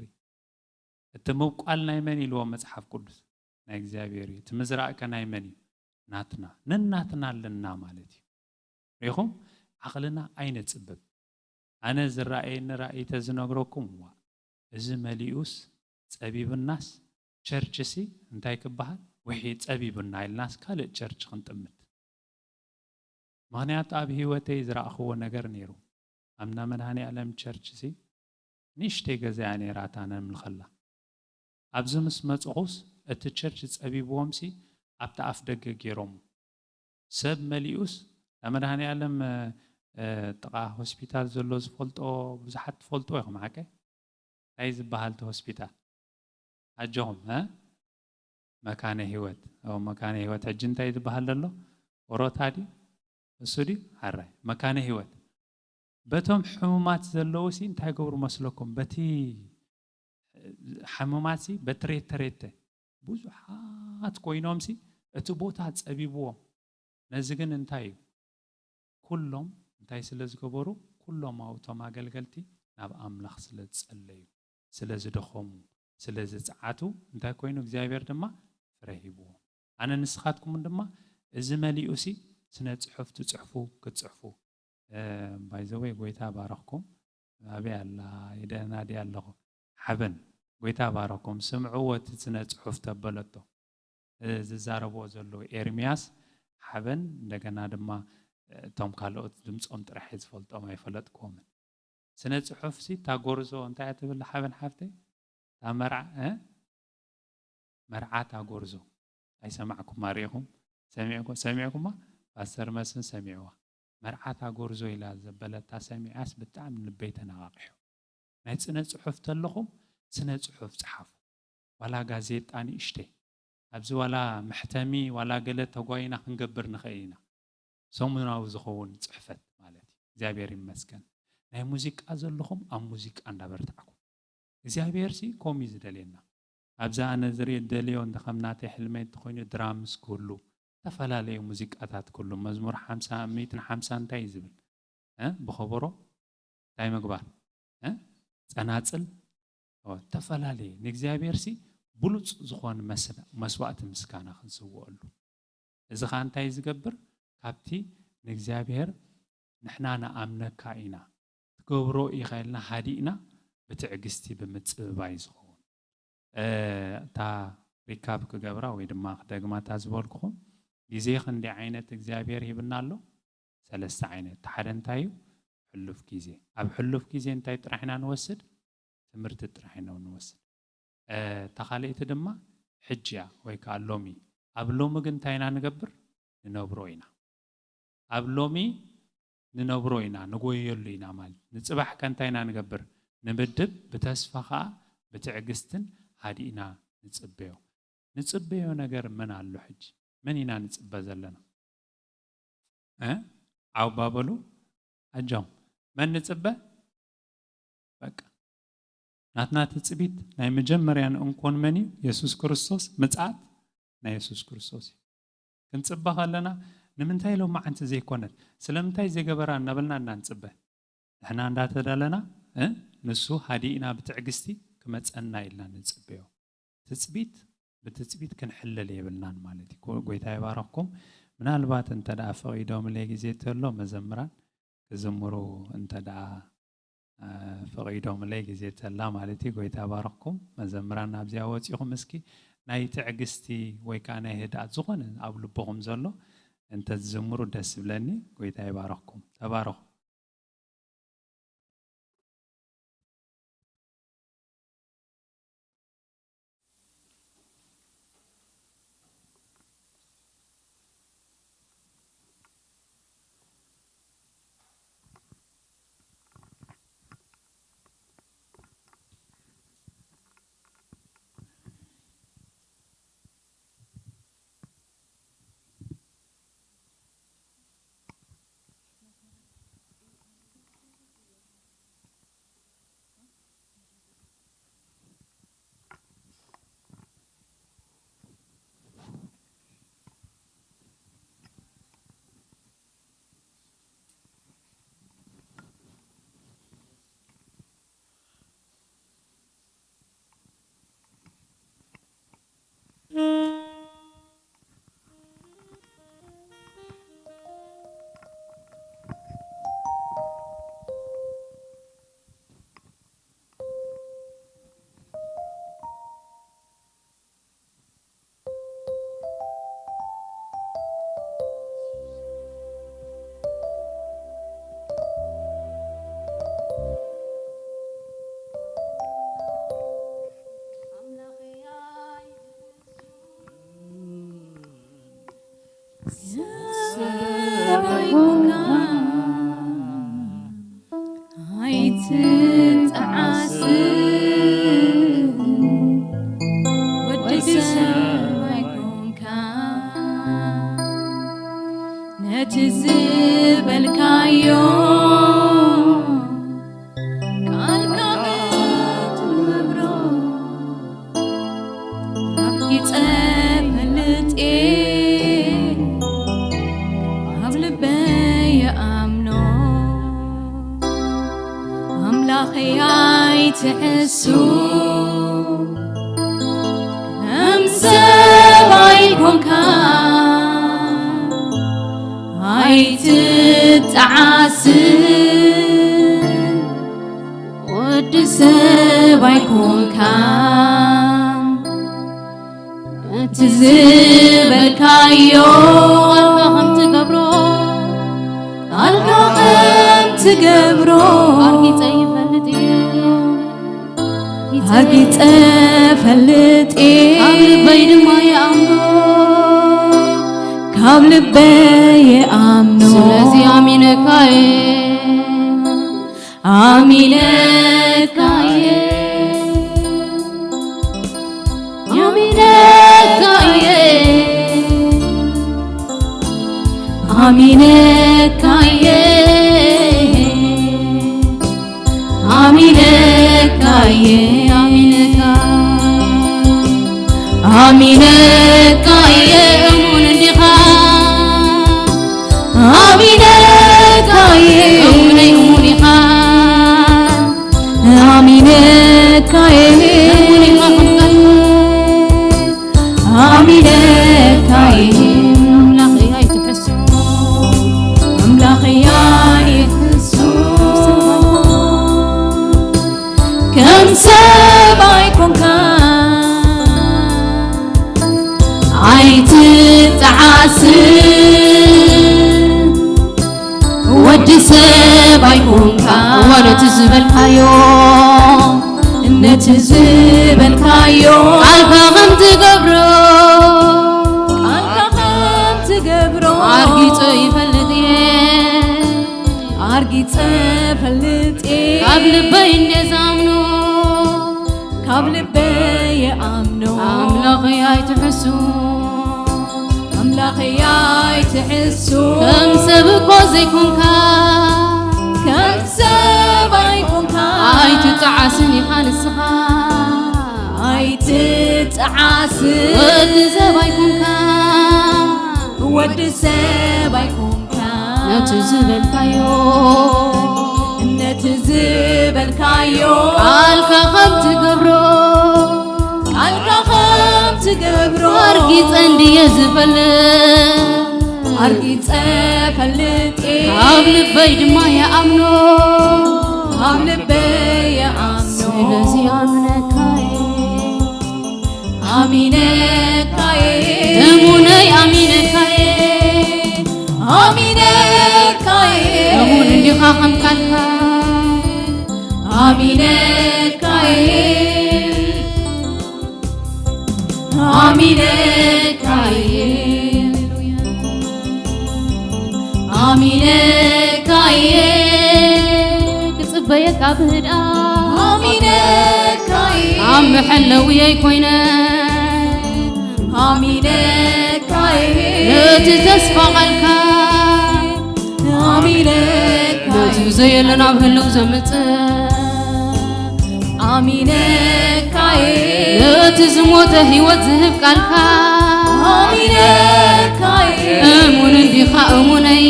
እቲ ምብቋል ናይ መን ኢልዎ መጽሓፍ ቅዱስ? ናይ እግዚኣብሔር እዩ። እቲ ምዝራእ ከ ናይ መን እዩ? ናትና። ነናትና ኣለና ማለት እዩ። ሪኹም? ዓቕልና ኣይነጽብብ። ኣነ ዝረኣየኒ ራእይ ተዝነግረኩም፣ ዋ፣ እዚ መሊኡስ ጸቢብናስ ቸርችሲ እንታይ ክበሃል? ውሒ ጸቢብና ኢልናስ ካልእ ቸርች ክንጥምት። ምኽንያቱ ኣብ ህይወተይ ዝረኣኽዎ ነገር ነይሩ። ኣብ እንዳ መድኃኔ ዓለም ቸርችሲ ንእሽተይ ገዛ እያ ነይራ እታ ነምልኸላ። ኣብዚ ምስ መጽኹስ እቲ ቸርች ጸቢብዎምሲ ኣብቲ ኣፍ ደገ ገይሮም። ሰብ መሊኡስ እንዳ መድኃኔ ዓለም እ፣ እ፣ ጥቓ ሆስፒታል ዘሎ ዝፈልጦ ብዙሓት ትፈልጥዎ ኢኹም ሓቀ? እንታይ ዝበሃል እቲ ሆስፒታል? ኣጆኹም እ? መካነ ህይወት። ኦ፣ መካነ ህይወት ሕጂ እንታይ ዝበሃል ዘሎ? ኦሮታ ድዩ? እሱ ድዩ? ሓራይ መካነ ህይወት። በቶም ሕሙማት ዘለዉ ሲ እንታይ ገብሩ መስለኩም? በቲ ሕሙማት ሲ በትሬተ ሬተ ብዙሓት ኮይኖም ሲ እቲ ቦታ ጸቢብዎም። ነዚ ግን እንታይ እዩ? ኩሎም እንታይ ስለ ዝገበሩ? ኩሎም ኣብቶም ኣገልገልቲ ናብ ኣምላኽ ስለ ዝጸለዩ፣ ስለ ዝደኸሙ፣ ስለ ዝጸዓቱ እንታይ ኮይኑ? እግዚኣብሔር ድማ ፍረ ሂብዎም። ኣነ ንስኻትኩምን ድማ እዚ መሊኡ ሲ ስነ ጽሑፍ ትጽሕፉ ክትጽሕፉ ባይዘወይ ጎይታ ባረኽኩም። ኣበይ ኣላ? ይደናዲ ኣለኹ። ሓበን ጎይታ ባረኽኩም። ስምዕዎ እቲ ስነ ጽሑፍ ተበለቶ። እ፣ ዝዛረብዎ ዘለዉ ኤርምያስ ሓበን እንደገና ድማ እቶም ካልኦት ድምፆም ጥራሕ እየ ዝፈልጦም ኣይፈለጥክዎምን። ስነ ጽሑፍ ሲ እታ ጎርዞ እንታይ እያ ትብል ሓበን ሓፍተይ? እታ መርዓ እ? መርዓት ኣጎርዞ ኣይሰማዕኩማ ርኢኹም? ሰሚዕኩ- ሰሚዕኩማ? ፓስተር መስፍን ሰሚዕዋ። መርዓት ኣጎርዞ ኢላ ዘበለታ ሰሚዓስ ብጣዕሚ ልበይ ተነቓቂሑ። ናይ ስነ ጽሑፍ ተለኹም ስነ ጽሑፍ ጸሓፉ። ዋላ ጋዜጣ ንእሽተይ ኣብዚ ዋላ መሕተሚ ዋላ ገለ ተጓይና ክንገብር ንኽእል ኢና። ሰሙናዊ ዝኸውን ጽሕፈት ማለት እዩ። እግዚኣብሔር ይመስገን። ናይ ሙዚቃ ዘለኹም ኣብ ሙዚቃ እንዳበርታዕኩም እግዚኣብሔር ሲ ከምኡ እዩ ዝደልየና። ኣብዚ ኣነ ዝርኢ ደልዮ እንተ ከም ናተይ ሕልመይ እንተኾይኑ ድራምስ ክህሉ ዝተፈላለዩ ሙዚቃታት ክህሉ መዝሙር ሓምሳ ሚእትን ሓምሳ እንታይ እዩ ዝብል እ ብኸበሮ እንታይ ምግባር እ ጸናጽል ኦ፣ ተፈላለየ ንእግዚኣብሔር ሲ ብሉጽ ዝኾን መስዋእቲ ምስጋና ክንስውኣሉ። እዚ ኸዓ እንታይ ዝገብር? ካብቲ ንእግዚኣብሔር ንሕና ንኣምነካ ኢና ትገብሮ ኢኻ ኢልና ሃዲእና ብትዕግስቲ ብምጽብባይ ዝኸውን እታ ሪካብ ክገብራ ወይ ድማ ክደግማታ ዝበልኩኹም ግዜ ክንዲ ዓይነት እግዚኣብሔር ሂብና ኣሎ። ሰለስተ ዓይነት ሓደ እንታይ እዩ? ሕሉፍ ግዜ። ኣብ ሕሉፍ ግዜ እንታይ ጥራሕ ኢና ንወስድ? ትምህርቲ ጥራሕ ኢና ንወስድ። እ፣ እታ ካልኣይቲ ድማ ሕጂ እያ ወይ ከዓ ሎሚ። ኣብ ሎሚ ግን እንታይ ኢና ንገብር? ንነብሮ ኢና። ኣብ ሎሚ ንነብሮ ኢና፣ ንጎየሉ ኢና ማለት። ንጽባሕ ከ እንታይ ኢና ንገብር? ንምድብ፣ ብተስፋ ከዓ ብትዕግስትን ሃዲእና ንጽበዮ። ንጽበዮ ነገር መን ኣሎ ሕጂ? መን ኢና ንጽበ ዘለና? እ? ዓው ባበሉ ኣጆም። መን ንጽበ? በቃ። ናትና ትጽቢት ናይ መጀመርያን እንኮን መን እዩ? የሱስ ክርስቶስ፣ ምጽኣት ናይ የሱስ ክርስቶስ እዩ። ክንጽበ ከለና፣ "ንምንታይ ሎማዓንቲ ዘይኮነት? ስለምንታይ ዘይገበራ?" እናበልና እናንጽበ። ንሕና እንዳተዳለና፣ እ፣ ንሱ ሃዲእና ብትዕግስቲ ክመጸና ኢልና ንጽበዮ። ትጽቢት ብትጽቢት ክንሕለል የብልናን ማለት እዩ። ጎ-፣ ጎይታ ይባረኽኩም። ምናልባት እንተ ደኣ ፈቒዶምለይ ግዜ ተሎ መዘምራን ክዝምሩ እንተ ደኣ፣ እ፣ ፈቒዶምለይ ግዜ ተላ ማለት እዩ። ጎይታ ይባረኽኩም። መዘምራን ኣብዚኣ ወጺኹም እስኪ ናይ ትዕግስቲ ወይ ከኣ ናይ ህድኣት ዝኾነ ኣብ ልብኹም ዘሎ እንተ ትዝምሩ ደስ ይብለኒ። ጎይታ ይባረኽኩም። ተባረኹ። ነቲ ዝበልካዮ ቃልካ ክትገብሮ ኣፍጊጸ ፈልጥ እየ፣ ኣብ ልበይ ይኣምኖ። ኣምላኸይ ኣይትሕሱ፣ ከም ሰብ ኣይኮንካ፣ ኣይትጠዓስ፣ ወዲ ሰብ ኣይኮንካ። እቲ ዝበልካዮ ቃልካ ከም ትገብሮ፣ ቃልካ ከም ትገብሮ ኣርጊጸ ይፈልጥ እየ። ኣርጊጸ ፈልጥ እየ። ካብ ልበይ ድማ ይኣምኖ። ካብ ልበይ ይኣምኖ። ስለዚ ኣሚነካ እየ። ኣሚነካ እየ። ኣሚነካ እየ። ኣሚነካ እየ። ኣሚነካ እየ። ኣሚነካ። ኣሚነካ እየ። እሙን እንዲኻ። ኣሚነካ እየ። እሙነይ እሙን ኢኻ። ኣሚነካ እየ። እሙን ኢኻ። ኣሚነካ እየ። ኣምላኸይ ኣይትሕሱ። ኣምላኸይ ኣይትሕሱ። ከም ሰብ ኣይኮንካ። ኣይትጠዓስ፣ ወዲ ሰብ ባይኮንካ እወ ነቲ ዝበልካዮ ነቲ ዝበልካዮ ቃልካ ከም ትገብሮ ቃልካ ከም ትገብሮ ኣርጊጸ ይፈልጥ እየ ኣርጊጸ ፈልጥ እየ ካብ ልበይ እንደ ዝኣምኖ ካብ ልበይ ይኣምኖ ኣምላኸይ ኣይትሕሱ ኣምላኸይ ኣይትሕሱ ከም ሰብ እኮ ዘይኮንካ ከም ሰብ ኣይኮንካ ኣይትጠዓስን ኢኻ ንስኻ ኣይትጠዓስን ወዲ ሰብ ኣይኮንካ ወዲ ሰብ ኣይኮንካ ነቲ ዝበልካዮ ነቲ ዝበልካዮ ቃልካ ከም ትገብሮ ቃልካ ከም ትገብሮ ኣርጊጸ እንድየ ዝፈልጥ ኣርጊጸ ፈልጥ ካብ ልበይ ድማ ይኣምኖ ካብ ልበይ ይኣምኖ ስለዚ ኣምነካየ ኣሚነካየ እሙነይ ኣሚነካየ ኣሚነካየ እሙን እንዲኻ ከም ቃልካ ኣሚነካየ ኣሚነካየ ኣሚነካየ ክጽበየካ ብህድኣ ኣሚነካየ ኣብ መሐለውየይ ኮይነ ኣሚነካየ ነቲ ተስፋ ቃልካ ኣሚነካየ ነቲ ዘየለ ናብ ህልው ዘምጽእ ኣሚነካየ ነቲ ዝሞተ ህይወት ዝህብ ቃልካ ኣሚነካየ እሙን እንዲኻ እሙነይ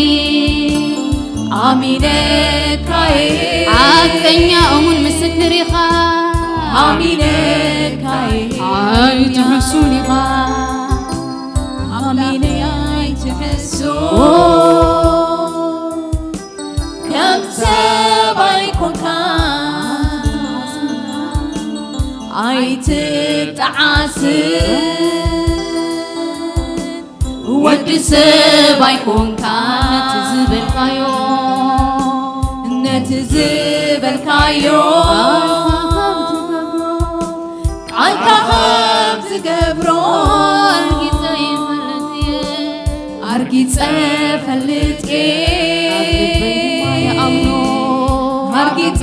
ኣሚነካየ ሓቀኛ እሙን ምስክር ኢኻ ኣሚነካየ ኣይትሕሱን ኢኻ ኣሚነ ኣይትሕሱ ከም ሰብ ኣይኮንካ ኣይትጠዓስን ወዲ ሰብ ኣይኮንካ ነቲ ዝበልካዮ ነቲ ዝበልካዮ ቃልካ ከም ትገብሮ ኣርጊጸ ይፈልጥ እየ ኣርጊጸ ፈልጥ እየ ኣርጊጸ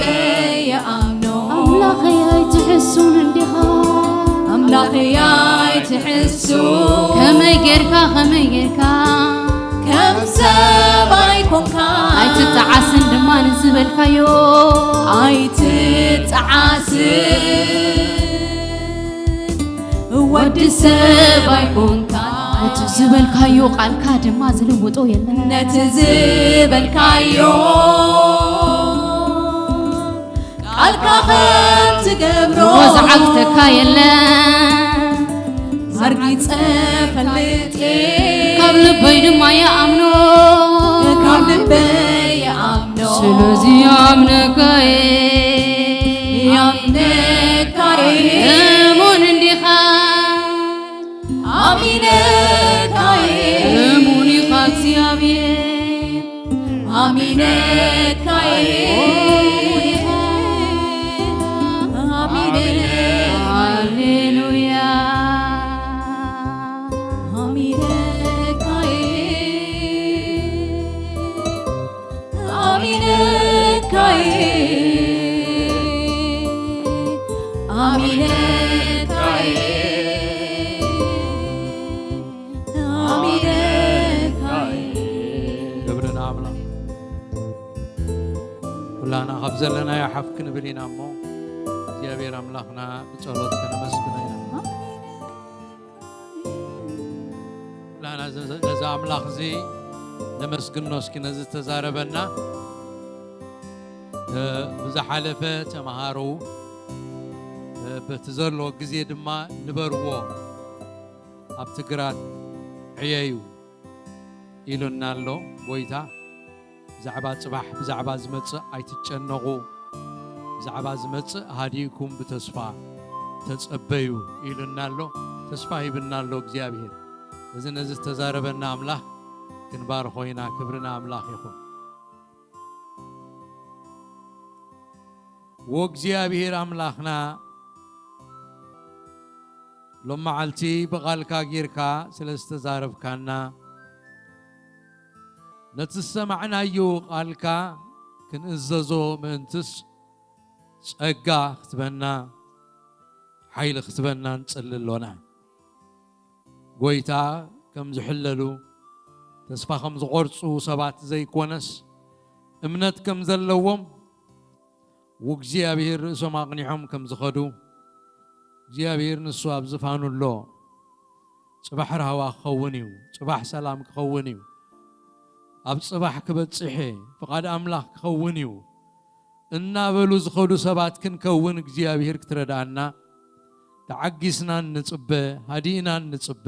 ይኣምኖ ኣምላኸይ ኣይትሕሱን እንዲኻ ኣምላኸይ ኣይትሕሱ ከመይ ጌርካ ከመይ ጌርካ ከም ሰብ ኣይኮንካ ኣይትጠዓስን ድማ ንዝበልካዮ ኣይትጠዓስን ወዲ ሰብ ኣይኮንካ እቲ ዝበልካዮ ቃልካ ድማ ዝልውጦ የለን ነቲ ዝበልካዮ ቃልካ ከም ትገብሮ ዝዓግተካ የለን ኣርጊጸ ፈልጥ ካብ ልበይ ድማ ይኣምኖ ካብ ልበይ ይኣምኖ ስለዚ ይኣምነካየ ይኣምነካየ እሙን እንዲኻ ኣሚነካየ እሙን ኢኻ እግዚኣብሔር ኣሚነካየ ኣሚነ ሃሌሉያ ኣሚነካየ ኣሚነካየ ኣሚነካየ ኣሚነካየ ክብሪ ንኣምላኽ ኩላና ካብ ዘለናዮ ሓፍ ክንብል ኢና እሞ እግዚኣብሔር ኣምላኽና ብጸሎት ከነመስግኖ ኢና ኩላና ነዚ ኣምላኽ እዚ ነመስግኖ እስኪ ነዚ ዝተዛረበና ብዝሓለፈ ተምሃሩ በቲ ዘሎ ግዜ ድማ ንበርዎ ኣብቲ ግራት ዕየዩ ኢሉና ኣሎ ጎይታ። ብዛዕባ ጽባሕ ብዛዕባ ዝመጽእ ኣይትጨነቑ፣ ብዛዕባ ዝመጽእ ሃዲእኩም ብተስፋ ተጸበዩ ኢሉና ኣሎ። ተስፋ ሂብና ኣሎ እግዚኣብሔር። እዚ ነዚ ዝተዛረበና ኣምላኽ ክንባርኾ ኢና። ክብሪ ንኣምላኽ ይኹን። ወእግዚኣብሔር ኣምላኽና፣ ሎም መዓልቲ ብቓልካ ጌርካ ስለ ዝተዛረብካና፣ ነቲ ዝሰማዕናዮ ቃልካ ክንእዘዞ ምእንትስ፣ ጸጋ ክትበና፣ ሓይሊ ክትበና ንጽሊ ኣሎና። ጎይታ ከም ዝሕለሉ፣ ተስፋ ከም ዝቖርጹ ሰባት ዘይኮነስ፣ እምነት ከም ዘለዎም፣ ወእግዚኣብሔር ርእሶም ኣቕኒዖም ከም ዝኸዱ፣ እግዚኣብሔር ንሱ ኣብ ዝፋኑ ኣሎ። ጽባሕ ራህዋ ክኸውን እዩ፣ ጽባሕ ሰላም ክኸውን እዩ፣ ኣብ ጽባሕ ክበጽሕ እየ፣ ፍቓድ ኣምላኽ ክኸውን እዩ እናበሉ ዝኸዱ ሰባት ክንከውን እግዚኣብሔር ክትረድኣና፣ ተዓጊስና እንጽበ፣ ሃዲእና እንጽበ።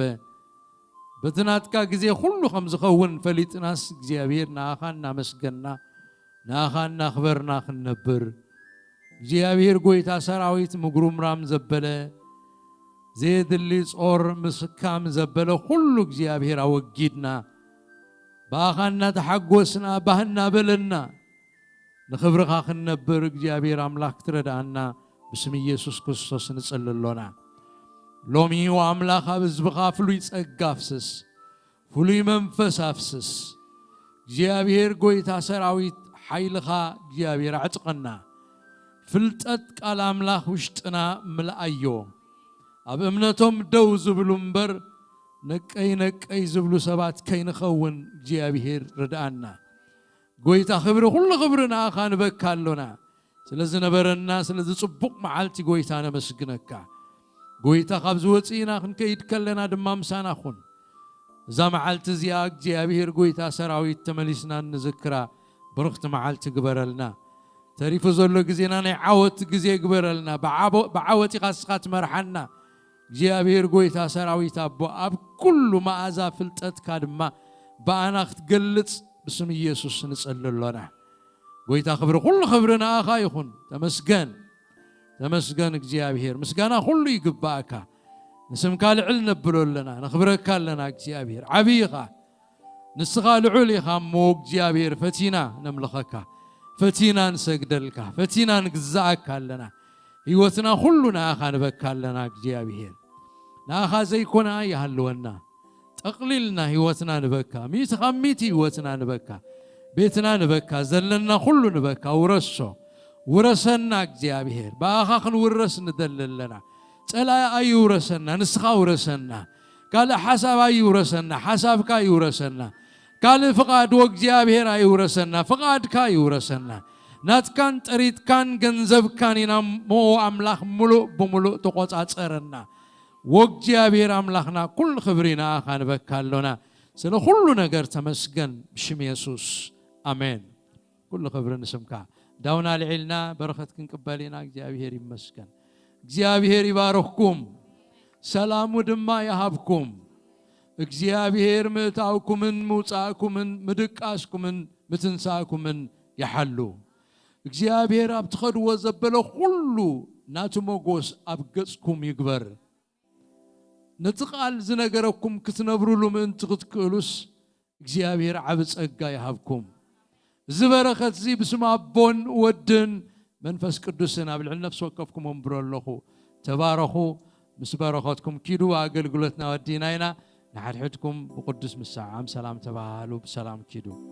በቲ ናትካ ግዜ ኩሉ ከም ዝኸውን ፈሊጥናስ እግዚኣብሔር ንኣኻ እናመስገና፣ ንኣኻ እናኽበርና ክንነብር፣ እግዚኣብሔር ጎይታ ሰራዊት ምጉርምራም ዘበለ፣ ዘየድሊ ጾር ምስካም ዘበለ ኩሉ እግዚኣብሔር ኣወጊድና፣ ብኣኻ እናተሓጎስና፣ ባህ እናበለና፣ ንኽብርኻ ክንነብር እግዚኣብሔር ኣምላኽ ክትረድኣና ብስም ኢየሱስ ክርስቶስ ንጽሊ ኣሎና። ሎሚ ወኣምላኽ ኣብ ህዝብኻ ፍሉይ ጸጋ ኣፍስስ፣ ፍሉይ መንፈስ ኣፍስስ። እግዚኣብሔር ጎይታ ሰራዊት ሓይልኻ እግዚኣብሔር ኣዕጥቐና። ፍልጠት ቃል ኣምላኽ ውሽጥና ምልኣዮ። ኣብ እምነቶም ደው ዝብሉ እምበር ነቀይ ነቀይ ዝብሉ ሰባት ከይንኸውን እግዚኣብሔር ርድኣና። ጎይታ ክብሪ፣ ኩሉ ክብሪ ንኣኻ ንበካ ኣሎና። ስለ ዝነበረና፣ ስለዚ ጽቡቕ መዓልቲ ጎይታ ነመስግነካ። ጎይታ ካብዚ ወጺእና ክንከይድ ከለና ድማ ምሳና ኩን። እዛ መዓልቲ እዚኣ እግዚኣብሔር ጎይታ ሰራዊት ተመሊስና እንዝክራ ብርኽቲ መዓልቲ ግበረልና። ተሪፉ ዘሎ ግዜና ናይ ዓወት ግዜ ግበረልና። ብዓቦ-፣ ብዓወት ኢኻ እስኻ ትመርሓና። እግዚኣብሔር ጎይታ ሰራዊት ኣቦ፣ ኣብ ኩሉ መኣዛ ፍልጠትካ ድማ ብኣና ክትገልጽ ብስም ኢየሱስ ንጸሊ ኣሎና። ጎይታ ክብሪ፣ ኩሉ ክብሪ ንኣኻ ይኹን። ተመስገን፣ ተመስገን እግዚኣብሔር። ምስጋና ኩሉ ይግባእካ። ንስምካ ልዕል ነብሎ ኣለና፣ ነኽብረካ ኣለና እግዚኣብሔር። ዓብዪ ኢኻ፣ ንስኻ ልዑል ኢኻ እሞ እግዚኣብሔር። ፈቲና ነምልኸካ፣ ፈቲና ንሰግደልካ፣ ፈቲና ንግዛኣካ ኣለና። ህይወትና ኩሉ ንኣኻ ንበካ ኣለና እግዚኣብሔር። ንኣኻ ዘይኮነ ኣይሃልወና። ጠቕሊልና ህይወትና ንበካ፣ ሚእቲ ካብ ሚእቲ ህይወትና ንበካ፣ ቤትና ንበካ፣ ዘለና ኩሉ ንበካ። ውረሶ፣ ውረሰና እግዚኣብሔር። ብኣኻ ክንውረስ ንደሊ ኣለና። ጸላኢ ኣይውረሰና፣ ንስኻ ውረሰና። ካልእ ሓሳብ ኣይውረሰና፣ ሓሳብካ ይውረሰና። ካልእ ፍቓድ ወእግዚኣብሔር ኣይውረሰና፣ ፍቓድካ ይውረሰና። ናትካን ጥሪትካን ገንዘብካን ኢና እሞ ኣምላኽ ምሉእ ብምሉእ ተቖጻጸረና። ወእግዚኣብሔር ኣምላኽና ኩሉ ክብሪ ንኣኻ ንበካ ኣሎና። ስለ ኩሉ ነገር ተመስገን ብሽም የሱስ። ኣሜን። ኩሉ ክብሪ ንስምካ። ዳውና ልዒልና በረኸት ክንቅበል ኢና። እግዚኣብሔር ይመስገን። እግዚኣብሔር ይባርኽኩም፣ ሰላሙ ድማ ይሃብኩም። እግዚኣብሔር ምእታውኩምን ምውጻእኩምን ምድቃስኩምን ምትንሳእኩምን ይሓሉ። እግዚኣብሔር ኣብ ትኸድዎ ዘበለ ኩሉ ናቱ መጎስ ኣብ ገጽኩም ይግበር። ነቲ ቃል ዝነገረኩም ክትነብሩሉ ምእንቲ ክትክእሉስ እግዚኣብሔር ዓቢ ጸጋ ይሃብኩም። እዚ በረኸት እዚ ብስም ኣቦን ወድን መንፈስ ቅዱስን ኣብ ልዕሊ ነፍሲ ወከፍኩም ኣንብሮ ኣለኹ። ተባረኹ። ምስ በረኸትኩም ኪዱ። ኣገልግሎትና ወዲና ኢና። ንሓድሕድኩም ብቅዱስ ምሰዓዓም ሰላም ተባሃሉ። ብሰላም ኪዱ።